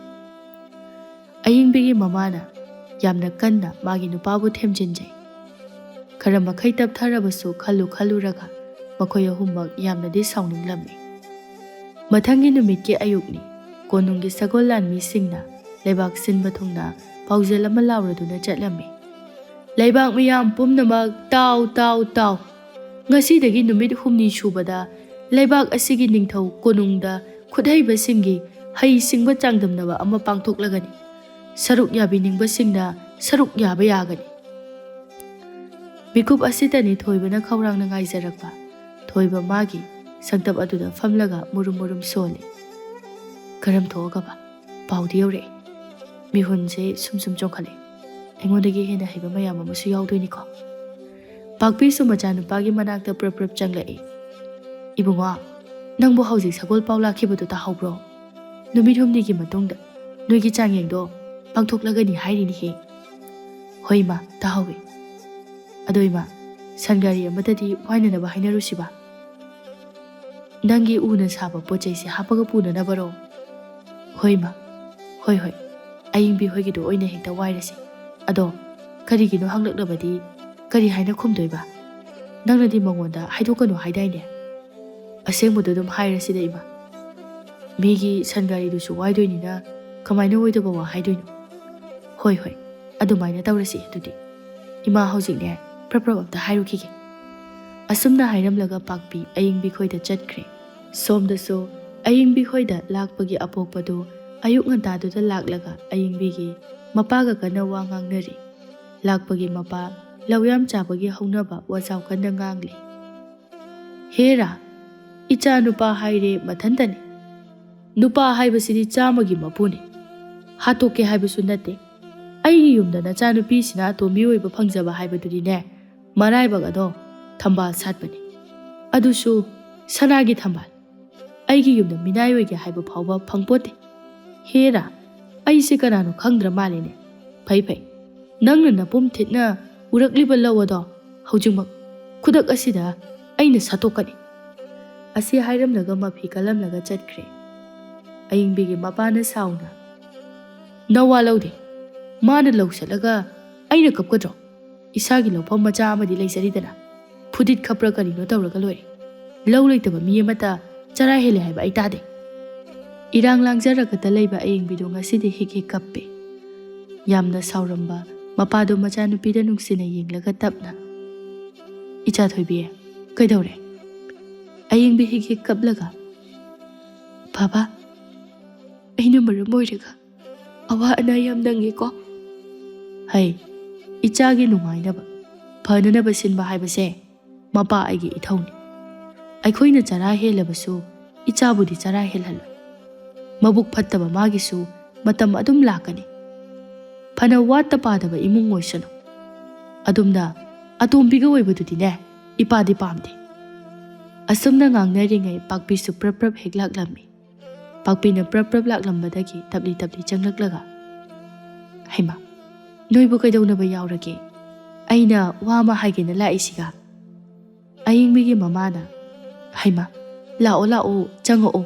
ꯑꯌꯤꯡꯕꯤꯒꯤ ꯃꯃꯥꯅ ꯌꯥꯝꯅ ꯀꯟꯅ ꯃꯥꯒꯤ ꯅꯨꯄꯥꯕꯨ ꯊꯦꯝꯖꯤꯟꯖꯩ꯫ ꯈꯔ ꯃꯈꯩ ꯇꯞꯊꯔꯕꯁꯨ ꯈꯜꯂꯨ ꯈꯜꯂꯨꯔꯒ ꯃꯈꯣꯏ ꯑꯍꯨꯝꯃꯛ ꯌꯥꯝꯅꯗꯤ ꯁꯥꯎꯅꯤꯡꯂꯝꯃꯤ꯫ ꯃꯊꯪꯒꯤ ꯅꯨꯃꯤꯠꯀꯤ ꯑꯌꯨꯛꯅꯤ꯫ ꯀꯣꯅꯨꯡꯒꯤ ꯁꯒꯣꯜ ꯂꯥꯟꯃꯤꯁꯤꯡꯅ ꯂꯩꯕꯥꯛ ꯁꯤꯟꯕ ꯊꯨꯡꯅ ꯄꯥꯎꯖꯦꯜ ꯑꯃ ꯂꯥꯎꯔꯗꯨꯅ ꯆꯠꯂꯝꯃꯤ꯫ "ꯂꯩꯕꯥꯛ ꯃꯤꯌꯥꯝ ꯄꯨꯝꯅꯃꯛ ꯇꯥꯎ, ꯇꯥꯎ, ꯇꯥꯎ! ꯉꯁꯤꯗꯒꯤ ꯅꯨꯃꯤꯠ ꯍꯨꯝꯅꯤ ꯁꯨꯕꯗ ꯂꯩꯕꯥꯛ ꯑꯁꯤꯒꯤ ꯅꯤꯡꯊꯧ ꯀꯣꯅꯨꯡꯗ ꯈꯨꯠꯍꯩꯕꯁꯤꯡꯒꯤ ꯍꯩ ꯁꯤꯡꯕ ꯆꯥꯡꯗꯝꯅꯕ ꯑꯃ ꯄꯥꯡꯊꯣꯛꯂꯒꯅꯤ꯫ ꯁꯔꯨꯛ ꯌꯥꯕꯤꯅꯤꯡꯕꯁꯤꯡꯅ ꯁꯔꯨꯛ ꯌꯥꯕ ꯌꯥꯒꯅꯤ꯫" ꯃꯤꯀꯨꯞ ꯑꯁꯤꯇꯅꯤ ꯊꯣꯏꯕꯅ ꯈꯧꯔꯥꯡꯅ ꯉꯥꯏꯖꯔꯛꯄ꯫ ꯊꯣꯏꯕ ꯃꯥꯒꯤ ꯁꯪꯇꯞ ꯑꯗꯨꯗ ꯐꯝꯂꯒ ꯃꯨꯔꯨꯝ ꯃꯨꯔꯨꯝ ꯁꯣꯜꯂꯤ꯫ ꯀꯔꯝ ꯊꯣꯛꯑꯒꯕ? ꯄꯥꯎꯗꯤ ꯌꯧꯔꯛꯑꯦ꯫ ꯃꯤꯍꯨꯟꯁꯦ ꯁꯨꯝ ꯁꯨꯝ ꯆꯣꯡꯈꯠꯂꯛꯑꯦ꯫ ꯑꯩꯉꯣꯟꯗꯒꯤ ꯍꯦꯟꯅ ꯍꯩꯕ ꯃꯌꯥꯝ ꯑꯃꯁꯨ ꯌꯥꯎꯗꯣꯏꯅꯤꯀꯣ꯫ ꯄꯥꯛꯄꯤꯁꯨ ꯃꯆꯥꯅꯨꯄꯥꯒꯤ ꯃꯅꯥꯛꯇ ꯄ꯭ꯔꯞ ꯄ꯭ꯔꯞ ꯆꯪꯂꯛꯏ꯫ "ꯏꯕꯨꯡꯉꯣ, ꯅꯪꯕꯨ ꯍꯧꯖꯤꯛ ꯁꯒꯣꯜ ꯄꯥꯎ ꯂꯥꯛꯈꯤꯕꯗꯨ ꯇꯥꯍꯧꯕ꯭ꯔꯣ? ꯅꯨꯃꯤꯠ ꯍꯨꯝꯅꯤꯒꯤ ꯃꯇꯨꯡꯗ ꯅꯣꯏꯒꯤ ꯆꯥꯡꯌꯦꯡꯗꯣ ꯄꯥꯡꯊꯣꯛꯂꯒꯅꯤ ꯍꯥꯏꯔꯤꯅꯤꯍꯦ꯫" "ꯍꯣꯏ ꯏꯃꯥ, ꯇꯥꯍꯧꯋꯤ꯫ ꯑꯗꯣ ꯏꯃꯥ, ꯁꯟ ꯒꯥꯔꯤ ꯑꯃꯗꯗꯤ ꯋꯥꯏꯅꯅꯕ ꯍꯥꯏꯅꯔꯨꯁꯤꯕ?" "ꯅꯪꯒꯤ ꯎꯅ ꯁꯥꯕ ꯄꯣꯠ ꯆꯩꯁꯦ ꯍꯥꯞꯄꯒ ꯄꯨꯅꯅꯕꯔꯣ?" "ꯍꯣꯏ ꯏꯃꯥ, ꯍꯣꯏ ꯍꯣꯏ, ꯑꯌꯤꯡꯕꯤ ꯍꯣꯏꯒꯤꯗꯣ ꯑꯣꯏꯅ ꯍꯦꯛꯇ ꯋꯥꯏꯔꯁꯤ꯫ ꯑꯗꯣ ꯀꯔꯤꯒꯤꯅꯣ ꯍꯪꯂꯛꯂꯕꯗꯤ ꯀꯔꯤ ꯍꯥꯏꯅ ꯈꯨꯝꯗꯣꯏꯕ? ꯅꯪꯅꯗꯤ ꯃꯉꯣꯟꯗ ꯍꯥꯏꯗꯣꯛꯀꯅꯨ ꯍꯥꯏꯗꯥꯏꯅꯦ?" "ꯑꯁꯦꯡꯕꯗꯣ ꯑꯗꯨꯝ ꯍꯥꯏꯔꯁꯤꯗ ꯏꯃꯥ꯫ ꯃꯤꯒꯤ ꯁꯟ ꯒꯥꯔꯤꯗꯨꯁꯨ ꯋꯥꯏꯗꯣꯏꯅꯤꯅ ꯀꯃꯥꯏꯅ ꯑꯣꯏꯗꯕ ꯋꯥ ꯍꯥꯏꯗꯣꯏꯅꯣ? ꯍꯣꯏ ꯍꯣꯏ, ꯑꯗꯨꯃꯥꯏꯅ ꯇꯧꯔꯁꯤ ꯑꯗꯨꯗꯤ꯫ ꯏꯃꯥ, ꯍꯧꯖꯤꯛꯅꯦ ꯄ꯭ꯔꯞ ꯄ꯭ꯔꯞ ꯑꯝꯇ ꯍꯥꯏꯔꯨꯈꯤꯒꯦ꯫" ꯑꯁꯨꯝꯅ ꯍꯥꯏꯔꯝꯂꯒ ꯄꯥꯛꯄꯤ ꯑꯌꯤꯡꯕꯤ ꯈꯣꯏꯗ ꯆꯠꯈ꯭ꯔꯦ꯫ ꯁꯣꯝꯗꯁꯨ ꯑꯌꯤꯡꯕꯤ ꯍꯣꯏꯗ ꯂꯥꯛꯄꯒꯤ ꯑꯄꯣꯛꯄꯗꯨ ꯑꯌꯨꯛ ꯉꯟꯇꯥꯗꯨꯗ ꯂꯥꯛꯂꯒ ꯑꯌꯤꯡꯕꯤꯒꯤ ꯃꯄꯥꯒ ꯀꯟꯅ ꯋꯥ ꯉꯥꯡꯅꯔꯤ꯫ ꯂꯥꯛꯄꯒꯤ ꯃꯄꯥ ꯂꯧꯌꯥꯝ ꯆꯥꯕꯒꯤ ꯍꯧꯅꯕ ꯋꯥꯖꯥꯎ ꯀꯟꯅ ꯉꯥꯡꯂꯤ꯫ "ꯍꯦꯔꯥ, ꯏꯆꯥ ꯅꯨꯄꯥ ꯍꯥꯏꯔꯦ ꯃꯊꯟꯇꯅꯤ꯫ ꯅꯨꯄꯥ ꯍꯥꯏꯕꯁꯤꯗꯤ ꯆꯥꯝꯃꯒꯤ ꯃꯄꯨꯅꯤ꯫ ꯍꯥꯠꯇꯣꯛꯀꯦ ꯍꯥꯏꯕꯁꯨ ꯅꯠꯇꯦ꯫ ꯑꯩꯒꯤ ꯌꯨꯝꯗ ꯅꯆꯥꯅꯨꯄꯤꯁꯤꯅ ꯑꯇꯣꯝꯕꯤ ꯑꯣꯏꯕ ꯐꯪꯖꯕ ꯍꯥꯏꯕꯗꯨꯗꯤꯅꯦ, ꯃꯔꯥꯏꯕꯛ ꯑꯗꯣ ꯊꯝꯕꯥꯜ ꯁꯥꯠꯄꯅꯤ꯫ ꯑꯗꯨꯁꯨ ꯁꯅꯥꯒꯤ ꯊꯝꯕꯥꯜ꯫ ꯑꯩꯒꯤ ꯌꯨꯝꯗ ꯃꯤꯅꯥꯏ ꯑꯣꯏꯒꯦ ꯍꯥꯏꯕ ꯐꯥꯎꯕ ꯐꯪꯄꯣꯠꯇꯦ꯫ ꯍꯦꯔꯥ, ꯑꯩꯁꯦ ꯀꯅꯥꯅꯣ ꯈꯪꯗ꯭ꯔ ꯃꯥꯜꯂꯦꯅꯦ꯫ ꯐꯩ ꯐꯩ, ꯅꯪꯅ ꯅꯄꯨꯝ ꯊꯤꯠꯅ ꯎꯔꯛꯂꯤꯕ ꯂꯧ ꯑꯗꯣ ꯍꯧꯖꯤꯛꯃꯛ, ꯈꯨꯗꯛ ꯑꯁꯤꯗ ꯑꯩꯅ ꯁꯠꯇꯣꯛꯀꯅꯤ"꯫ ꯑꯁꯤ ꯍꯥꯏꯔꯝꯂꯒ ꯃꯐꯤ ꯀꯜꯂꯝꯂꯒ ꯆꯠꯈ꯭ꯔꯦ꯫ ꯑꯌꯤꯡꯕꯤꯒꯤ ꯃꯄꯥꯅ ꯁꯥꯎꯅ, "ꯅꯋꯥ ꯂꯧꯗꯦ꯫ ꯃꯥꯅ ꯂꯧ ꯁꯠꯂꯒ ꯑꯩꯅ ꯀꯞꯀꯗ꯭ꯔꯣ? ꯏꯁꯥꯒꯤ ꯂꯧꯐꯝ ꯃꯆꯥ ꯑꯃꯗꯤ ꯂꯩꯖꯔꯤꯗꯅ꯫ ꯐꯨꯗꯤꯠ ꯈꯞꯄ꯭ꯔꯥ ꯀꯔꯤꯅꯣ ꯇꯧꯔꯒ ꯂꯣꯏꯔꯦ꯫ ꯂꯧ ꯂꯩꯇꯕ ꯃꯤ ꯑꯃꯠꯇ ꯆꯔꯥ ꯍꯦꯜꯂꯦ ꯍꯥꯏꯕ ꯑꯩ ꯇꯥꯗꯦ"꯫ ꯏꯔꯥꯡ ꯂꯥꯡꯖꯔꯒꯇ ꯂꯩꯕ ꯑꯌꯤꯡꯕꯤꯗꯣ ꯉꯁꯤꯗꯤ ꯍꯤꯛ ꯍꯤꯛ ꯀꯞꯄꯦ꯫ ꯌꯥꯝꯅ ꯁꯥꯎꯔꯝꯕ ꯃꯄꯥꯗꯣ ꯃꯆꯥꯅꯨꯄꯤꯗ ꯅꯨꯡꯁꯤꯅ ꯌꯦꯡꯂꯒ ꯇꯞꯅ, "ꯏꯆꯥ ꯊꯣꯏꯕꯤ, ꯀꯩꯗꯧꯔꯦ?" ꯑꯌꯤꯡꯕꯤ ꯍꯤꯛ ꯍꯤꯛ ꯀꯞꯂꯒ, "ꯕꯥꯕꯥ, ꯑꯩꯅ ꯃꯔꯝ ꯑꯣꯏꯔꯒ ꯑꯋꯥ ꯑꯅꯥ ꯌꯥꯝ ꯅꯪꯉꯦꯀꯣ"꯫ "ꯍꯩ, ꯏꯆꯥꯒꯤ ꯅꯨꯡꯉꯥꯏꯅꯕ, ꯐꯅꯅꯕ ꯁꯤꯟꯕ ꯍꯥꯏꯕꯁꯦ ꯃꯄꯥ ꯑꯩꯒꯤ ꯏꯊꯧꯅꯤ꯫ ꯑꯩꯈꯣꯏꯅ ꯆꯔꯥ ꯍꯦꯜꯂꯕꯁꯨ ꯏꯆꯥꯕꯨꯗꯤ ꯆꯔꯥ ꯍꯦꯜꯍꯜꯂꯣꯏ꯫ ꯃꯕꯨꯛ ꯐꯠꯇꯕ ꯃꯥꯒꯤꯁꯨ ꯃꯇꯝ ꯑꯗꯨꯝ ꯂꯥꯛꯀꯅꯤ꯫ ꯐꯅ ꯋꯥꯠꯇ ꯄꯥꯗꯕ ꯏꯃꯨꯡ ꯑꯣꯏꯁꯅꯨ꯫ ꯑꯗꯨꯝꯅ ꯑꯇꯣꯝꯕꯤꯒ ꯑꯣꯏꯕꯗꯨꯗꯤꯅꯦ, ꯏꯄꯥꯗꯤ ꯄꯥꯝꯗꯦ"꯫ ꯑꯁꯨꯝꯅ ꯉꯥꯡꯅꯔꯤꯉꯩ ꯄꯥꯛꯄꯤꯁꯨ ꯄ꯭ꯔꯞ ꯄ꯭ꯔꯞ ꯍꯦꯛ ꯂꯥꯛꯂꯝꯃꯤ꯫ ꯄꯥꯛꯄꯤꯅ ꯄ꯭ꯔꯞ ꯄ꯭ꯔꯞ ꯂꯥꯛꯂꯝꯕꯗꯒꯤ ꯇꯞꯂꯤ ꯇꯞꯂꯤ ꯆꯪꯂꯛꯂꯒ, "ꯍꯩꯃꯥ, ꯅꯣꯏꯕꯨ ꯀꯩꯗꯧꯅꯕ ꯌꯥꯎꯔꯒꯦ? ꯑꯩꯅ ꯋꯥ ꯑꯃ ꯍꯥꯏꯒꯦꯅ ꯂꯥꯛꯏꯁꯤꯒ"꯫ ꯑꯌꯤꯡꯕꯤꯒꯤ ꯃꯃꯥꯅ, "ꯍꯩꯃꯥ, ꯂꯥꯛꯑꯣ, ꯂꯥꯛꯑꯣ, ꯆꯪꯉꯛꯑꯣ"꯫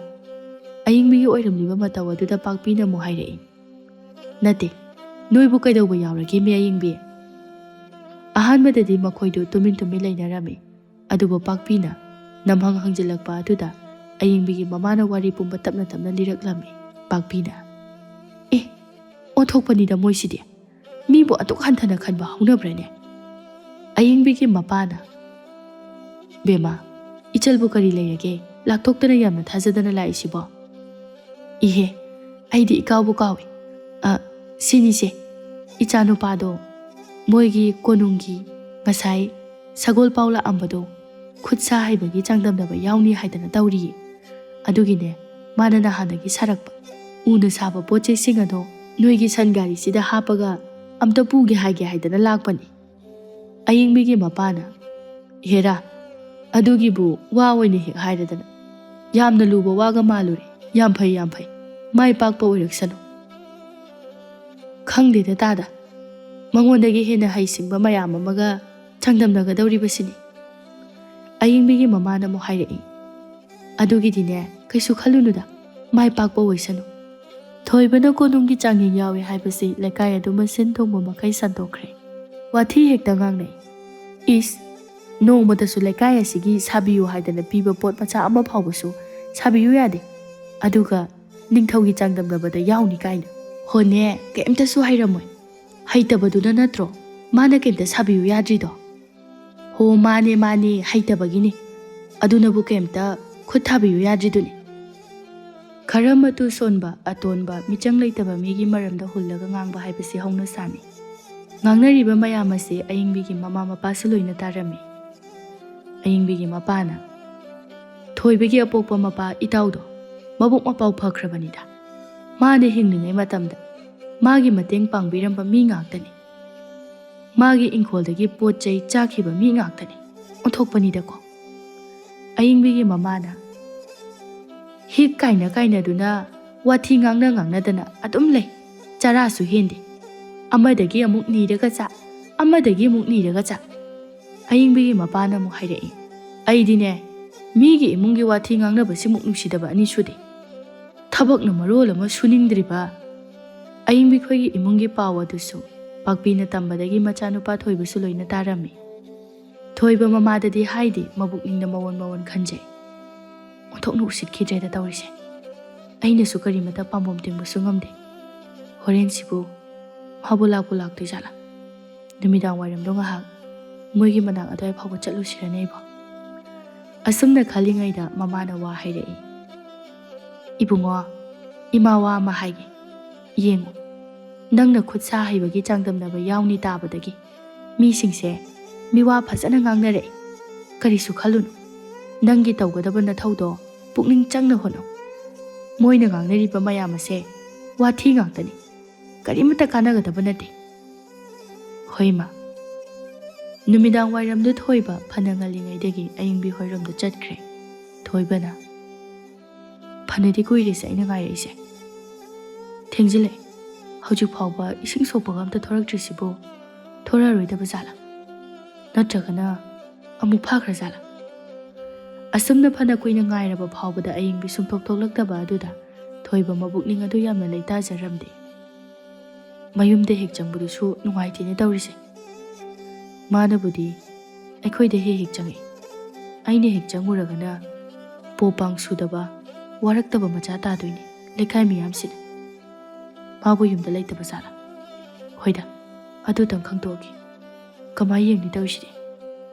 ꯑꯌꯤꯡꯕꯤꯒꯤ ꯑꯣꯏꯔꯝꯂꯤꯕ ꯃꯇꯧ ꯑꯗꯨꯗ ꯄꯥꯛꯄꯤꯅ ꯑꯃꯨꯛ ꯍꯥꯏꯔꯛꯏ, "ꯅꯠꯇꯦ, ꯅꯣꯏꯕꯨ ꯀꯩꯗꯧꯕ ꯌꯥꯎꯔꯒꯦ, ꯃꯤ ꯑꯌꯤꯡꯕꯤ?" ꯑꯍꯥꯟꯕꯗꯗꯤ ꯃꯈꯣꯏꯗꯨ ꯇꯨꯃꯤꯟ ꯇꯨꯃꯤꯟ ꯂꯩꯅꯔꯝꯃꯤ꯫ ꯑꯗꯨꯕꯨ ꯄꯥꯛꯄꯤꯅ ꯅꯝꯍꯪ ꯍꯪꯖꯤꯜꯂꯛꯄ ꯑꯗꯨꯗ ꯑꯌꯤꯡꯕꯤꯒꯤ ꯃꯃꯥꯅ ꯋꯥꯔꯤ ꯄꯨꯝꯕ ꯇꯞꯅ ꯇꯞꯅ ꯂꯤꯔꯛꯂꯝꯃꯤ꯫ ꯄꯥꯛꯄꯤꯅ, "ꯑꯦ, ꯑꯣꯟꯊꯣꯛꯄꯅꯤꯗ ꯃꯣꯏꯁꯤꯗꯤ꯫ ꯃꯤꯕꯨ ꯑꯗꯨꯛ ꯍꯟꯊꯅ ꯈꯟꯕ ꯍꯧꯅꯕ꯭ꯔꯅꯦ?" ꯑꯌꯤꯡꯕꯤꯒꯤ ꯃꯄꯥꯅ, "ꯕꯦꯝꯃ, ꯏꯆꯜꯕꯨ ꯀꯔꯤ ꯂꯩꯔꯒꯦ? ꯂꯥꯛꯊꯣꯛꯇꯅ ꯌꯥꯝꯅ ꯊꯥꯖꯗꯅ ꯂꯥꯛꯏꯁꯤꯕꯣ? ꯏꯍꯦ, ꯑꯩꯗꯤ ꯏꯀꯥꯎꯕꯨ ꯀꯥꯎꯏ꯫ ꯑ, ꯁꯤꯅꯤꯁꯦ, ꯏꯆꯥꯅꯨꯄꯥꯗꯣ ꯃꯣꯏꯒꯤ ꯀꯣꯅꯨꯡꯒꯤ ꯉꯁꯥꯏ ꯁꯒꯣꯜ ꯄꯥꯎ ꯂꯥꯛꯑꯝꯕꯗꯣ ꯈꯨꯠ ꯁꯥ ꯍꯩꯕꯒꯤ ꯆꯥꯡꯗꯝꯅꯕ ꯌꯥꯎꯅꯤ ꯍꯥꯏꯗꯅ ꯇꯧꯔꯤꯌꯦ꯫ ꯑꯗꯨꯒꯤꯅꯦ ꯃꯥꯅ ꯅꯍꯥꯟꯗꯒꯤ ꯁꯥꯔꯛꯄ ꯎꯅ ꯁꯥꯕ ꯄꯣꯠ ꯆꯩꯁꯤꯡ ꯑꯗꯣ ꯅꯣꯏꯒꯤ ꯁꯟ ꯒꯥꯔꯤꯁꯤꯗ ꯍꯥꯞꯄꯒ ꯑꯝꯇ ꯄꯨꯒꯦ ꯍꯥꯏꯒꯦ ꯍꯥꯏꯗꯅ ꯂꯥꯛꯄꯅꯤ꯫ ꯑꯌꯤꯡꯕꯤꯒꯤ ꯃꯄꯥꯅ, "ꯍꯦꯔꯥ, ꯑꯗꯨꯒꯤꯕꯨ ꯋꯥ ꯑꯣꯏꯅ ꯍꯦꯛ ꯍꯥꯏꯔꯗꯅ꯫ ꯌꯥꯝꯅ ꯂꯨꯕ ꯋꯥꯒ ꯃꯥꯜꯂꯨꯔꯦ꯫ ꯌꯥꯝ ꯐꯩ, ꯌꯥꯝ ꯐꯩ꯫ ꯃꯥꯏ ꯄꯥꯛꯄ ꯑꯣꯏꯔꯛꯁꯅꯨ꯫" ꯈꯪꯗꯦꯗ ꯇꯥꯗ, ꯃꯉꯣꯟꯗꯒꯤ ꯍꯦꯟꯅ ꯍꯩꯁꯤꯡꯕ ꯃꯌꯥꯝ ꯑꯃꯒ ꯆꯥꯡꯗꯝꯅꯒꯗꯧꯔꯤꯕꯁꯤꯅꯤ꯫ ꯑꯌꯤꯡꯕꯤꯒꯤ ꯃꯃꯥꯅ ꯑꯃꯨꯛ ꯍꯥꯏꯔꯛꯏ, "ꯑꯗꯨꯒꯤꯗꯤꯅꯦ, ꯀꯩꯁꯨ ꯈꯜꯂꯨꯅꯨꯗ, ꯃꯥꯏ ꯄꯥꯛꯄ ꯑꯣꯏꯁꯅꯨ꯫" ꯊꯣꯏꯕꯅ ꯀꯣꯅꯨꯡꯒꯤ ꯆꯥꯡꯌꯦꯡ ꯌꯥꯎꯏ ꯍꯥꯏꯕꯁꯤ ꯂꯩꯀꯥꯏ ꯑꯗꯨꯃ ꯁꯤꯟ ꯊꯨꯡꯕ ꯃꯈꯩ ꯁꯟꯗꯣꯛꯈ꯭ꯔꯦ꯫ ꯋꯥꯊꯤ ꯍꯦꯛꯇ ꯉꯥꯡꯅꯩ꯫ ꯏꯁ, ꯅꯣꯡꯃꯇꯁꯨ ꯂꯩꯀꯥꯏ ꯑꯁꯤꯒꯤ ꯁꯥꯕꯤꯌꯨ ꯍꯥꯏꯗꯅ ꯄꯤꯕ ꯄꯣꯠ ꯃꯆꯥ ꯑꯃ ꯐꯥꯎꯕꯁꯨ ꯁꯥꯕꯤꯌꯨ ꯌꯥꯗꯦ꯫ ꯑꯗꯨꯒ ꯅꯤꯡꯊꯧꯒꯤ ꯆꯥꯡꯗꯝꯅꯕꯗ ꯌꯥꯎꯅꯤ ꯀꯥꯏꯅ꯫ ꯍꯣꯅꯦ, ꯀꯩꯝꯇꯁꯨ ꯍꯩꯔꯝꯃꯣꯏ꯫ ꯍꯩꯇꯕꯗꯨꯅ ꯅꯠꯇ꯭ꯔꯣ ꯃꯥꯅ ꯀꯩꯝꯇ ꯁꯥꯕꯤꯌꯨ ꯌꯥꯗ꯭ꯔꯤꯗꯣ? ꯍꯣ, ꯃꯥꯅꯦ, ꯃꯥꯅꯦ, ꯍꯩꯇꯕꯒꯤꯅꯦ꯫ ꯑꯗꯨꯅꯕꯨ ꯀꯩꯝꯇ ꯈꯨꯠ ꯊꯥꯕꯤꯌꯨ ꯌꯥꯗ꯭ꯔꯤꯗꯨꯅꯤ꯫ ꯈꯔ ꯃꯇꯨ ꯁꯣꯟꯕ, ꯑꯇꯣꯟꯕ, ꯃꯤꯆꯪ ꯂꯩꯇꯕ ꯃꯤꯒꯤ ꯃꯔꯝꯗ ꯍꯨꯜꯂꯒ ꯉꯥꯡꯕ ꯍꯥꯏꯕꯁꯤ ꯍꯧꯅꯁꯥꯅꯤ꯫ ꯉꯥꯡꯅꯔꯤꯕ ꯃꯌꯥꯝ ꯑꯁꯤ ꯑꯌꯤꯡꯕꯤꯒꯤ ꯃꯃꯥ ꯃꯄꯥꯁꯨ ꯂꯣꯏꯅ ꯇꯥꯔꯝꯃꯤ꯫ ꯑꯌꯤꯡꯕꯤꯒꯤ ꯃꯄꯥꯅ, "ꯊꯣꯏꯕꯒꯤ ꯑꯄꯣꯛꯄ ꯃꯄꯥ ꯏꯇꯥꯎꯗꯣ ꯃꯕꯨꯛ ꯃꯄꯥꯎ ꯐꯈ꯭ꯔꯕꯅꯤꯗ꯫ ꯃꯥꯅ ꯍꯤꯡꯂꯤꯉꯩ ꯃꯇꯝꯗ ꯃꯥꯒꯤ ꯃꯇꯦꯡ ꯄꯥꯡꯕꯤꯔꯝꯕ ꯃꯤ ꯉꯥꯛꯇꯅꯤ꯫ ꯃꯥꯒꯤ ꯏꯪꯈꯣꯜꯗꯒꯤ ꯄꯣꯠ ꯆꯩ ꯆꯥꯈꯤꯕ ꯃꯤ ꯉꯥꯛꯇꯅꯤ꯫ ꯑꯣꯟꯊꯣꯛꯄꯅꯤꯗꯀꯣ꯫" ꯑꯌꯤꯡꯕꯤꯒꯤ ꯃꯃꯥꯅ, "ꯍꯤꯛ ꯀꯥꯏꯅ ꯀꯥꯏꯅꯗꯨꯅ, ꯋꯥꯊꯤ ꯉꯥꯡꯅ ꯉꯥꯡꯅꯗꯅ ꯑꯗꯨꯝ ꯂꯩ꯫ ꯆꯔꯥꯁꯨ ꯍꯦꯟꯗꯦ꯫ ꯑꯃꯗꯒꯤ ꯑꯃꯨꯛ ꯅꯤꯔꯒ ꯆꯥ, ꯑꯃꯗꯒꯤ ꯑꯃꯨꯛ ꯅꯤꯔꯒ ꯆꯥ꯫" ꯑꯌꯤꯡꯕꯤꯒꯤ ꯃꯄꯥꯅ ꯑꯃꯨꯛ ꯍꯥꯏꯔꯛꯏ, "ꯑꯩꯗꯤꯅꯦ, ꯃꯤꯒꯤ ꯏꯃꯨꯡꯒꯤ ꯋꯥꯊꯤ ꯉꯥꯡꯅꯕꯁꯤꯃꯨꯛ ꯅꯨꯡꯁꯤꯗꯕ ꯑꯅꯤ ꯁꯨꯗꯦ꯫ ꯊꯕꯛꯅ ꯃꯔꯣꯜ ꯑꯃ ꯁꯨꯅꯤꯡꯗ꯭ꯔꯤꯕ꯫" ꯑꯌꯤꯡꯕꯤꯈꯣꯏꯒꯤ ꯏꯃꯨꯡꯒꯤ ꯄꯥꯎ ꯑꯗꯨꯁꯨ ꯄꯥꯛꯄꯤꯅ ꯇꯝꯕꯗꯒꯤ ꯃꯆꯥꯅꯨꯄꯥ ꯊꯣꯏꯕꯁꯨ ꯂꯣꯏꯅ ꯇꯥꯔꯝꯃꯤ꯫ ꯊꯣꯏꯕ ꯃꯃꯥꯗꯗꯤ ꯍꯥꯏꯗꯦ, ꯃꯕꯨꯛꯅꯤꯡꯗ ꯃꯋꯣꯟ ꯃꯋꯣꯟ ꯈꯟꯖꯩ꯫ ꯑꯣꯟꯊꯣꯛꯅ ꯎꯁꯤꯠꯈꯤꯗ꯭ꯔꯦꯗ ꯇꯧꯔꯤꯁꯦ꯫ ꯑꯩꯅꯁꯨ ꯀꯔꯤꯃꯇ ꯄꯥꯝꯕꯣꯝ ꯇꯤꯡꯕꯁꯨ ꯉꯝꯗꯦ꯫ ꯍꯣꯔꯦꯟꯁꯤꯕꯨ ꯃꯥꯕꯨ ꯂꯥꯛꯄꯨ ꯂꯥꯛꯇꯣꯏꯖꯥꯠꯂꯥ? ꯅꯨꯃꯤꯗꯥꯡ ꯋꯥꯏꯔꯝꯗꯣ ꯉꯥꯏꯍꯥꯛ ꯃꯣꯏꯒꯤ ꯃꯅꯥꯛ ꯑꯗꯨꯋꯥꯏ ꯐꯥꯎꯕ ꯆꯠꯂꯨꯁꯤꯔꯅꯦ ꯑꯩꯕꯣ? ꯑꯁꯨꯝꯅ ꯈꯜꯂꯤꯉꯩꯗ ꯃꯃꯥꯅ ꯋꯥ ꯍꯥꯏꯔꯛꯏ꯫ "ꯏꯕꯨꯡꯉꯣ, ꯏꯃꯥ ꯋꯥ ꯑꯃ ꯍꯥꯏꯒꯦ꯫ ꯌꯦꯡꯉꯨ, ꯅꯪꯅ ꯈꯨꯠ ꯁꯥ ꯍꯩꯕꯒꯤ ꯆꯥꯡꯗꯝꯅꯕ ꯌꯥꯎꯅꯤ ꯇꯥꯕꯗꯒꯤ ꯃꯤꯁꯤꯡꯁꯦ ꯃꯤꯋꯥ ꯐꯖꯅ ꯉꯥꯡꯅꯔꯛꯏ꯫ ꯀꯔꯤꯁꯨ ꯈꯜꯂꯨꯅꯨ꯫ ꯅꯪꯒꯤ ꯇꯧꯒꯗꯕ ꯅꯊꯧꯗꯣ ꯄꯨꯛꯅꯤꯡ ꯆꯪꯅ ꯍꯣꯠꯅꯧ꯫ ꯃꯣꯏꯅ ꯉꯥꯡꯅꯔꯤꯕ ꯃꯌꯥꯝ ꯑꯁꯦ ꯋꯥꯊꯤ ꯉꯥꯛꯇꯅꯤ꯫ ꯀꯔꯤꯃꯠꯇ ꯀꯥꯟꯅꯒꯗꯕ ꯅꯠꯇꯦ꯫" "ꯍꯣꯏ, ꯏꯃꯥ꯫" ꯅꯨꯃꯤꯗꯥꯡ ꯋꯥꯏꯔꯝꯗ ꯊꯣꯏꯕ ꯐꯅ ꯉꯜꯂꯤꯉꯩꯗꯒꯤ ꯑꯌꯤꯡꯕꯤ ꯍꯣꯏꯔꯣꯝꯗ ꯆꯠꯈ꯭ꯔꯦ꯫ ꯊꯣꯏꯕꯅ, "ꯐꯅꯗꯤ ꯀꯨꯏꯔꯦꯁꯦ ꯑꯩꯅ ꯉꯥꯏꯔꯛꯏꯁꯦ꯫ ꯊꯦꯡꯖꯤꯜꯂꯛꯑꯦ꯫ ꯍꯧꯖꯤꯛ ꯐꯥꯎꯕ ꯏꯁꯤꯡ ꯁꯣꯛꯄꯒ ꯑꯝꯇ ꯊꯣꯔꯛꯇ꯭ꯔꯤꯁꯤꯕꯨ ꯊꯣꯔꯛꯑꯔꯣꯏꯗꯕ ꯖꯥꯠꯂꯥ? ꯅꯠꯇ꯭ꯔꯒꯅ ꯑꯃꯨꯛ ꯐꯥꯈ꯭ꯔ ꯖꯥꯠꯂꯥ?" ꯑꯁꯨꯝꯅ ꯐꯅ ꯀꯨꯏꯅ ꯉꯥꯏꯔꯕ ꯐꯥꯎꯕꯗ ꯑꯌꯤꯡꯕꯤ ꯁꯨꯡꯊꯣꯛ ꯊꯣꯛꯂꯛꯇꯕ ꯑꯗꯨꯗ ꯊꯣꯏꯕ ꯃꯕꯨꯛꯅꯤꯡ ꯑꯗꯨ ꯌꯥꯝꯅ ꯂꯩꯇꯥꯖꯔꯝꯗꯦ꯫ ꯃꯌꯨꯝꯗ ꯍꯦꯛ ꯆꯪꯕꯗꯨꯁꯨ ꯅꯨꯡꯉꯥꯏꯇꯦꯅꯦ ꯇꯧꯔꯤꯁꯦ꯫ ꯃꯥꯅꯕꯨꯗꯤ ꯑꯩꯈꯣꯏꯗ ꯍꯦꯛ ꯍꯦꯛ ꯆꯪꯉꯛꯏ꯫ ꯑꯩꯅ ꯍꯦꯛ ꯆꯪꯉꯨꯔꯒꯅ ꯄꯣ ꯄꯥꯡ ꯁꯨꯗꯕ, ꯋꯥꯔꯛꯇꯕ ꯃꯆꯥ ꯇꯥꯗꯣꯏꯅꯦ ꯂꯩꯀꯥꯏ ꯃꯤꯌꯥꯝꯁꯤꯅ꯫ ꯃꯥꯕꯨ ꯌꯨꯝꯗ ꯂꯩꯇꯕ ꯖꯥꯠꯂꯥ? ꯍꯣꯏꯗ, ꯑꯗꯨꯇꯪ ꯈꯪꯗꯣꯛꯑꯒꯦ꯫ ꯀꯃꯥꯏ ꯌꯦꯡꯅꯤ ꯇꯧꯔꯤꯁꯤꯗꯤ?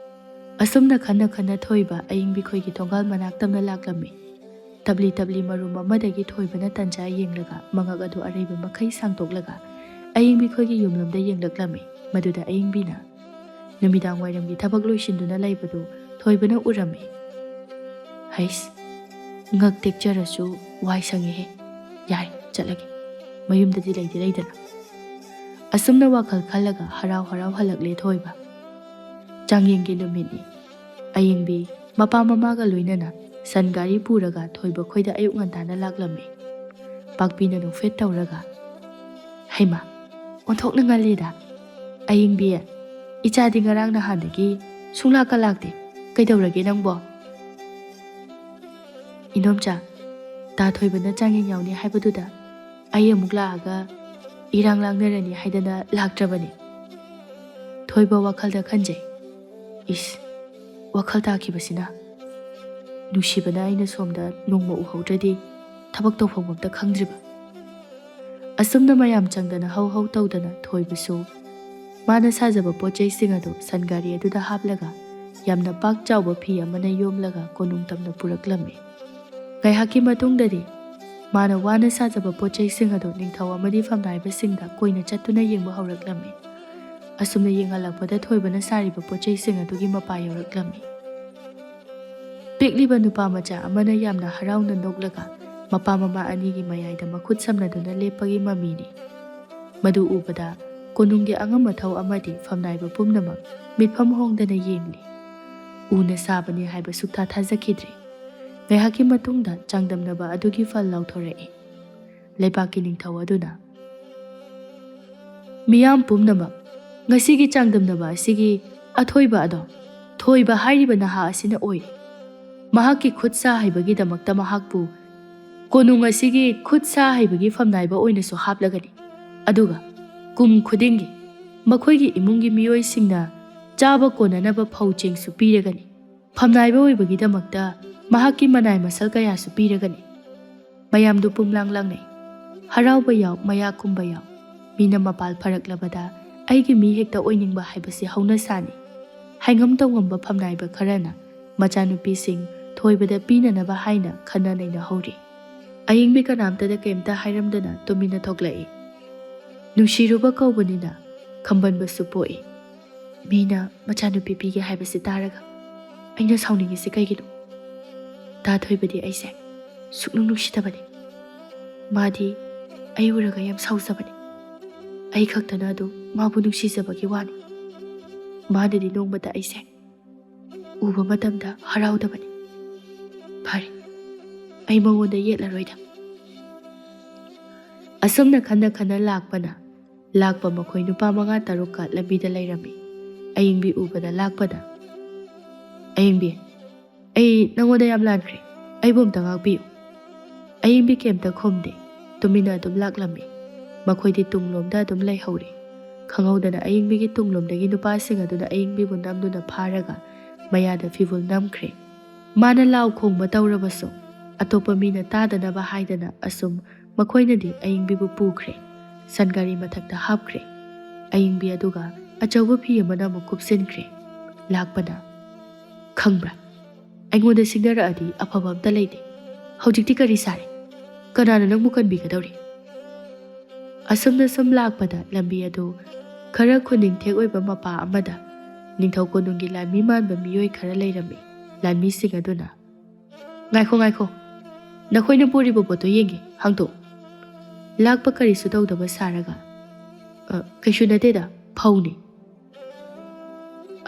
ꯑꯁꯨꯝꯅ ꯈꯟꯅ ꯈꯟꯅ ꯊꯣꯏꯕ ꯑꯌꯤꯡꯕꯤ ꯈꯣꯏꯒꯤ ꯊꯣꯡꯒꯥꯜ ꯃꯅꯥꯛꯇꯝꯅ ꯂꯥꯛꯂꯝꯃꯤ꯫ ꯇꯞꯂꯤ ꯇꯞꯂꯤ ꯃꯔꯨꯝ ꯑꯃꯗꯒꯤ ꯊꯣꯏꯕꯅ ꯇꯟꯖꯥ ꯌꯦꯡꯂꯒ ꯃꯉꯛ ꯑꯗꯨ ꯑꯔꯩꯕ ꯃꯈꯩ ꯁꯥꯡꯗꯣꯛꯂꯒ ꯑꯌꯤꯡꯕꯤ ꯈꯣꯏꯒꯤ ꯌꯨꯝꯂꯣꯝꯗ ꯌꯦꯡꯂꯛꯂꯝꯃꯤ꯫ ꯃꯗꯨꯗ ꯑꯌꯤꯡꯕꯤꯅ ꯅꯨꯃꯤꯗꯥꯡ ꯋꯥꯏꯔꯝꯒꯤ ꯊꯕꯛ ꯂꯣꯏꯁꯤꯟꯗꯨꯅ ꯂꯩꯕꯗꯨ ꯊꯣꯏꯕꯅ ꯎꯔꯝꯃꯤ꯫ "ꯍꯩꯁ, ꯉꯛ ꯇꯦꯛꯆꯔꯁꯨ ꯋꯥꯏ ꯁꯪꯉꯦꯍꯦ꯫ ꯌꯥꯔꯦ, ꯆꯠꯂꯒꯦ꯫ ꯃꯌꯨꯝꯗꯗꯤ ꯂꯩꯗꯤ ꯂꯩꯗꯅ꯫" ꯑꯁꯨꯝꯅ ꯋꯥꯈꯜ ꯈꯜꯂꯒ ꯍꯔꯥꯎ ꯍꯔꯥꯎ ꯍꯜꯂꯛꯂꯦ ꯊꯣꯏꯕ꯫ ꯆꯥꯡꯌꯦꯡꯒꯤ ꯅꯨꯃꯤꯠꯅꯤ꯫ ꯑꯌꯤꯡꯕꯤ ꯃꯄꯥ ꯃꯃꯥꯒ ꯂꯣꯏꯅꯅ ꯁꯟ ꯒꯥꯔꯤ ꯄꯨꯔꯒ ꯊꯣꯏꯕ ꯈꯣꯏꯗ ꯑꯌꯨꯛ ꯉꯟꯇꯥꯅ ꯂꯥꯛꯂꯝꯃꯤ꯫ ꯄꯥꯛꯄꯤꯅ ꯅꯣꯛꯐꯦꯠ ꯇꯧꯔꯒ, "ꯍꯩꯃꯥ, ꯑꯣꯟꯊꯣꯛꯅ ꯉꯜꯂꯤꯗ꯫ ꯑꯌꯤꯡꯕꯤ, ꯏꯆꯥꯗꯤ ꯉꯔꯥꯡ ꯅꯍꯥꯟꯗꯒꯤ ꯁꯨꯡꯂꯥꯛꯀ ꯂꯥꯛꯇꯦ꯫ ꯀꯩꯗꯧꯔꯒꯦ ꯅꯪꯕꯣ?" "ꯏꯅꯣꯝꯆꯥ, ꯇꯥ ꯊꯣꯏꯕꯅ ꯆꯥꯡꯌꯦꯡ ꯌꯥꯎꯅꯤ ꯍꯥꯏꯕꯗꯨꯗ ꯑꯩ ꯑꯃꯨꯛ ꯂꯥꯛꯑꯒ ꯏꯔꯥꯡ ꯂꯥꯡꯅꯔꯅꯤ ꯍꯥꯏꯗꯅ ꯂꯥꯛꯇ꯭ꯔꯕꯅꯤ꯫" ꯊꯣꯏꯕ ꯋꯥꯈꯜꯗ ꯈꯟꯖꯩ꯫ "ꯏꯁ, ꯋꯥꯈꯜ ꯇꯥꯈꯤꯕꯁꯤꯅ꯫ ꯅꯨꯡꯁꯤꯕꯅ ꯑꯩꯅ ꯁꯣꯝꯗ ꯅꯣꯡꯃ ꯎꯍꯧꯗ꯭ꯔꯗꯤ ꯊꯕꯛ ꯇꯧꯐꯝ ꯑꯝꯇ ꯈꯪꯗ꯭ꯔꯤꯕ꯫" ꯑꯁꯨꯝꯅ ꯃꯌꯥꯝ ꯆꯪꯗꯅ ꯍꯧ ꯍꯧ ꯇꯧꯗꯅ ꯊꯣꯏꯕꯁꯨ ꯃꯥꯅ ꯁꯥꯖꯕ ꯄꯣꯠ ꯆꯩꯁꯤꯡ ꯑꯗꯨ ꯁꯟ ꯒꯥꯔꯤ ꯑꯗꯨꯗ ꯍꯥꯞꯂꯒ ꯌꯥꯝꯅ ꯄꯥꯛ ꯆꯥꯎꯕ ꯐꯤ ꯑꯃꯅ ꯌꯣꯝꯂꯒ ꯀꯣꯅꯨꯡ ꯇꯝꯅ ꯄꯨꯔꯛꯂꯝꯃꯤ꯫ ꯉꯥꯏꯍꯥꯛꯀꯤ ꯃꯇꯨꯡꯗꯗꯤ ꯃꯥꯅ ꯋꯥꯅ ꯁꯥꯖꯕ ꯄꯣꯠ ꯆꯩꯁꯤꯡ ꯑꯗꯨ ꯅꯤꯡꯊꯧ ꯑꯃꯗꯤ ꯐꯝꯅꯥꯏꯕꯁꯤꯡꯗ ꯀꯣꯏꯅ ꯆꯠꯇꯨꯅ ꯌꯦꯡꯕ ꯍꯧꯔꯛꯂꯝꯃꯤ꯫ ꯑꯁꯨꯝꯅ ꯌꯦꯡꯍꯜꯂꯛꯄꯗ ꯊꯣꯏꯕꯅ ꯁꯥꯔꯤꯕ ꯄꯣꯠ ꯆꯩꯁꯤꯡ ꯑꯗꯨꯒꯤ ꯃꯄꯥ ꯌꯧꯔꯛꯂꯝꯃꯤ꯫ ꯄꯤꯛꯂꯤꯕ ꯅꯨꯄꯥ ꯃꯆꯥ ꯑꯃꯅ ꯌꯥꯝꯅ ꯍꯔꯥꯎꯅ ꯅꯣꯛꯂꯒ ꯃꯄꯥ ꯃꯃꯥ ꯑꯅꯤꯒꯤ ꯃꯌꯥꯏꯗ ꯃꯈꯨꯠ ꯁꯝꯅꯗꯨꯅ ꯂꯦꯞꯄꯒꯤ ꯃꯃꯤꯅꯤ꯫ ꯃꯗꯨ ꯎꯕꯗ ꯀꯣꯅꯨꯡꯒꯤ ꯑꯉꯝ ꯑꯊꯧ ꯑꯃꯗꯤ ꯐꯝꯅꯥꯏꯕ ꯄꯨꯝꯅꯃꯛ ꯃꯤꯠꯐꯝ ꯍꯣꯡꯗꯅ ꯌꯦꯡꯂꯤ꯫ ꯎꯅ ꯁꯥꯕꯅꯤ ꯍꯥꯏꯕ ꯁꯨꯛꯊꯥ ꯊꯥꯖꯈꯤꯗ꯭ꯔꯤ꯫ ꯉꯥꯏꯍꯥꯛꯀꯤ ꯃꯇꯨꯡꯗ ꯆꯥꯡꯗꯝꯅꯕ ꯑꯗꯨꯒꯤ ꯐꯜ ꯂꯥꯎꯊꯣꯔꯛꯏ꯫ ꯂꯩꯕꯥꯛꯀꯤ ꯅꯤꯡꯊꯧ ꯑꯗꯨꯅ, "ꯃꯤꯌꯥꯝ ꯄꯨꯝꯅꯃꯛ, ꯉꯁꯤꯒꯤ ꯆꯥꯡꯗꯝꯅꯕ ꯑꯁꯤꯒꯤ ꯑꯊꯣꯏꯕ ꯑꯗꯣ ꯊꯣꯏꯕ ꯍꯥꯏꯔꯤꯕ ꯅꯍꯥ ꯑꯁꯤꯅ ꯑꯣꯏꯔꯦ꯫ ꯃꯍꯥꯛꯀꯤ ꯈꯨꯠ ꯁꯥ ꯍꯩꯕꯒꯤꯗꯃꯛꯇ ꯃꯍꯥꯛꯄꯨ ꯀꯣꯅꯨꯡ ꯑꯁꯤꯒꯤ ꯈꯨꯠ ꯁꯥ ꯍꯩꯕꯒꯤ ꯐꯝꯅꯥꯏꯕ ꯑꯣꯏꯅꯁꯨ ꯍꯥꯞꯂꯒꯅꯤ꯫ ꯑꯗꯨꯒ ꯀꯨꯝ ꯈꯨꯗꯤꯡꯒꯤ ꯃꯈꯣꯏꯒꯤ ꯏꯃꯨꯡꯒꯤ ꯃꯤꯑꯣꯏꯁꯤꯡꯅ ꯆꯥꯕ ꯀꯣꯟꯅꯅꯕ ꯐꯧ ꯆꯦꯡꯁꯨ ꯄꯤꯔꯒꯅꯤ꯫ ꯐꯝꯅꯥꯏꯕ ꯑꯣꯏꯕꯒꯤꯗꯃꯛꯇ ꯃꯍꯥꯛꯀꯤ ꯃꯅꯥꯏ ꯃꯁꯜ ꯀꯌꯥꯁꯨ ꯄꯤꯔꯒꯅꯤ꯫" ꯃꯌꯥꯝꯗꯨ ꯄꯨꯝꯂꯥꯡ ꯂꯥꯡꯅꯩ꯫ ꯍꯔꯥꯎꯕ ꯌꯥꯎ, ꯃꯌꯥ ꯀꯨꯝꯕ ꯌꯥꯎ꯫ ꯃꯤꯅ ꯃꯄꯥꯜ ꯐꯔꯛꯂꯕꯗ ꯑꯩꯒꯤ ꯃꯤ ꯍꯦꯛꯇ ꯑꯣꯏꯅꯤꯡꯕ ꯍꯥꯏꯕꯁꯤ ꯍꯧꯅꯁꯥꯅꯤ꯫ ꯍꯥꯏꯉꯝ ꯇꯧꯉꯝꯕ ꯐꯝꯅꯥꯏꯕ ꯈꯔꯅ ꯃꯆꯥꯅꯨꯄꯤꯁꯤꯡ ꯊꯣꯏꯕꯗ ꯄꯤꯅꯅꯕ ꯍꯥꯏꯅ ꯈꯟꯅ ꯅꯩꯅꯍꯧꯔꯤ꯫ ꯑꯌꯤꯡꯕꯤ ꯀꯅꯥꯝꯇꯗ ꯀꯩꯝꯇ ꯍꯥꯏꯔꯝꯗꯅ ꯇꯨꯃꯤꯟꯅ ꯊꯣꯛꯂꯛꯏ꯫ ꯅꯨꯡꯁꯤꯔꯨꯕ ꯀꯧꯕꯅꯤꯅ ꯈꯝꯕꯟꯕꯁꯨ ꯄꯣꯛꯏ꯫ ꯃꯤꯅ ꯃꯆꯥꯅꯨꯄꯤ ꯄꯤꯒꯦ ꯍꯥꯏꯕꯁꯤ ꯇꯥꯔꯒ ꯑꯩꯅ ꯁꯥꯎꯅꯤꯡꯉꯤꯁꯤ ꯀꯩꯒꯤꯅꯣ? ꯗꯥ ꯊꯣꯏꯕꯗꯤ ꯑꯩꯁꯦ ꯁꯨꯛꯅꯨꯡ ꯅꯨꯡꯁꯤꯗꯕꯅꯤ꯫ ꯃꯥꯗꯤ ꯑꯩ ꯎꯔꯒ ꯌꯥꯝ ꯁꯥꯎꯖꯕꯅꯤ꯫ ꯑꯩ ꯈꯛꯇꯅ ꯑꯗꯨꯝ ꯃꯥꯕꯨ ꯅꯨꯡꯁꯤꯖꯕꯒꯤ ꯋꯥꯅꯤ꯫ ꯃꯥꯅꯗꯤ ꯅꯣꯡꯃꯇ ꯑꯩꯁꯦ ꯎꯕ ꯃꯇꯝꯗ ꯍꯔꯥꯎꯗꯕꯅꯤ꯫ ꯐꯔꯦ, ꯑꯩ ꯃꯉꯣꯟꯗ ꯌꯦꯠꯂꯔꯣꯏꯗ꯫" ꯑꯁꯨꯝꯅ ꯈꯟꯅ ꯈꯟꯅ ꯂꯥꯛꯄꯅ ꯂꯥꯛꯄ ꯃꯈꯣꯏ ꯅꯨꯄꯥ ꯃꯉꯥ ꯇꯔꯨꯛꯀ ꯂꯝꯕꯤꯗ ꯂꯩꯔꯝꯃꯤ꯫ ꯑꯌꯤꯡꯕꯤ ꯎꯕꯗ ꯂꯥꯛꯄꯗ, "ꯑꯌꯤꯡꯕꯤ, ꯑꯩ ꯅꯉꯣꯟꯗ ꯌꯥꯝ ꯂꯥꯟꯈ꯭ꯔꯦ꯫ ꯑꯩꯕꯨ ꯑꯝꯇ ꯉꯥꯛꯄꯤꯌꯨ꯫" ꯑꯌꯤꯡꯕꯤ ꯀꯩꯝꯇ ꯈꯨꯝꯗꯦ꯫ ꯇꯨꯃꯤꯟꯅ ꯑꯗꯨꯝ ꯂꯥꯛꯂꯝꯃꯤ꯫ ꯃꯈꯣꯏꯗꯤ ꯇꯨꯡꯂꯣꯝꯗ ꯑꯗꯨꯝ ꯂꯩꯍꯧꯔꯦ꯫ ꯈꯪꯍꯧꯗꯅ ꯑꯌꯤꯡꯕꯤꯒꯤ ꯇꯨꯡꯂꯣꯝꯗꯒꯤ ꯅꯨꯄꯥꯁꯤꯡ ꯑꯗꯨꯅ ꯑꯌꯤꯡꯕꯤꯕꯨ ꯅꯝꯗꯨꯅ ꯐꯥꯔꯒ ꯃꯌꯥꯗ ꯐꯤꯕꯨꯜ ꯅꯝꯈ꯭ꯔꯦ꯫ ꯃꯥꯅ ꯂꯥꯎ ꯈꯣꯡꯕ ꯇꯧꯔꯕꯁꯨ ꯑꯇꯣꯞꯄ ꯃꯤꯅ ꯇꯥꯗꯅꯕ ꯍꯥꯏꯗꯅ ꯑꯁꯨꯝ ꯃꯈꯣꯏꯅꯗꯤ ꯑꯌꯤꯡꯕꯤꯕꯨ ꯄꯨꯈ꯭ꯔꯦ꯫ ꯁꯟꯒꯥꯔꯤ ꯃꯊꯛꯇ ꯍꯥꯞꯈ꯭ꯔꯦ꯫ ꯑꯌꯤꯡꯕꯤ ꯑꯗꯨꯒ ꯑꯆꯧꯕ ꯐꯤ ꯑꯃꯅ ꯑꯃꯨꯛ ꯀꯨꯞꯁꯤꯟꯈ꯭ꯔꯦ꯫ ꯂꯥꯛꯄꯅ, "ꯈꯪꯕ꯭ꯔꯥ, ꯑꯩꯉꯣꯟꯗ ꯁꯤꯡꯅꯔꯛꯑꯗꯤ ꯑꯐꯕ ꯑꯝꯇ ꯂꯩꯇꯦ꯫ ꯍꯧꯖꯤꯛꯇꯤ ꯀꯔꯤ ꯁꯥꯔꯦ? ꯀꯅꯥꯅ ꯅꯪꯕꯨ ꯀꯟꯕꯤꯒꯗꯧꯔꯤ?" ꯑꯁꯨꯝꯅ ꯁꯨꯝ ꯂꯥꯛꯄꯗ ꯂꯝꯕꯤ ꯑꯗꯨ ꯈꯔ ꯈꯨꯅꯤꯡꯊꯦꯛ ꯑꯣꯏꯕ ꯃꯄꯥ ꯑꯃꯗ ꯅꯤꯡꯊꯧ ꯀꯣꯅꯨꯡꯒꯤ ꯂꯥꯟꯃꯤ ꯃꯥꯟꯕ ꯃꯤꯑꯣꯏ ꯈꯔ ꯂꯩꯔꯝꯃꯤ꯫ ꯂꯥꯟꯃꯤꯁꯤꯡ ꯑꯗꯨꯅ, "ꯉꯥꯏꯈꯣ, ꯉꯥꯏꯈꯣ, ꯅꯈꯣꯏꯅ ꯄꯨꯔꯤꯕ ꯄꯣꯠꯇꯣ ꯌꯦꯡꯒꯦ, ꯍꯥꯡꯗꯣꯛꯎ꯫" ꯂꯥꯛꯄ ꯀꯔꯤꯁꯨ ꯇꯧꯗꯕ ꯁꯥꯔꯒ, "ꯑ, ꯀꯩꯁꯨ ꯅꯠꯇꯦꯗ, ꯐꯧꯅꯤ꯫"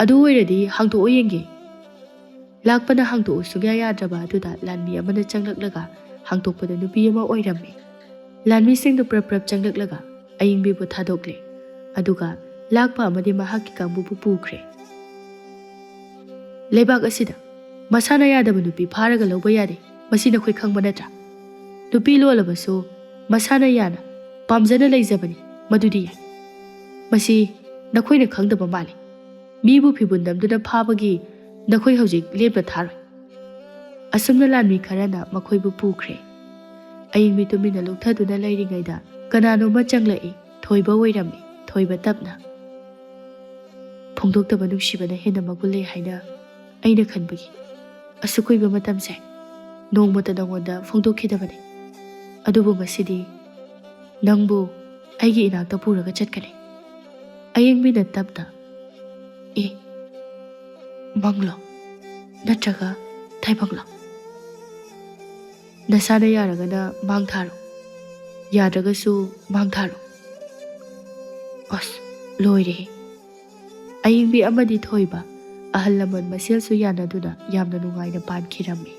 "ꯑꯗꯨ ꯑꯣꯏꯔꯗꯤ ꯍꯥꯡꯗꯣꯛꯑꯣ ꯌꯦꯡꯒꯦ꯫" ꯂꯥꯛꯄꯅ ꯍꯥꯡꯗꯣꯛꯎ ꯁꯨꯡꯌꯥ ꯌꯥꯗ꯭ꯔꯕ ꯑꯗꯨꯗ ꯂꯥꯟꯃꯤ ꯑꯃꯅ ꯆꯪꯂꯛꯂꯒ ꯍꯥꯡꯗꯣꯛꯄꯗ ꯅꯨꯄꯤ ꯑꯃ ꯑꯣꯏꯔꯝꯃꯤ꯫ ꯂꯥꯟꯃꯤꯁꯤꯡꯗꯨ ꯄ꯭ꯔꯞ ꯄ꯭ꯔꯞ ꯆꯪꯂꯛꯂꯒ ꯑꯌꯤꯡꯕꯤꯕꯨ ꯊꯥꯗꯣꯛꯂꯦ꯫ ꯑꯗꯨꯒ ꯂꯥꯛꯄ ꯑꯃꯗꯤ ꯃꯍꯥꯛꯀꯤ ꯀꯥꯡꯕꯨꯕꯨ ꯄꯨꯈ꯭ꯔꯦ꯫ "ꯂꯩꯕꯥꯛ ꯑꯁꯤꯗ ꯃꯁꯥꯅ ꯌꯥꯗꯕ ꯅꯨꯄꯤ ꯐꯥꯔꯒ ꯂꯧꯕ ꯌꯥꯗꯦ꯫ ꯃꯁꯤ ꯅꯈꯣꯏ ꯈꯪꯕ ꯅꯠꯇ꯭ꯔꯥ? ꯅꯨꯄꯤ ꯂꯣꯜꯂꯕꯁꯨ ꯃꯁꯥꯅ ꯌꯥꯅ ꯄꯥꯝꯖꯅ ꯂꯩꯖꯕꯅꯤ, ꯃꯗꯨꯗꯤ ꯌꯥꯏ꯫ ꯃꯁꯤ ꯅꯈꯣꯏꯅ ꯈꯪꯗꯕ ꯃꯥꯜꯂꯤ꯫ ꯃꯤꯕꯨ ꯐꯤꯕꯨꯟ ꯅꯝꯗꯨꯅ ꯐꯥꯕꯒꯤ ꯅꯈꯣꯏ ꯍꯧꯖꯤꯛ ꯂꯦꯞꯅ ꯊꯥꯔꯣꯏ꯫" ꯑꯁꯨꯝꯅ ꯂꯥꯟꯃꯤ ꯈꯔꯅ ꯃꯈꯣꯏꯕꯨ ꯄꯨꯈ꯭ꯔꯦ꯫ ꯑꯌꯤꯡꯕꯤ ꯇꯨꯃꯤꯟꯅ ꯂꯨꯞꯊꯗꯨꯅ ꯂꯩꯔꯤꯉꯩꯗ ꯀꯅꯥꯅꯣꯝꯃ ꯆꯪꯂꯛꯏ꯫ ꯊꯣꯏꯕ ꯑꯣꯏꯔꯝꯃꯤ, ꯊꯣꯏꯕ ꯇꯞꯅ꯫ "ꯐꯣꯡꯗꯣꯛꯇꯕ ꯅꯨꯡꯁꯤꯕꯅ ꯍꯦꯟꯅ ꯃꯒꯨꯟ ꯂꯩ ꯍꯥꯏꯅ ꯑꯩꯅ ꯈꯟꯕꯒꯤ ꯑꯁꯨꯛ ꯀꯨꯏꯕ ꯃꯇꯝꯁꯦ ꯅꯣꯡꯃꯇ ꯅꯉꯣꯟꯗ ꯐꯣꯡꯗꯣꯛꯈꯤꯗꯕꯅꯤ꯫ ꯑꯗꯨꯕꯨ ꯉꯁꯤꯗꯤ ꯅꯪꯕꯨ ꯑꯩꯒꯤ ꯏꯅꯥꯛꯇ ꯄꯨꯔꯒ ꯆꯠꯀꯅꯤ꯫" ꯑꯌꯤꯡꯕꯤꯅ ꯇꯞꯅ, "ꯑꯦ, ꯃꯪꯂꯣ? ꯅꯠꯇ꯭ꯔꯒ ꯇꯥꯏꯕꯪꯂꯣ? ꯅꯁꯥꯅ ꯌꯥꯔꯒꯅ ꯃꯥꯡ ꯊꯥꯔꯣ, ꯌꯥꯗ꯭ꯔꯒꯁꯨ ꯃꯥꯡ ꯊꯥꯔꯣ꯫" ꯑꯁ, ꯂꯣꯏꯔꯦꯍꯦ! ꯑꯌꯤꯡꯕꯤ ꯑꯃꯗꯤ ꯊꯣꯏꯕ ꯑꯍꯜ ꯂꯃꯟ ꯃꯁꯦꯜꯁꯨ ꯌꯥꯅꯗꯨꯅ ꯌꯥꯝꯅ ꯅꯨꯡꯉꯥꯏꯅ ꯄꯥꯟꯈꯤꯔꯝꯃꯤ꯫